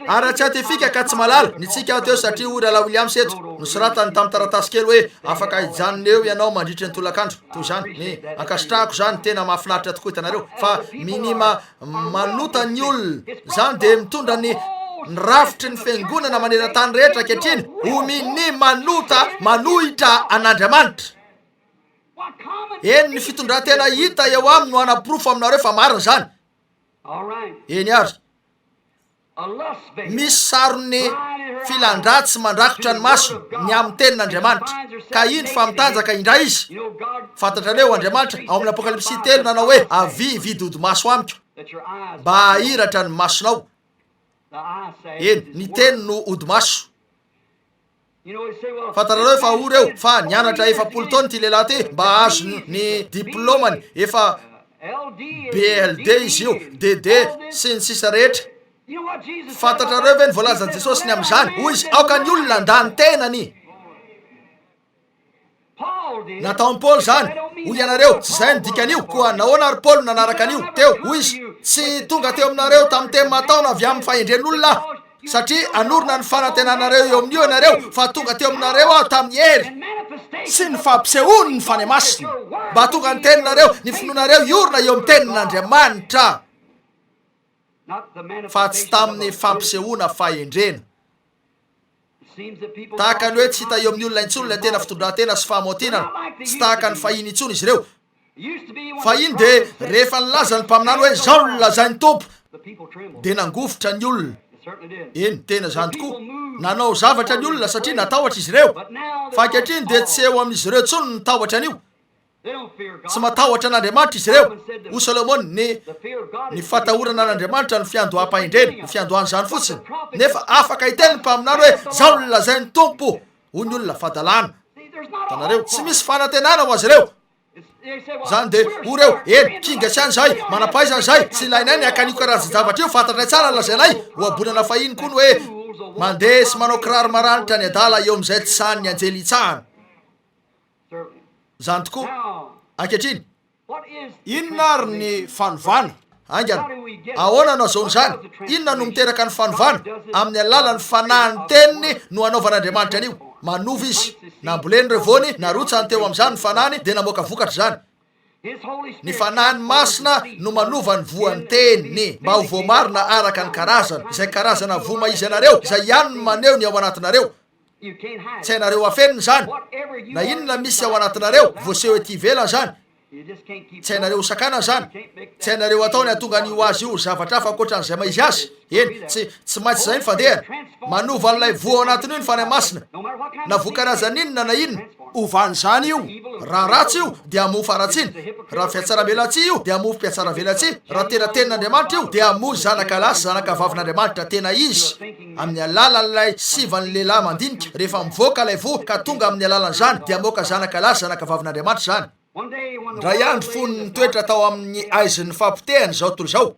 Ara-tsiantifika ka tsy mahalala. Nitsiky aho teo satria hoy Rahalahy Williams eto, nosoratany tamin'ny taratasy kely hoe, Afaka hijanona eo ianao mandritry ny tolakandro. Toy izany. Ny, ankasitrahako izany, tena mahafinaritra tokoa, hitanareo. Fa minia ma, manota ny olona. Izany dia mitondra ny, ny rafitry ny fiangonana maneran-tany rehetra ankehitriny ho minia manota manohitra an'Andriamanitra. Eny, ny fitondran-tena hita eo aminy no hanaporofo aminareo fa marina izany. Eny ary. Misy saron'ny filan-dratsy mandrakotra ny masony ny amin'ny tenin'Andriamanitra, ka indro fa mitanjaka indray izy. Fantatrareo, Andriamanitra, ao amin'ny Apokalypsy telo, nanao hoe, Avia hividy hodi-maso amiko, mba hahiratra ny masonao. Eny, ny teny no hodi-maso. Fantatrareo fa ory eo fa nianatra 40 taona ity lehilahy ity mba hahazo ny diplaomany, efa BLD izy io, DD sy ny sisa rehetra. Fantatrareo ve ny voalazan'i Jesosy ny amin'izany? Hoy izy, aoka ny olona handà ny tenany. Nataon'i Paoly izany, hoy ianareo, tsy izay no dikan'io. Koa nahoana ary Paoly no nanaraka an'io teo? Hoy izy, Tsy tonga teo aminareo tamin'ny teny mahataona avy amin'ny fahendren'olona aho, satria hanorina ny fanantenanareo eo amin'io ianareo, fa tonga teo aminareo aho tamin'ny hery sy ny fampisehoan'ny Fanahy Masina, mba hahatonga ny teninareo, ny finoanareo hiorina eo amin'ny tenin'Andriamanitra, fa tsy tamin'ny fampisehoana fahendrena. Tahaka ny hoe tsy hita eo amin'ny olona intsony ilay tena fitondran-tena sy fahamaotinana. Tsy tahaka ny fahiny intsony izy ireo. Fahiny dia rehefa nilaza ny mpaminany hoe izao no lazain'ny Tompo, dia nangovitra ny olona. Eny, tena izany tokoa. Nanao zavatra ny olona satria natahotra izy ireo. Fa ankehitriny dia tsy eo amin'izy ireo intsony ny tahotra an'io. Tsy matahotra an'Andriamanitra izy ireo. Hoy Solomona, Ny, ny fatahorana an'Andriamanitra no fiandoham-pahendrena, ny fiandohan'izany fotsiny. Nefa afaka hiteny ny mpaminany hoe, Izao no lazain'ny Tompo! Hoy ny olona, Fadalàna. Hitanareo? Tsy misy fanantenana ho azy ireo. Izany dia, hoy ireo, Eny, kinga sy any izahay, manam-pahaizana izahay, tsy ilainay ny haka an'io karazan-javatra io, fantatray tsara ny lazainay. Ohabolana fahiny koa ny hoe, Mandeha sy manao kiraro maranitra ny adala eo amin'izay tsy sahin'ny anjely hitsahana. Izany tokoa. Ankehitriny, inona ary ny fanovana? Haingana. Ahoana no azahoana izany? Inona no miteraka ny fanovana? Amin'ny alalan'ny Fanahin'ny Teniny no anaovan'Andriamanitra an'io. Manova Izy. Namboleny ireo voany, narotsany teo amin'izany ny Fanahiny, dia namoaka vokatra izany. Ny Fanahiny Masina no manova ny voan'ny Teniny mba ho voamarina araka ny karazany. Izay karazana voa maha-izy anareo, izay ihany no maneho ny ao anatinareo. Tsy hainareo afenina izany. Na inona misy ao anatinareo, voaseho ety ivelany izany. Tsy hainareo hosakanana izany. Tsy hainareo atao ny hahatonga an'io azy io ho zavatra hafa ankoatra an'izay maha-izy azy. Eny, tsy, tsy maintsy izay ny fandehany. Manova an'ilay voa ao anatin'io ny Fanahy Masina. Na voa karazany inona na inona, ovan'izany io. Raha ratsy io, dia hamoa faharatsiana. Raha fihatsarambelatsihy io, dia hamoa mpihatsaravelatsihy. Raha tena Tenin'Andriamanitra io, dia hamoa zanaka lahy sy zanaka vavin'Andriamanitra tena izy. Amin'ny alalan'ilay sivan'ny lehilahy mandinika, rehefa mivoaka ilay voa ka tonga amin'ny alalan'izany, dia hamoaka zanaka lahy sy zanaka vavin'Andriamanitra izany. Indray andro fony nitoetra tao amin'ny haizin'ny fahapotehana izao tontolo izao,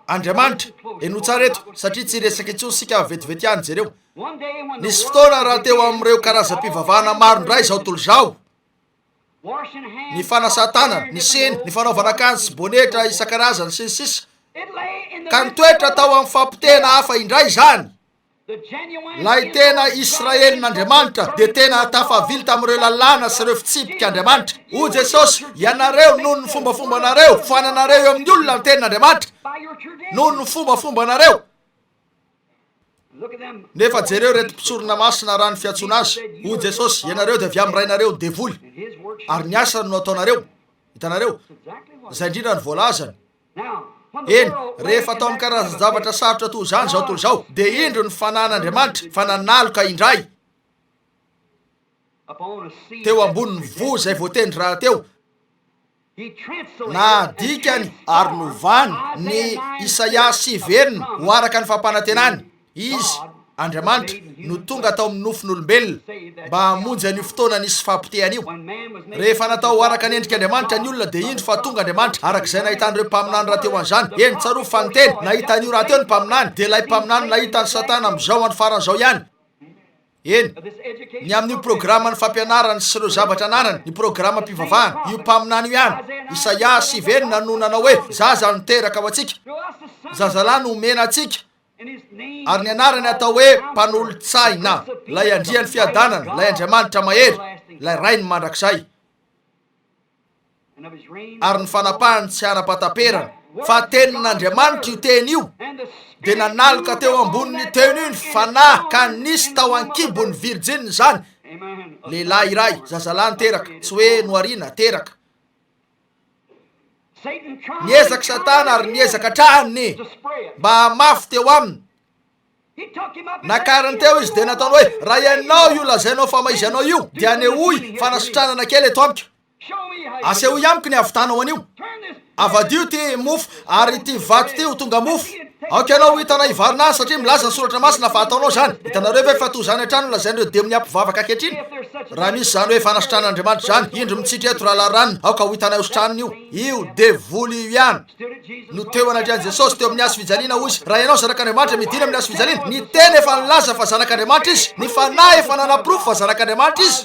Andriamanitra, henoy tsara eto, satria tsy hiresaka intsony isika vetivety ihany, jereo. Nisy fotoana raha teo amin'ireo karazam-pivavahana maro indray izao tontolo izao, ny fanasan-tanana, ny siny, ny fanaovana akanjo sy bonetra isan-karazany, sy ny sisa, ka nitoetra tao amin'ny fahapotehana hafa indray izany. Ilay tena Israelin'Andriamanitra dia tena tafavily tamin'ireo lalàna sy ireo fitsipik'Andriamanitra. Hoy Jesosy, Ianareo, noho ny fombafombanareo, foananareo eo amin'ny olona ny tenin'Andriamanitra, noho ny fombafombanareo. Nefa jereo ireto mpisorona masina raha ny fiantsoana azy. Hoy Jesosy, Ianareo dia avy amin'ny rainareo, devoly, ary ny asany no ataonareo. Hitanareo? Izay indrindra no voalazany. Eny, rehefa atao amin'ny karazan-javatra sarotra toy izany izao tontolo izao, dia indro ny Fanahin'Andriamanitra fa nanaloka indray teo ambonin'ny voa izay voatendry rahateo. Nadikany ary novany ny Isaia 9 6 ho araka ny fampanantenany. Izy. Andriamanitra, no tonga tao amin'ny nofon'olombelona mba hamonjy an'io fotoana nisy fahapotehana io. Rehefa natao ho araka ny endrik'Andriamanitra ny olona, dia indro fa tonga Andriamanitra, araka izay nahitan'ireo mpaminany rahateo an'izany. Eny, tsarovy fa niteny, nahita an'io rahateo ny mpaminany, dia ilay mpaminany nahita an'i Satana amin'izao andro farany izao ihany. Eny, ny amin'io programan'ny fampianarany sy ireo zavatra ananany, ny programam-pivavahana, io mpaminany io ihany, Isaia 9:6 no nanao hoe, Zaza no teraka ho antsika, zazalahy no omena antsika, ary ny anarany atao hoe Mpanolotsaina, ilay Andrian'ny Fiadanana, ilay Andriamanitra Mahery, ilay Rain'ny Mandrakizay. Ary ny fanapahany tsy ara-pahataperana, fa Tenin'Andriamanitra io Teny io, dia nanaloka teo ambonin'io Teny io ny Fanahy, ka nisy tao an-kibon'ny virjina izany, lehilahy iray, zazalahy niteraka, tsy hoe nohariana, teraka. Niezaka Satana ary niezaka hatrany mba hahamafy teo aminy. Nakariny teo izy dia nataony hoe, Raha ianao io lazainao fa maha izy anao io, dia anehoy fanasitranana kely eto amiko. Asehoy amiko ny havitanao an'io. Avadiho ity mofo ary ity vato ity ho tonga mofo. Aoka ianao ho hitanay hivarina azy satria milaza ny soratra masina fa hataonao izany. Hitanareo ve fa toa izany hatrany no lazain'ireo demonia mpivavaka ankehitriny? Raha misy izany hoe fanasitranan'Andriamanitra izany, indro mitsitra eto Rahalahy Ranona, aoka ho hitanay ho sitranina io. Io devoly io ihany no teo anatrehan'i Jesosy teo amin'ny hazo fijaliana, hoy izy, Raha ianao zanak'Andriamanitra, midina amin'ny hazo fijaliana. Ny teny efa nilaza fa zanak'Andriamanitra izy. Ny fanahy efa nanaporofo fa zanak'Andriamanitra izy.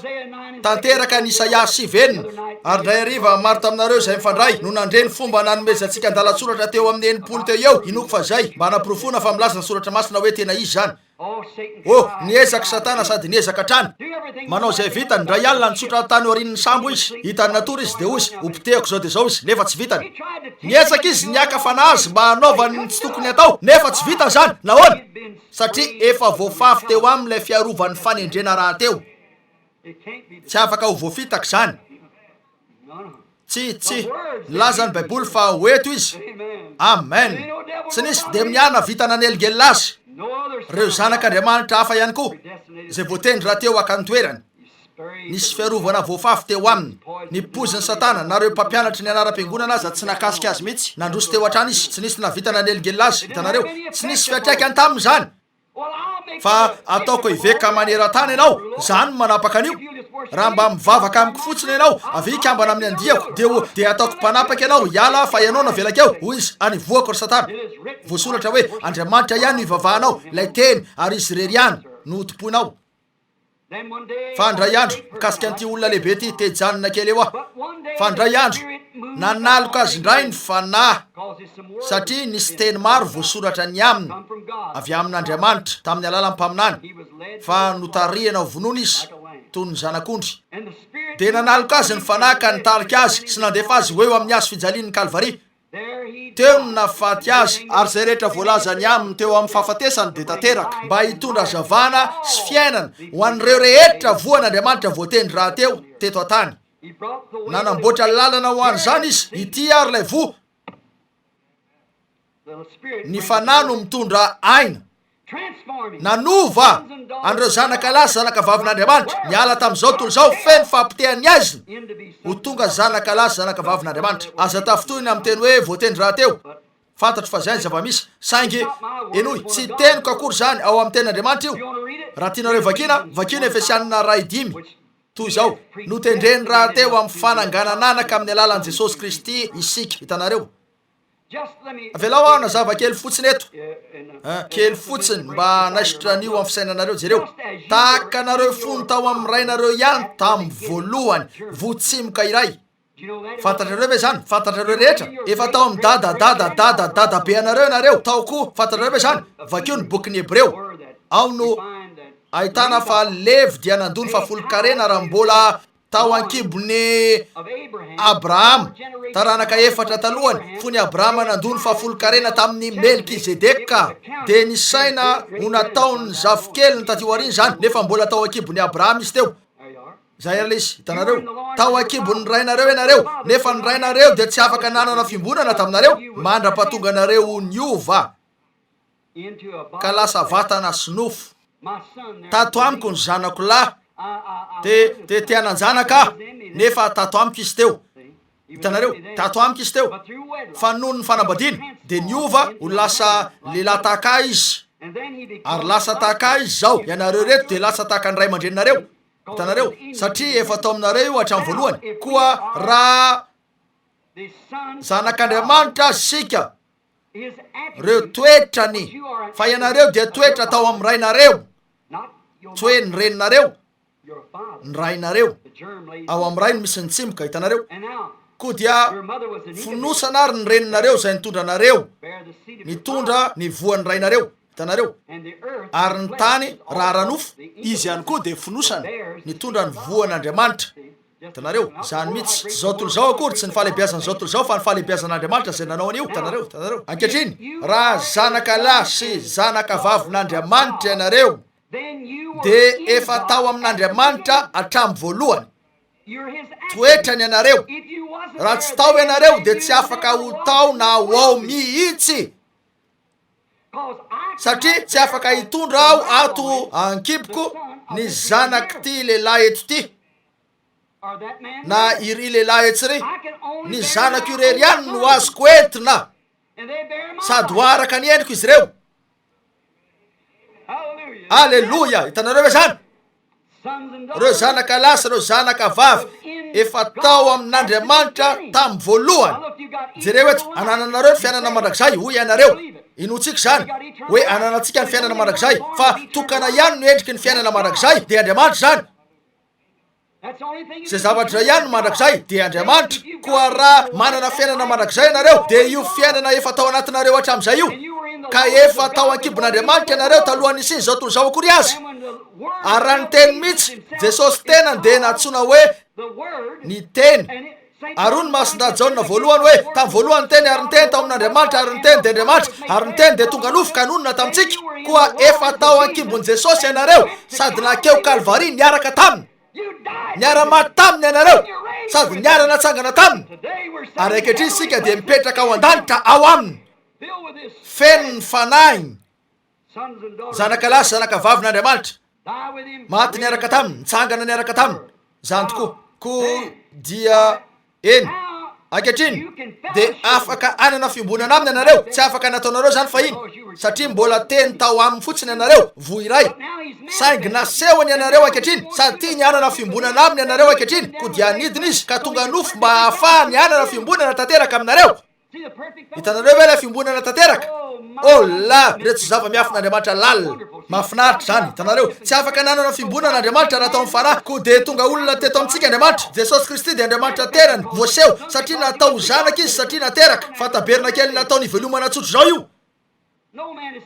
Tanteraka ny Isaia 9:6. Ary indray hariva, maro taminareo izay mifandray no nandre ny fomba nanomezantsika andalan-tsoratra teo amin'ny 60 teo eo, inoako fa izay, mba hanaporofoana fa milaza ny Soratra Masina hoe tena izy izany. Oh, niezaka Satana sady niezaka hatrany. Manao izay vitany. Indray alina nitsotra tany aorian'ny sambo izy. Hitany natory izy, dia hoy izy, Hopotehako izao dia izao izy, nefa tsy vitany. Niezaka izy ny haka fanahy azy mba hanaovany ny tsy tokony hatao, nefa tsy vitany izany. Nahoana? Satria efa voafafy teo aminy ilay fiarovan'ny fanendrena rahateo. Tsy afaka ho voafitaka izany. Tsia, tsia. Nilaza ny Baiboly fa ho eto izy. Amen. Tsy nisy demonia nahavita nanelingelina azy. Ireo zanak'Andriamanitra hafa ihany koa, izay voatendry rahateo haka ny toerany. Nisy fiarovana voafafy teo aminy. Ny poizin'i Satana, na ireo mpampianatry ny anaram-piangonana aza tsy nakasika azy mihitsy. Nandroso teo hatrany izy. Tsy nisy nahavita nanelingelina azy. Hitanareo? Tsy nisy fiantraikany taminy izany. Fa ataoko eveka maneran-tany ianao, izaho no manapaka an'io. Raha mba mivavaka amiko fotsiny ianao, avia hikambana amin'ny andiako, dia ho, dia hataoko mpanapaka ianao, hiala aho fa ianao no avelako eo, hoy izy, any voako ry Satana. Voasoratra hoe, Andriamanitra ihany no hivavahanao, ilay Teny, ary Izy irery ihany no hotompoinao. Fa indray andro, mikasika an'ity olona lehibe ity, te hijanona kely eo aho. Fa indray andro, nanaloka azy indray ny Fanahy, satria nisy teny maro voasoratra ny aminy, avy amin'Andriamanitra, tamin'ny alalan'ny mpaminany, fa notarihana ho vonoina izy, toy ny zanak'ondry. Dia nanaloka azy ny Fanahy ka nitarika azy sy nandefa azy ho eo amin'ny hazo fijalian'ny Kalvary. Teo no nahafaty azy, ary izay rehetra voalazany aminy teo amin'ny fahafatesany dia tanteraka, mba hitondra hazavana sy fiainana ho an'ireo rehetra voan'Andriamanitra voatendry rahateo teto an-tany. Nanamboatra lalana ho an'izany izy. Ity ary ilay voa. Ny Fanahy no mitondra aina. Nanova an'ireo zanaka lahy sy zanaka vavin'Andriamanitra niala tamin'izao tontolo izao feno fahapotehan'ny haizina ho tonga zanaka lahy sy zanaka vavin'Andriamanitra. Aza tafintohina amin'ny teny hoe voatendry rahateo. Fantatro fa izay ny zava-misy, saingy henoy, tsy teniko akory izany, ao amin'ny Tenin'Andriamanitra io. Raha tianareo vakiana, vakio ny Efesianina iray dimy, toy izao, Notendreny rahateo amin'ny fananganan'anaka amin'ny alalan'i Jesosy Kristy isika. Hitanareo? Avelao aho hanazava kely fotsiny eto, kely fotsiny mba hanaisotra an'io amin'ny fisainanareo. Jereo, tahaka anareo fony tao amin'ny rainareo ihany tamin'ny voalohany, voa tsimoka iray. Fantatrareo ve izany? Fantatrareo rehetra? Efa tao amin'ny dada, dada, dada, dadabe anareo ianareo, tao koa. Fantatrareo ve izany? Vakio ny bokin'ny Hebreo. Ao no ahitana fa Levy dia nandoa ny fahafolon-karena raha mbola Tao an-kibon'i Abrahama, taranaka efatra talohany, fony Abrahama nandoa ny fahafolon-karena tamin'i Melkizedeka, dia nisaina ho nataon'ny zafikeliny taty aoriana izany, nefa mbola tao an-kibon'i Abrahama izy teo. Izay ary ilay izy, hitanareo. Tao an-kibon'ny rainareo ianareo, nefa ny rainareo dia tsy afaka nanana fiombonana taminareo, mandra-pahatonga anareo ho niova. ka lasa vatana sy nofo. Tato amiko ny zanako lahy, te, te, te hanan-janaka aho, nefa tato amiko izy teo. Hitanareo, tato amiko izy teo. Fa noho ny fanambadiana, dia niova ho lasa lehilahy tahaka ahy izy. Ary lasa tahaka ahy izy izao. Ianareo ireto dia lasa tahaka ny ray aman-dreninareo. Hitanareo? Satria efa tao aminareo io hatramin'ny voalohany. Koa raha zanak'Andriamanitra isika, ireo toetrany, fa ianareo dia toetra tao amin'ny rainareo, tsy hoe ny reninareo, ny rainareo. Ao amin'ny ray no misy ny tsimoka, hitanareo? Koa dia fonosana ary ny reninareo izay nitondra anareo, nitondra ny voan'ny rainareo, hitanareo? Ary ny tany, raha ara-nofo, izy ihany koa dia fonosana, nitondra ny voan'Andriamanitra. Hitanareo? Izany mihitsy. Tsy izao tontolo izao akory, tsy ny fahalehibiazan'izao tontolo izao, fa ny fahalehibiazan'Andriamanitra izay nanao an'io. Hitanareo? Hitanareo? Ankehitriny, raha zanaka lahy sy zanaka vavin'Andriamanitra ianareo, dia efa tao amin'Andriamanitra hatramin'ny voalohany. Toetrany ianareo. Raha tsy tao ianareo, dia tsy afaka ho tao na ho ao mihitsy. Satria tsy afaka hitondra aho ato an-kiboko ny zanak'ity lehilahy eto ity, na iry lehilahy etsy iry. Ny zanako irery ihany no azoko entina, sady ho araka ny endriko izy ireo. Aleloia! Hitanareo ve izany? Ireo zanaka lahy sy ireo zanaka vavy efa tao amin'Andriamanitra tamin'ny voalohany. Jereo eto, anananareo ny fiainana mandrakizay, hoy ianareo. Inoantsika izany, hoe ananantsika ny fiainana mandrakizay, fa tokana ihany no endriky ny fiainana mandrakizay, dia Andriamanitra izany. Izay zavatra izay ihany no mandrakizay, dia Andriamanitra. Koa raha manana fiainana mandrakizay ianareo, dia io fiainana efa tao anatinareo hatramin'izay io, ka efa tao an-kibon'Andriamanitra ianareo talohan'ny nisian'izao tontolo izao akory aza. Ary raha ny Teny mihitsy, Jesosy tenany dia nantsoina hoe ny Teny. Ary hoy ny Masindahy Jaona voalohany hoe, Tamin'ny voalohany ny Teny, ary ny Teny tao amin'Andriamanitra, ary ny Teny dia Andriamanitra, ary ny Teny dia tonga nofo ka nonina tamintsika. Koa efa tao an-kibon'i Jesosy ianareo, sady nankeo Kalvary niaraka taminy. Niara-maty taminy ianareo, sady niara-natsangana taminy. Ary ankehitriny isika dia mipetraka ao an-danitra ao Aminy, feno ny Fanahiny. Zanaka lahy sy zanaka vavin'Andriamanitra, maty niaraka taminy, nitsangana niaraka taminy. Izany tokoa. Koa dia, eny, ankehitriny dia afaka hanana fiombonana aminy ianareo. Tsy afaka nataonareo izany fahiny, satria mbola teny tao aminy fotsiny ianareo, voa iray. Saingy nasehony ianareo ankehitriny, sady tiany hanana fiombonana aminy ianareo ankehitriny, koa dia nidina izy ka tonga nofo mba hahafahany hanana fiombonana tanteraka aminareo. Hitanareo ve ilay fiombonana tanteraka? Oh la! Ireto zava-miafin'Andriamanitra lalina. Mahafinaritra izany, hitanareo. Tsy afaka nanana fiombonana Andriamanitra raha tao amin'ny fanahy, koa dia tonga olona teto amintsika Andriamanitra. Jesosy Kristy dia Andriamanitra terany, voaseho, satria natao ho zanaka Izy satria nateraka. Fa tabernakely natao nivelomana tsotr'izao io.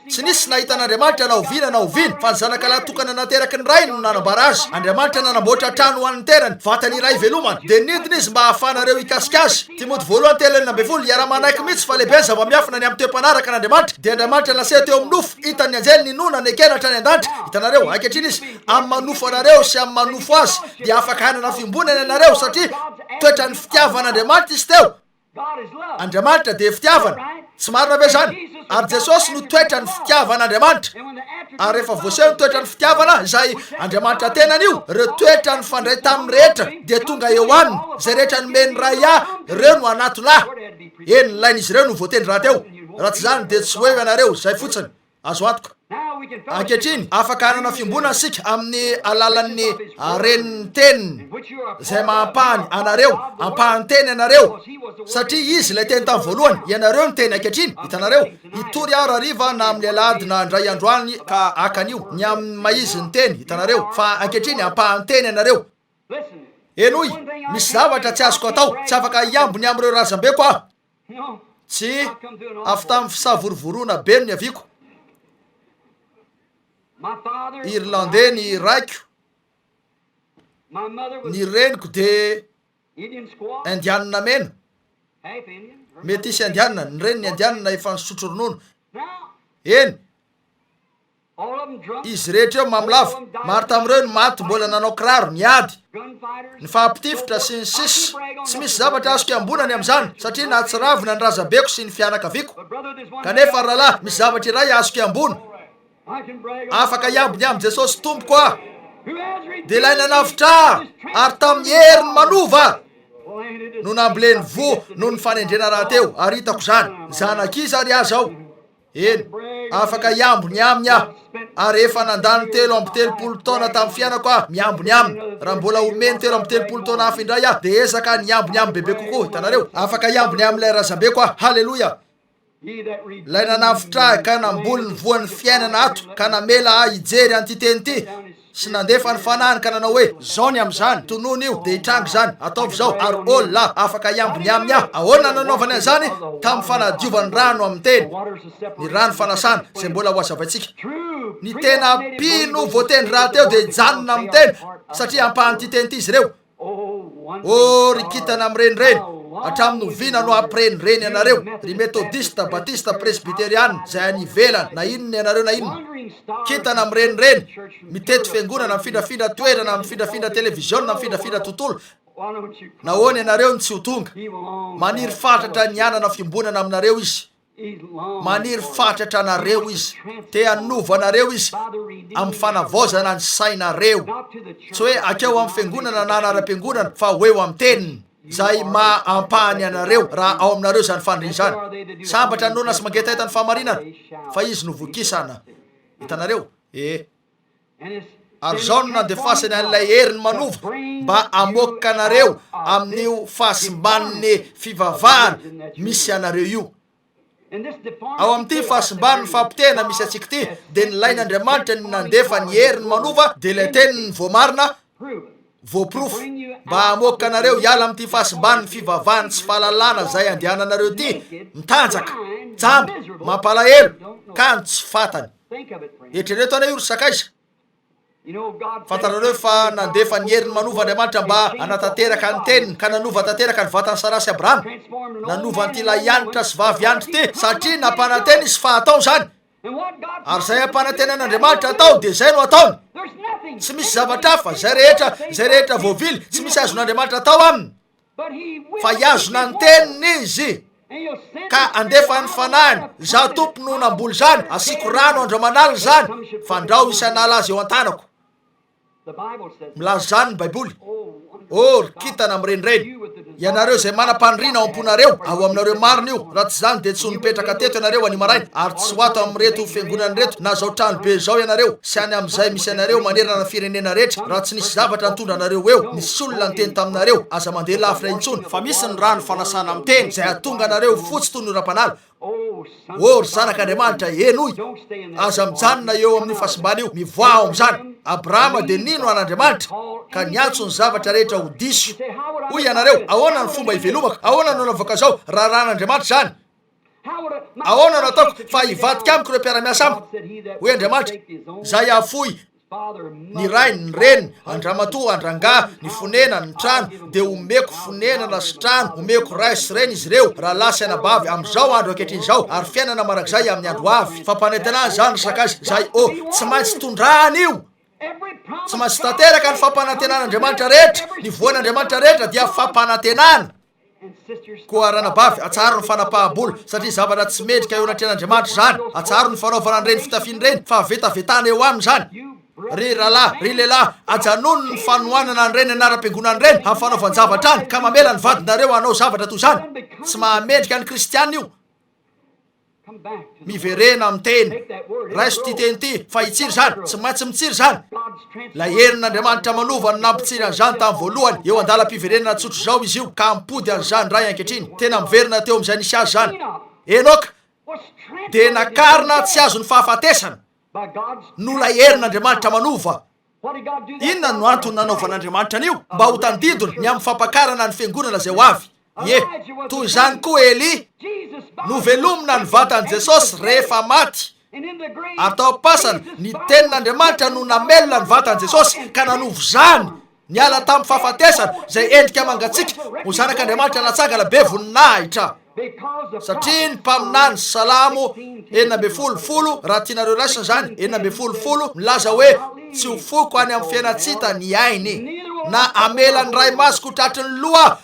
Tsy nisy nahita an'Andriamanitra na oviana na oviana, fa ny Zanaka lahy tokana nateraky ny Rainy no nanambara Azy. Andriamanitra nanamboatra trano ho an'ny tenany, vatany iray ivelomana. Dia nidina Izy mba hahafahanareo hikasika Azy. Timoty voalohany 3:16, Hiara-manaiky mihitsy fa lehibe ny zava-miafina ny amin'ny toe-panaraka an'Andriamanitra. Dia Andriamanitra naseho teo amin'ny nofo, hitan'ny anjely, ninoana, nekena hatrany an-danitra. Hitanareo, ankehitriny Izy, amin'ny maha-nofo anareo sy amin'ny maha-nofo Azy, dia afaka hanana fiombonana ianareo, satria toetran'ny fitiavan'Andriamanitra Izy teo. Andriamanitra dia fitiavana. Tsy marina ve izany? Ary Jesosy no toetran'ny fitiavan'Andriamanitra. Ary rehefa voaseho ny toetran'ny fitiavana, izay Andriamanitra tenany io, ireo toetra nifandray taminy rehetra dia tonga eo aminy. Izay rehetra nomen'ny Ray ahy, ireo no hanatona ahy. Eny, nilain'izy ireo no voatendry rahateo. Raha tsy izany dia tsy ho eo ianareo, izay fotsiny. Azo antoka. Ankehitriny, afaka hanana fiombonana isika amin'ny alalan'ny haren'ny Teniny, izay maha-ampahany anareo, ampahan-teny ianareo, satria Izy ilay Teny tamin'ny voalohany, ianareo no Teny ankehitriny, hitanareo. Hitory aho rahariva na amin'ny alahady na indray andro any ka haka an'io, ny amin'ny maha-Izy ny Teny, hitanareo. Fa ankehitriny, ampahan-teny ianareo. Henoy, misy zavatra tsy azoko atao, tsy afaka hiambo ny amin'ireo razambeko aho. Tsy avy tamin'ny fisavorovoroana be no niaviako. Irlandey ny raiko, ny reniko dia Indianina mena. Mety hisy Indianina, ny reniny Indianina efa nisotro ronono. Eny, Izy rehetra eo mamo lava. Maro tamin'ireo no maty mbola nanao kiraro, niady, nifampitifitra sy ny sisa Tsy misy zavatra azoko iambonana ny amin'izany, satria nahatsiravina ny razambeko sy ny fianakaviako. Kanefa, ry rahalahy, misy zavatra iray azoko iambona. Afaka hiambo ny amin'i Jesosy Tompoko aho. Dia ilay nanavotra ahy, ary tamin'ny heriny manova no namboleny voa noho ny fanendrena rahateo, ary hitako izany. Zanak'iza ary aho izao? Eny. Afaka hiambo ny aminy aho. Ary efa nandany 33 taona tamin'ny fiainako aho miambo ny aminy. Raha mbola omeny 33 taona hafa indray aho, dia ezaka ny hiambo ny aminy bebe kokoa. Hitanareo? Afaka hiambo ny amin'ilay razambeko aho. Haleloia! Ilay nanavotra ahy ka namboly ny voan'ny fiainana ato, ka namela ahy hijery an'ity Teny ity, sy nandefa ny Fanahiny ka nanao hoe, Izao ny amin'izany, tonony io, dia hitranga izany, ataovy izao, ary oh la, afaka hiambo ny aminy aho. Ahoana no nanaovany an'izany? Tamin'ny fanadiovany rano amin'ny Teny, ny rano fanasana, izay mbola hohazavaintsika. Ny tena mpino voatendry rahateo dia hijanona amin'ny Teny, satria ampahan'ity Teny ity izy ireo. Oh, ry kintana mirenireny, hatramin'ny oviana no hampirenireny anareo, ry Metodista, Batista, Presbyteriana, izay any ivelany, na inona ianareo na inona? Kintana mirenireny, mitety fiangonana, mifindrafindra toerana, mifindrafindra televiziona, mifindrafindra tontolo, nahoana ianareo no tsy ho tonga? Maniry fatratra ny hanana fiombonana aminareo izy. Maniry fatratra anareo Izy. Te hanova anareo Izy amin'ny fanavaozana ny sainareo. Tsy hoe hankeo amin'ny fiangonana na anaram-piangonana, fa ho eo amin'ny Teniny, izay maha ampahany anareo, raha ao aminareo izany faniriana izany. Sambatra ny noana sy mangetaheta ny fahamarinana, fa izy no vokisana. Hitanareo? E. Ary izao no nandefasany an'ilay heriny manova mba hamoaka anareo amin'io fahasimban'ny fivavahana misy anareo io. Ao amin'ity fahasimban'ny fampotehana misy antsika ity, dia nilain'Andriamanitra ny nandefa ny heriny manova, dia ilay teniny voamarina, voaporofo, mba hamoaka anareo hiala amin'ity fahasimban'ny fivavahan'ny tsy fahalalana izay andehananareo ity, mitanjaka, jamba, mampalahelo, kanjo tsy fantany. Eritrereto anie io ry sakaiza. Fantatrareo fa nandefa ny heriny manova Andriamanitra mba hanatanteraka ny teniny, ka nanova tanteraka ny vatan'i Saraha sy Abrahama. Nanova an'ity lahy anitra sy vavy anitra ity, satria nampanantena izy fa hatao izany. Ary izay ampanantenan'Andriamanitra hatao, dia izay no hataony. Tsy misy zavatra hafa, izay rehetra, izay rehetra voavily, tsy misy azon'Andriamanitra atao aminy. Fa hihazona ny teniny izy. Ka handefa ny fanahiny. Izaho Tompo no namboly izany, asiako rano andro aman'alina izany, fandrao isan'ala azy eo an-tanako. Milaza izany ny Baiboly. Oh, ry kintana mirenireny! Ianareo izay manam-paniriana ao am-ponareo, ao aminareo marina io, raha tsy izany dia tsy ho nipetraka teto ianareo anio maraina, ary tsy ho ato amin'ireto fiangonana ireto na izao trano be izao ianareo, sy any amin'izay misy anareo manerana ny firenena rehetra, raha tsy nisy zavatra nitondra anareo ho eo, nisy olona niteny taminareo, aza mandeha lavitra intsony, fa misy ny rano fanasana amin'ny teny, izay hahatonga anareo ho fotsy toy ny oram-panala. Oh, ry zanak'Andriamanitra, henoy! Aza mijanona eo amin'io fahasimbana io, mivoaha ao amin'izany! Abrahama dia nino an'Andriamanitra, ka niantso ny zavatra rehetra ho diso. Hoy ianareo, Ahoana ny fomba hivelomako? Ahoana no hanaovako an'izao? Raharahan'Andriamanitra izany. Ahoana no ataoko fa hivadika amiko ireo mpiara-miasa amiko? Hoy Andriamanitra, Izay hahafoy ny rainy, ny reniny, an-dramatoa, an-drangahy, ny fonenany, ny trano, dia homeko fonenana sy trano, homeko ray sy reny izy ireo, rahalahy sy anabavy, amin'izao andro ankehitriny izao, ary fiainana mandrakizay amin'ny andro ho avy. Fampanantenana izany, ry sakaiza, izay, oh, tsy maintsy tondrahana io! Tsy maintsy tanteraka ny fampanantenan'Andriamanitra rehetra, ny voan'Andriamanitra rehetra dia fampanantenana. Koa ranabavy, atsaharo ny fanapaham-bolo, satria zavatra tsy mendrika eo anatrehan'Andriamanitra izany. Atsaharo ny fanaovana an'ireny fitafiana ireny, fahavetavetana eo aminy izany. Ry rahalahy, ry lehilahy, ajanony ny fanohanana an'ireny anaram-piangonana ireny amin'ny fanaovan-javatra any, ka mamela ny vadinareo hanao zavatra toy izany. Tsy mahamendrika ny kristiana io. Miverena amin'ny Teny. Raiso ity Teny ity, fa hitsiry izany. Tsy maintsy mitsiry izany. Ilay herin'Andriamanitra manova no nampitsiry an'izany tamin'ny voalohany. Eo an-dalam-piverenana tsotr'izao izy io, ka mipody an'izany indray ankehitriny. Tena miverina teo amin'izay nisy azy izany. Enoka dia nakarina tsy azon'ny fahafatesana noho ilay herin'Andriamanitra manova. Inona no antony nanaovan'Andriamanitra an'io? Mba ho tandindona ny amin'ny fampakarana ny fiangonana izay ho avy. Ie, toy izany koa Elia. Novelomina ny vatan'i Jesosy rehefa maty. Ary tao am-pasana, ny Tenin'Andriamanitra no namelona ny vatan'i Jesosy ka nanovo izany niala tamin'ny fahafatesana, izay endrika mangatsiaka, ho Zanak'Andriamanitra natsangana be voninahitra. Satria ny mpaminany, Salamo 16, 10, raha tianareo raisina izany, 16, 10, milaza hoe, Tsy ho foiko any amin'ny fiainan-tsy-hita ny ainy, na hamela ny ray masiko ho tratry ny loha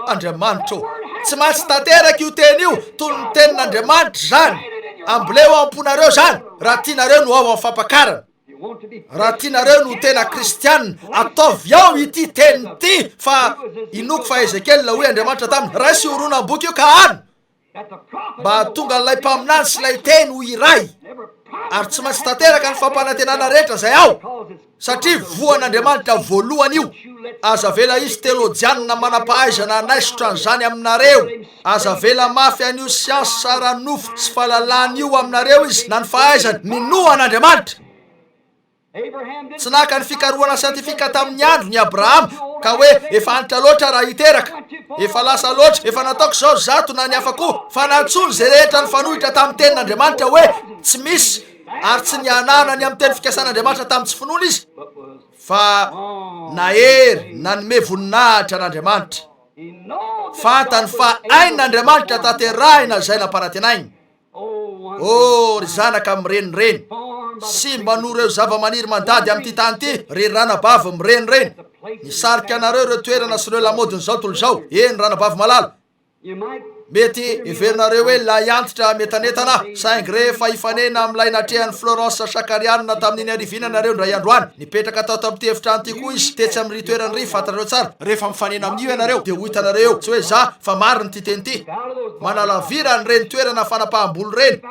Andriamanitra ô. Tsy maintsy tanteraka io teny io, toy ny tenin'Andriamanitra izany. Amboleo ao am-ponareo izany, raha tianareo no ao amin'ny fampakarana. Raha tianareo ny ho tena kristiana, ataovy ao ity teny ity, fa inoako fa Ezekiela hoy Andriamanitra taminy, raiso io horonam-boky io ka hano. Mba hahatonga an'ilay mpaminany sy ilay teny ho iray. Ary tsy maintsy tanteraka ny fampanantenana rehetra izay ao, satria voan'Andriamanitra voalohany io. Aza avela hisy teolojianina manam-pahaizana hanaisotra an'izany aminareo. Aza avela mafy an'io siansa ara-nofo sy fahalalana io aminareo izy, na ny fahaizany. Minoa an'Andriamanitra. Tsy naka ny fikarohana siantifika tamin'ny androny i Abrahama, ka hoe, Efa antitra loatra raha hiteraka. Efa lasa loatra. Efa nataoko izao zato na ny hafa koa. Fa nantsoiny izay rehetra nifanohitra tamin'ny Tenin'Andriamanitra hoe tsy misy, ary tsy nihanahana ny amin'ny teny fikasan'Andriamanitra tamin'ny tsy finoana izy, fa nahery nanome voninahitra an'Andriamanitra. Fantany fa hain'Andriamanitra tanterahina izay nampanantenainy. Oh, ry zanaka mirenireny, simba noho ireo zavamaniry mandady amin'ity tany ity, ry ranabavy mirenireny, nisarika anareo ireo toerana sy ireo lamaodin'izao tontolo izao, eny, ranabavy malala, mety heverinareo hoe lahy antitra mientanentana aho, saingy rehefa hifanena amin'ilay natrehan'i Florence Shakarian tamin'iny hariva iny ianareo indray andro any, nipetraka tato amin'ity efitrano ity koa izy, tetsy amin'iry toerana iry, fantatrareo tsara, rehefa mifanena amin'io ianareo, dia ho hitanareo eo, tsy hoe izaho, fa marina ity teny ity. Manalavira an'ireny toerana fanapaham-bolo ireny,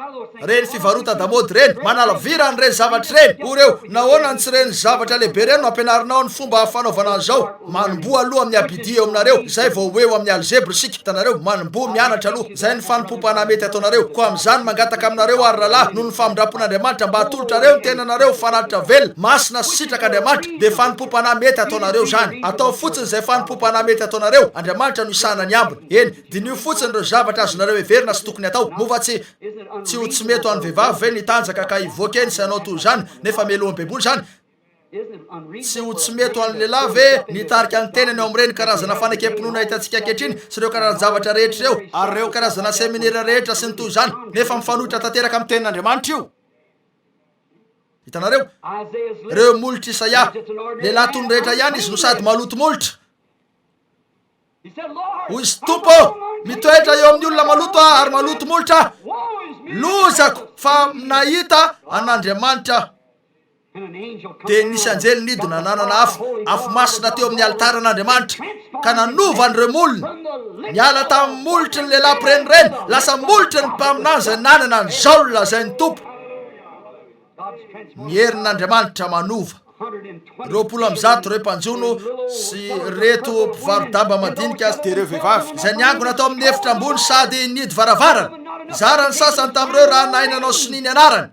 ireny fivarotan-damaody ireny, manalavira an'ireny zavatra ireny. Hoy ireo, Nahoana no tsy ireny zavatra lehibe ireny no ampianarinao ny fomba fanaovana an'izao? Manomboha aloha amin'ny abidia eo aminareo, izay vao ho eo amin'ny alzebra isika. Hitanareo? Manomboha mianatra aloha. Izay ny fanompoam-panahy mety ataonareo. Koa amin'izany, mangataka aminareo aho, ry rahalahy, noho ny famindram-pon'Andriamanitra, mba hatolotrareo ny tenanareo ho fanatitra velona, masina sy sitrak'Andriamanitra, dia fanompoam-panahy mety ataonareo izany. Ataovy fotsiny izay fanompoam-panahy mety ataonareo. Andriamanitra no hisahana ny ambiny. Eny, diniho fotsiny ireo zavatra azonareo heverina sy tokony hatao. Moa va tsy, tsy ho tsy mety ho an'ny vehivavy ve ny hitanjaka ka hivoaka eny sy hanao toy izany, nefa melohin'ny Baiboly izany? Tsy ho tsy mety ho an'ny lehilahy ve ny hitarika ny tenany ao amin'ireny karazana fanekem-pinoana hitantsika ankehitriny sy ireo karazan-javatra rehetra ireo, ary ireo karazana seminera rehetra sy ny toy izany, nefa mifanohitra tanteraka amin'ny Tenin'Andriamanitra io? Hitanareo? Ireo molotr'Isaia, lehilahy toy ny rehetra ihany izy no sady maloto molotra. Hoy izy, Tompo ô, mitoetra eo amin'ny olona maloto aho ary maloto molotra aho. Lozako fa nahita an'Andriamanitra aho. Dia nisy anjely nidina nanana afo, afo masina teo amin'ny alitaran'Andriamanitra, ka nanova an'ireo molony. Niala tamin'ny molotry ny lehilahy mpirenireny, lasa molotry ny mpaminany izay nanana an'izao nolazain'ny Tompo. Ny herin'Andriamanitra manova. 120 ireo mpanjono sy ireto mpivaro-damba madinika sy ireo vehivavy izay niangona tao amin'ny efitra ambony sady nihidy varavarana. Zara ny sasany tamin'ireo raha nahay nanao sonia ny anarany.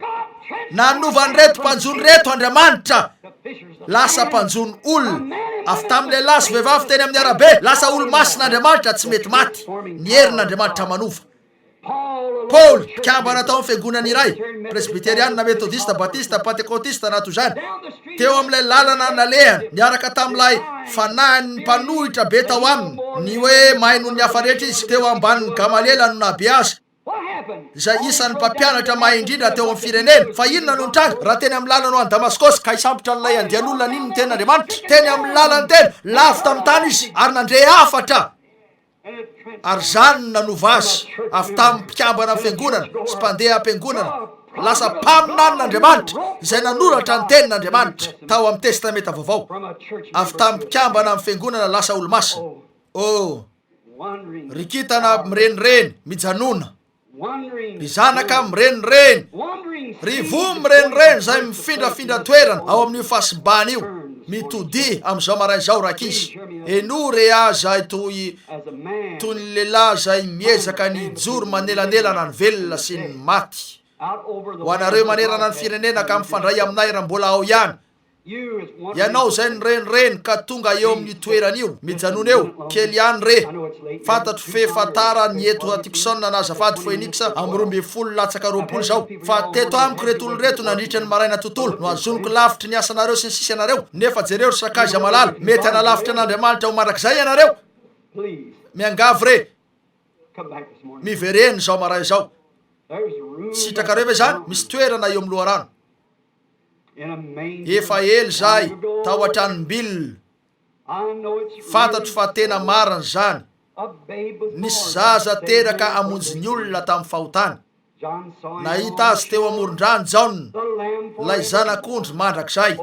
Nanova an'ireto mpanjono ireto Andriamanitra. Lasa mpanjono olona. Avy tamin'ny lehilahy sy vehivavy teny amin'ny arabe, lasa olo-masina Andriamanitra tsy mety maty. Ny herin'Andriamanitra manova. Paoly, mpikambana tao amin'ny fiangonana iray, Presbyteriana, Metodista, Batista, Pantekotista, na toy izany, teo amin'ilay lalana nalehany, niaraka tamin'ilay fanahin'ny mpanohitra be tao aminy, ny hoe mahay noho ny hafa rehetra izy, teo ambanin'i Gamaliela no nahabe azy, izay isan'ny mpampianatra mahay indrindra teo amin'ny firenena. Fa inona no nitranga raha teny amin'ny lalana ho any Damaskosy, ka hisambotra an'ilay andian'olona nino ny tenin'Andriamanitra? Teny amin'ny lalany teny, lavo tamin'ny tany izy, ary nandre hafatra. Ary izany no nanova azy avy tamin'ny mpikambana fiangonana sy mpandeha am-piangonana lasa mpaminanin'Andriamanitra izay nanoratra ny tenin'Andriamanitra tao amin'ny Testamenta Vaovao, avy tamin'ny mpikambana amin'ny fiangonana lasa olomasina. Oh, ry kintana mirenireny, mijanona! Ry zanaka mirenireny, ry voa mirenireny izay mifindrafindra toerana ao amin'io fahasimbana io, mitodia amin'izao maraina izao rankizy. Henoy re ahy izay toy toy ny lehilahy izay miezaka ny hijoro manelanelana ny velona sy ny maty. Ho anareo manerana ny firenena ka mifandray aminay raha mbola ao ihany, Ianao izay nirenireny ka tonga eo amin'io toerana io, mijanona eo kely ihany re. Fantatro f'efa tara ny eto Tucson na azafady Phoenix amin'ny 12 latsaka 20 izao. Fa teto amiko ireto olona ireto nandritra ny maraina tontolo. Nohazoniko lavitry ny asanareo sy ny sisa ianareo. Nefa jereo ry sakaiza malala, mety hanalavitra an'Andriamanitra ho mandrakizay ianareo. Miangavy re, miverena izao maraina izao. Sitrakareo ve izany? Misy toerana eo amin'ny loharano. Efa ela izahay tao an-tranom-bilona. Fantatro fa tena marina izany. Nisy zaza teraka hamonjy ny olona tamin'ny fahotany. Nahita azy teo amoron-drano Jaona, ilay Zanak'ondry mandrakizay.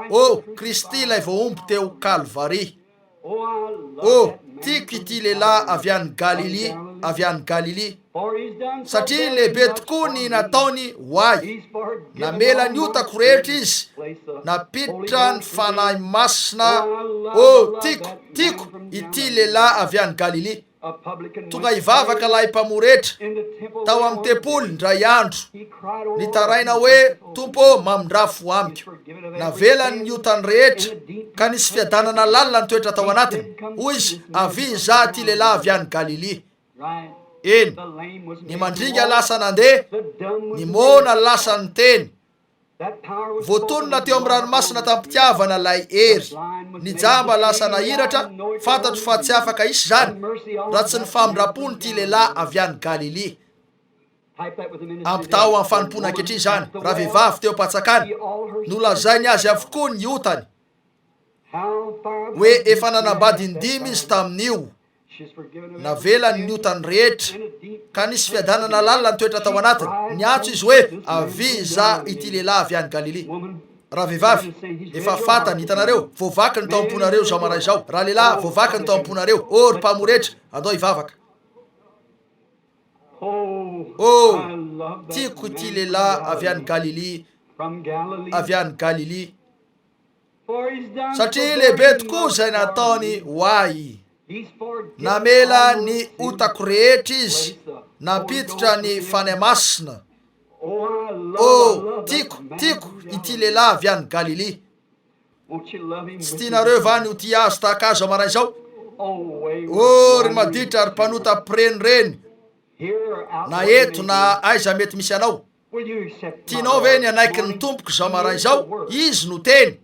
Oh, Kristy ilay voahombo teo Kalvary. Oh, tiako ity lehilahy avy any Galilia. avy any Galilia, satria lehibe tokoa ny nataony ho ahy. Namela ny otako rehetra Izy, nampiditra ny Fanahy Masina. Oh, tiako, tiako ity lehilahy avy any Galilia. Tonga hivavaka ilay mpamoretra tao amin'ny tempoly indray andro, nitaraina hoe, Tompo ô, mamindrà fo amiko. Navelany ny otany rehetra, ka nisy fiadanana lalina nitoetra tao anatiny. Hoy izy, Avia hizaha ity lehilahy avy any Galilia. Eny, ny mandringa lasa nandeha, ny moana lasa niteny. Voatonona teo amin'ny ranomasina tamim-pitiavana ilay hery. Ny jamba lasa nahiratra, fantatro fa tsy afaka hisy izany raha tsy ny famindram-pon'ity lehilahy avy any Galilia. Ampitahao amin'ny fanompoana ankehitriny izany, ravehivavy teo am-patsakana, nolazainy azy avokoa ny otany, hoe efa nanambady in-dimy izy tamin'io. Navelany ny otany rehetra, ka nisy fiadanana lalina nitoetra tao anatiny. Niantso izy hoe, Avia hizaha ity lehilahy avy any Galilia. Ravehivavy, efa fantany, hitanareo, voavaky ny tao am-ponareo izao maraina izao. Ralehilahy, voavaky ny tao am-ponareo. Oh, ry mpamoretra, andao hivavaka. Oh, tiako ity lehilahy avy any Galilia, avy any Galilia. Satria lehibe tokoa izay nataony ho ahy. Namela ny otako rehetra Izy, nampiditra ny Fanahy Masina. Oh, tiako, tiako ity lehilahy avy any Galilia. Tsy tianareo va ny ho tia azy tahaka azy izao maraina izao? Oh, ry maditra, ry mpanota mpirenireny, na eto na aiza mety misy anao. Tianao ve ny hanaiky ny Tompoko izao maraina izao? Izy no Teny,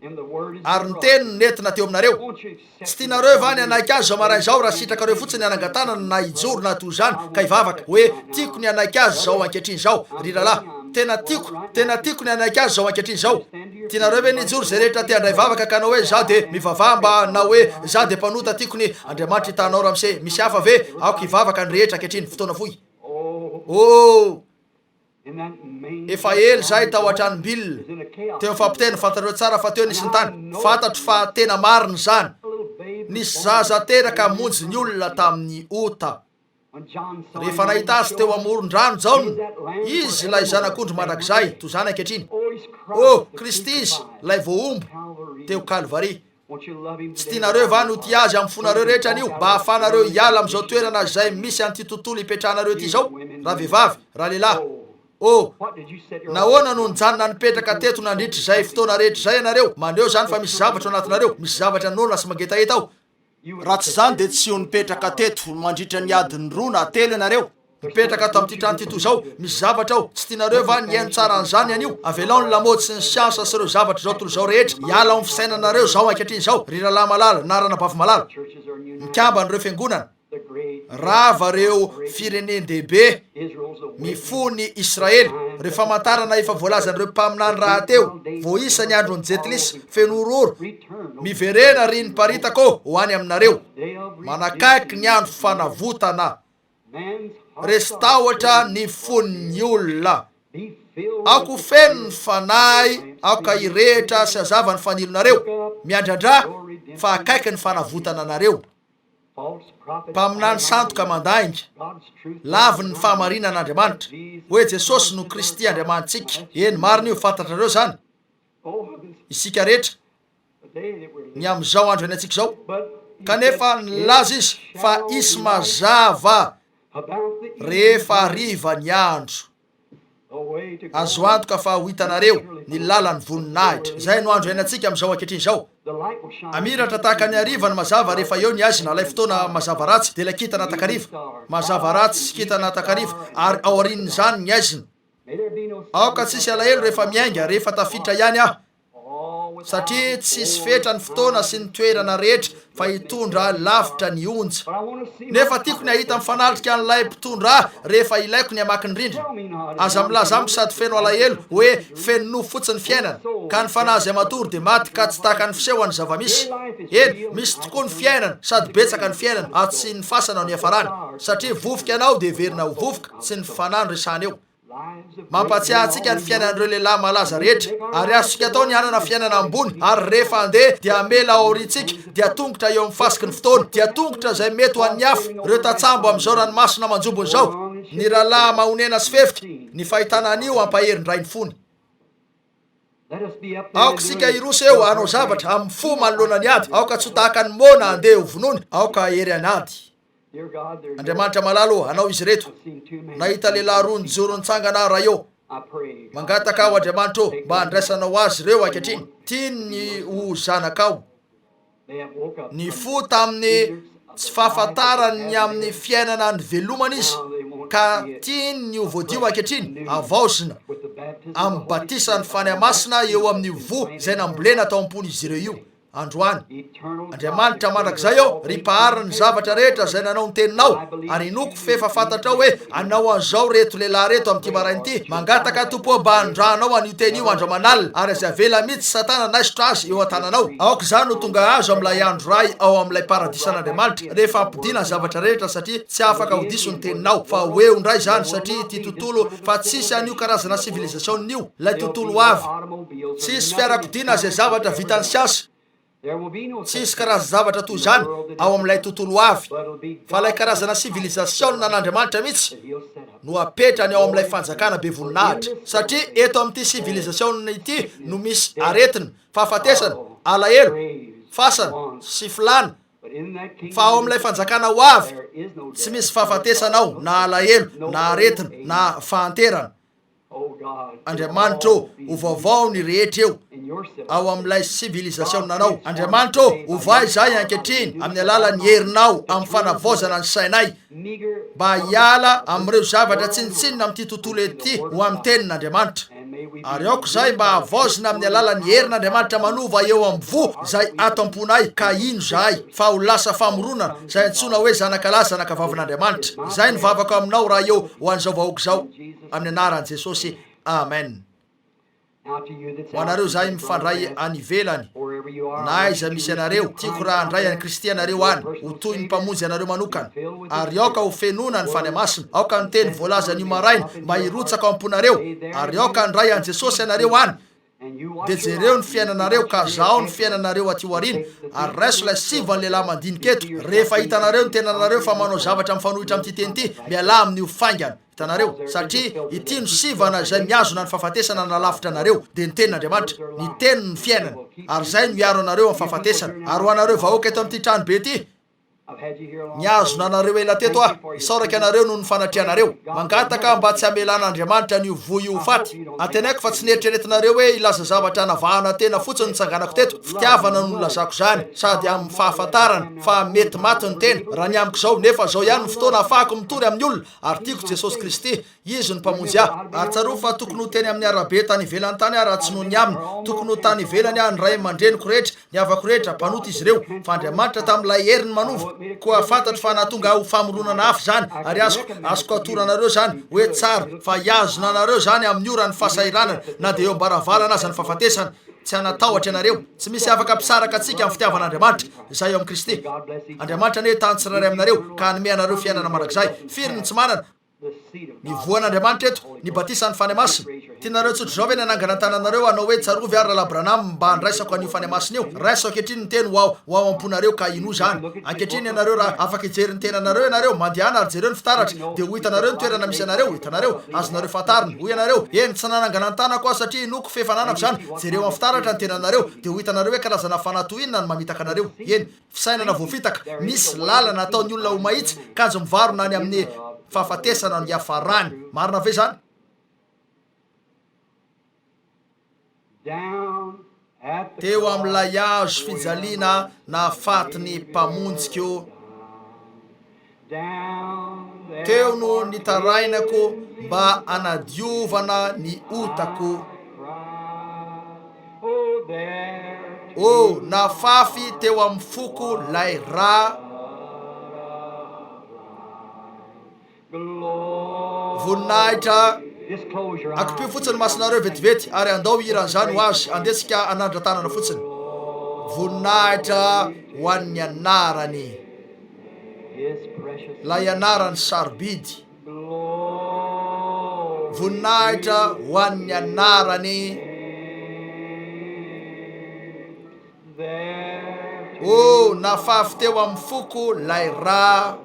ary ny Teny no nentina teo aminareo. Tsy tianareo va ny hanaiky Azy izao maraina izao, raha sitrakareo fotsiny ny hanangan-tanana na hijoro na toy izany, ka hivavaka, hoe, Tiako ny hanaiky Azy izao ankehitriny izao, ry rahalahy. Tena tiako, tena tiako ny hanaiky Azy izao ankehitriny izao. Tianareo ve ny hijoro izay rehetra te handray vavaka ka hanao hoe, Izaho dia, mivavaha mba, na hoe, Izaho dia mpanota, tiako ny. Andriamanitra hitaha anao, ramose. Misy hafa ve? Aoka hivavaka ny rehetra ankehitriny, fotoana fohy. Oh! Efa ela izahay tao an-tranom-bilona, teo mifampiteny, fantatrareo tsara fa teo nisy ny tany, fantatro fa tena marina izany, nisy zaza teraka hamonjy ny olona tamin'ny ota. Rehefa nahita azy teo amoron-drano Jaona, izy ilay zanak'ondry mandrakizay, toy izany ankehitriny. Oh, Kristy izy, ilay voahombo teo Kalvary. Tsy tianareo va ny ho tia Azy amin'ny fonareo rehetra anio, mba hahafahanareo hiala amin'izao toerana izay misy an'ity tontolo ipetrahanareo ity izao? Ravehivavy, ralehilahy, oh, nahoana no nijanona nipetraka teto nandritra izay fotoana rehetra izay ianareo? Maneho izany fa misy zavatra ao anatinareo, misy zavatra noana sy mangetaheta ao. Raha tsy izany dia tsy ho nipetraka teto mandritra ny adiny roa na telo ianareo. Mipetraka ato amin'ity trano ity toy izao, misy zavatra ao, tsy tianareo va ny hihaino tsara an'izany anio? Avelao ny lamaody sy ny siansa sy ireo zavatra izao tontolo izao rehetra hiala ao amin'ny fisainanareo izao ankehitriny izao, ry rahalahy malala na ranabavy malala. Mikambana ireo fiangonana, rava ireo firenen-dehibe, mifoha ny Israely, ireo famantarana efa voalazan'ireo mpaminany rahateo, voaisa ny andron'ny Jentilisa, feno horohoro, miverena ry niparitaka ô, ho any aminareo, manakaiky ny andro fanavotana. Resy tahotra ny fon'ny olona. Aoka ho feno ny Fanahy, aoka hirehitra sy hazava ny fanilonareo. Miandrandrà, fa akaiky ny fanavotana anareo. Mpaminany sandoka mandainga, laviny ny fahamarinan'Andriamanitra, hoe Jesosy no Kristy Andriamanitsika. Eny, marina io, fantatrareo izany. Isika rehetra. ny amin'izao andro iainantsika izao, kanefa nilaza izy fa hisy mazava rehefa hariva ny andro. Azo antoka fa ho hitanareo ny lalan'ny voninahitra. Izay no andro iainantsika amin'izao ankehitriny izao. Hamiratra tahaka ny hariva ny mazava rehefa eo ny haizina, ilay fotoana mazava ratsy, dia ilay kintana takariva. Mazava ratsy sy kintana takariva, ary aorian'izany ny haizina. Aoka tsy hisy alahelo rehefa miainga, rehefa tafiditra ihany aho. Satria tsisy fetra ny fotoana sy ny toerana rehetra fa hitondra ahy lavitra ny onja. Nefa tiako ny hahita mifanatrika an'ilay mpitondra ahy rehefa ilaiko ny hamaky ny rindrina. Aza milaza amiko sady feno alahelo hoe feno nofy fotsiny ny fiainana, ka ny fanahy izay matory dia maty ka tsy tahaka ny fiseho ny zava-misy. Eny, misy tokoa ny fiainana sady betsaka ny fiainana ary tsy ny fasana no hiafarany. Satria vovoka ianao dia heverina ho vovoka, tsy ny fanahy no resahana eo. Mampahatsiahy antsika ny fiainan'ireo lehilahy malaza rehetra, ary azontsika atao ny hanana fiainana ambony, ary rehefa handeha dia hamela ao aoriantsika dia tongotra eo amin'ny fasiky ny fotoana, dia tongotra izay mety ho an'ny hafa, ireo tantsambo amin'izao ranomasina manjombona izao, ny rahalahy mahonena sy fefika, ny fahitana an'io hampahery indray ny fony. Aoka isika hiroso eo hanao zavatra amin'ny fo manoloana ny ady, aoka tsy ho tahaka ny moana handeha ho vonoina, aoka hahery an'ady. Andriamanitra malala ô, Anao izy ireto. Nahita lehilahy roa nijoro nitsangana aho Ray ô. Mangataka aho Andriamanitra ô, mba handraisanao azy ireo ankehitriny. Tiany ny ho zanakao. Nifoha tamin'ny tsy fahafantarany ny amin'ny fiainana nivelomana izy, ka tiany ny ho voadio ankehitriny, havaozina amin'ny batisan'ny Fanahy Masina eo amin'io voa izay nambolena tao am-pon'izy ireo io. androany. Andriamanitra mandrakizay ô, ry Mpahary ny zavatra rehetra izay nanao ny Teninao, ary inoako f'efa fantatrao hoe hanao an'izao reto lehilahy reto amin'ity maraina ity. Mangataka Tompo ô mba hanondrahanao an'io Teny io andro aman'alina, ary aza avela mihitsy Satana hanaisotra azy eo an-tananao. Aoka izany ho tonga azo amin'ilay andro iray ao amin'ilay paradisan'Andriamanitra, rehefa hampodiana ny zavatra rehetra, satria tsy afaka ho diso ny Teninao. Fa ho eo indray izany, satria ity tontolo, fa tsisy an'io karazana sivilizasiona io, ilay tontolo ho avy. Tsy hisy fiarakodia na izay zavatra vitan'ny siansa. Tsy hisy karazan-javatra toy izany ao amin'ilay tontolo ho avy, fa ilay karazana sivilizasiona an'Andriamanitra mihitsy no hapetrany ao amin'ilay fanjakana be voninahitra. Satria eto amin'ity sivilizasiona ity no misy aretina, fahafatesana, alahelo, fasana, sy filàna, fa ao amin'ilay fanjakana ho avy, tsy misy fahafatesana ao, na alahelo, na aretina, na fahanterana. Andriamanitra ô, ho vaovao ny rehetra eo, ao amin'ilay sivilizasiona-Nao. Andriamanitra ô, ovay izahay ankehitriny amin'ny alalan'ny Herinao, amin'ny fanavaozana ny sainay, mba hiala amin'ireo zavatra tsinontsinona amin'ity tontolo ity ho amin'ny Tenin'Andriamanitra. Ary aoka izahay mba havaozina amin'ny alalan'ny herin'Andriamanitra manova eo amin'ny voa izay ato am-ponay, ka hino izahay fa ho lasa famoronana izay antsoina hoe zanakalahy zanakavavin'Andriamanitra. Izay no vavako aminao, Ray ô, ho an'izao vahoaka izao. Amin'ny anaran'i Jesosy, amen. Ho anareo izay mifandray any ivelany, na aiza misy anareo, tiako raha handray an'i Kristy ianareo any, ho toy ny Mpamonjy anareo manokana. Ary aoka ho fenoina ny Fanahy Masina. Aoka ny teny voalaza anio maraina mba hirotsaka ao am-ponareo. Ary aoka handray an'i Jesosy ianareo any. Dia jereo ny fiainanareo ka zahao ny fiainanareo aty aoriana ary raiso ilay sivan'ny lehilahy mandinika eto. Rehefa hitanareo ny tenanareo fa manao zavatra mifanohitra amin'ity teny ity, mialà amin'io faingana. Hitanareo? Satria ity no sivana izay mihazona ny fahafatesana hanalavitra anareo, dia ny Tenin'Andriamanitra. Ny Teny no fiainana. Ary izay no hiaro anareo amin'ny fahafatesana. Ary ho anareo vahoaka eto amin'ity tranobe ity, Nihazona anareo ela teto aho. Isaorako anareo noho ny fanatrehanareo. Mangataka aho mba tsy hamelan'Andriamanitra an'io voa io ho faty. Antenaiko fa tsy neritreretinareo hoe hilaza zavatra hanavahana tena fotsiny ny nitsanganako teto. Fitiavana no nilazako izany, sady amin'ny fahafantarana fa mety maty ny tena, raha ny amiko izao, nefa izao ihany ny fotoana ahafahako mitory amin'ny olona, ary tiako Jesosy Kristy. Izy no Mpamonjy ahy. Ary tsarovy fa tokony ho teny amin'ny arabe tany ivelany tany aho raha tsy noho ny Aminy. Tokony ho tany ivelany aho, ny ray aman-dreniko rehetra, ny havako rehetra, mpanota izy ireo. Fa Andriamanitra tamin'ilay Heriny manova. Koa fantatro fa nahatonga ahy ho famoronana hafa izany, ary azoko, azoko atoro anareo izany, hoe tsara, fa hihazona anareo izany amin'ny oran'ny fahasahiranana, na dia eo am-baravarana aza ny fahafatesana. Tsy hanan-tahotra ianareo. Tsy misy afaka hampisaraka antsika amin'ny fitiavan'Andriamanitra, izay ao amin'i Kristy. Andriamanitra anie hitahy ny tsirairay aminareo, ka hanome anareo fiainana mandrakizay. Firy no tsy manana? Ny voan'Andriamanitra eto, ny batisan'ny Fanahy Masina. Tianareo tsotr'izao ve ny hanangana ny tananareo hanao hoe, Tsarovy ary Rahalahy Branham mba handraisako an'io Fanahy Masina io? Raiso ankehitriny ny Teny ho ao, ho ao am-ponareo ka hinoa izany. Ankehitriny ianareo raha afaka hijery ny tenanareo ianareo, mandehana ary jereo ny fitaratra, dia ho hitanareo ny toerana misy anareo. Hitanareo? Azonareo fantarina. Hoy ianareo, Eny, tsy nanangana ny tanako aho satria inoako f'efa ananako izany. Jereo amin'ny fitaratra ny tenanareo, dia ho hitanareo hoe karazana fanahy toy inona no mamitaka anareo. Eny. Fisainana voafitaka, misy lalana ataon'ny olona ho mahitsy, kanjo mivarina any amin'ny fahafatesana no hiafarany. Marina ve izany? Teo amin'ilay hazo fijaliana nahafaty ny Mpamonjiko, teo no nitarainako mba hanadiovana ny otako. Oh, nafafy teo amin'ny foko 'lay rà. Voninahitra. Akipio fotsiny ny masonareo vetivety ary andao hihira an'izany ho azy. Andeha isika hanandra-tanana fotsiny. Voninahitra ho an'ny Anarany. Ilay Anarany sarobidy. Voninahitra ho an'ny anarany. Oh, nafafy teo amin'ny foko lay ra.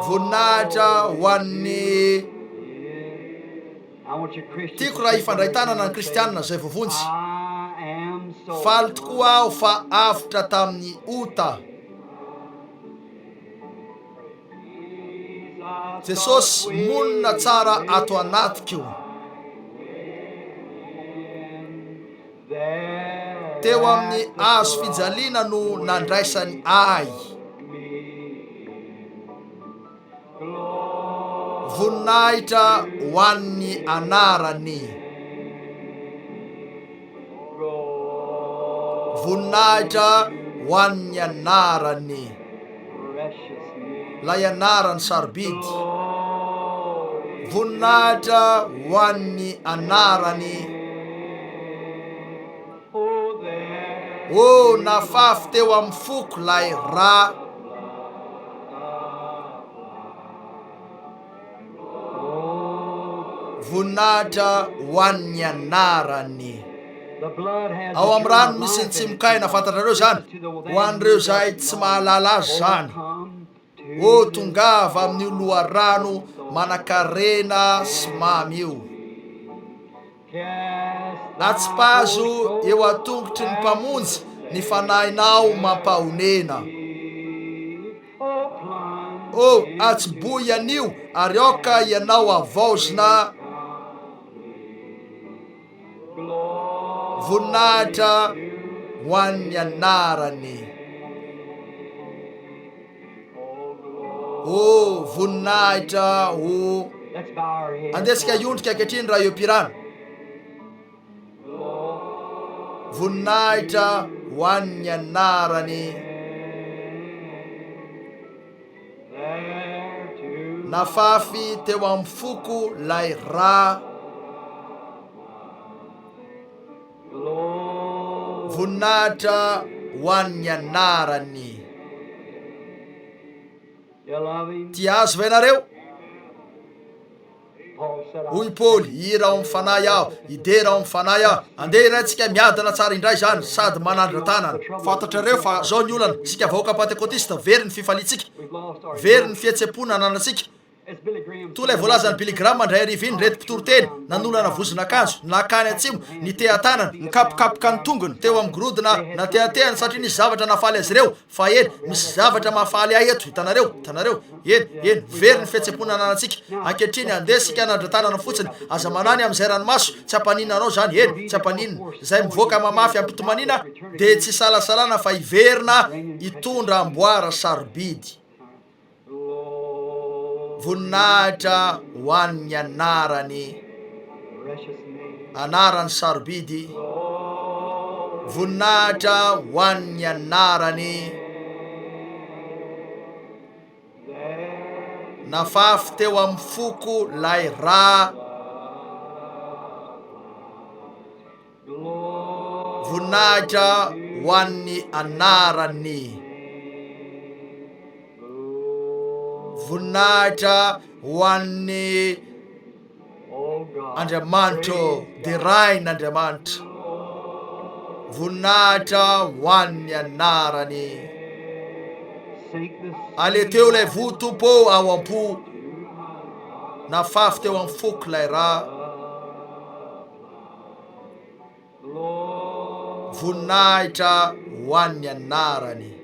Voninahitra ho an'ny. Tiako raha hifandray tanana ny kristianina izay voavonjy. Faly tokoa aho fa avotra tamin'ny ota. Jesosy monina tsara ato anatiko. Teo amin'ny hazo fijaliana no nandraisany ahy. Voninahitra ho an'ny anarany. Voninahitra ho an'ny anarany. Ilay anarany sarobidy. Voninahitra ho an'ny anarany. Oh, nafafy teo amin'ny foko ilay ra. Voninahitra ho an'ny anarany. Ao amin'ny rano misy ny tsimokaina, fantatrareo izany? Ho an'ireo izay tsy mahalala azy izany. Oh, tongava amin'io loharano manankarena sy mamy io. Atsipazo eo an-tongotry ny Mpamonjy ny fanahinao mampahonena. Oh, atsibohy anio ary aoka ianao havaozina. Voninahitra ho an'ny anarany. Oh, voninahitra ho. Andeha isika hiondrika ankehitriny raha eo am-pirana. Voninahitra ho an'ny anarany. Nafafy teo amin'ny foko lay ra. Voninahitra ho an'ny anarany. Tia azy va ianareo? Hoy i Paoly, Hihira ao amin'ny Fanahy aho, hidera ao amin'ny Fanahy aho. Andeha hiraintsika miadana tsara indray izany, sady manandra-tanana. Fantatrareo fa izao ny olana, isika vahoaka Pantekotista, very ny fifaliantsika, very ny fihetseham-po nananantsika. Toy ilay voalazan'i Billy Graham indray hariva iny, ireto mpitoriteny, nanolana vozon'akanjo, nankany atsimo, niteha-tanana, nikapokapoka ny tongony teo amin'ny gorodona natehatehany satria nisy zavatra nahafaly azy ireo. Fa eny, misy zavatra mahafaly ahy eto, hitanareo, hitanareo. Eny, eny, very ny fihetseham-po nananantsika. Ankehitriny, andeha isika hanandra-tanana fotsiny. Aza manahy ny amin'izay ranomaso, tsy hampaninona anao izany, eny, tsy hampaninona. Izay mivoaka mamafy am-pitomaniana dia tsy isalasalana fa hiverina hitondra amboara sarobidy. Voninahitra ho an'ny anarany, anarany sarobidy. Voninahitra ho an'ny anarany. Nafafy teo amin'ny foko lay ra. Voninahitra ho an'ny anarany. Voninahitra ho an'ny Andriamanitra ô, deraina Andriamanitra. Voninahitra ho an'ny anarany. Aleteo ilay voa Tompo ô ao am-po. Nafafy teo amin'ny foko ilay ra. Voninahitra ho an'ny anarany.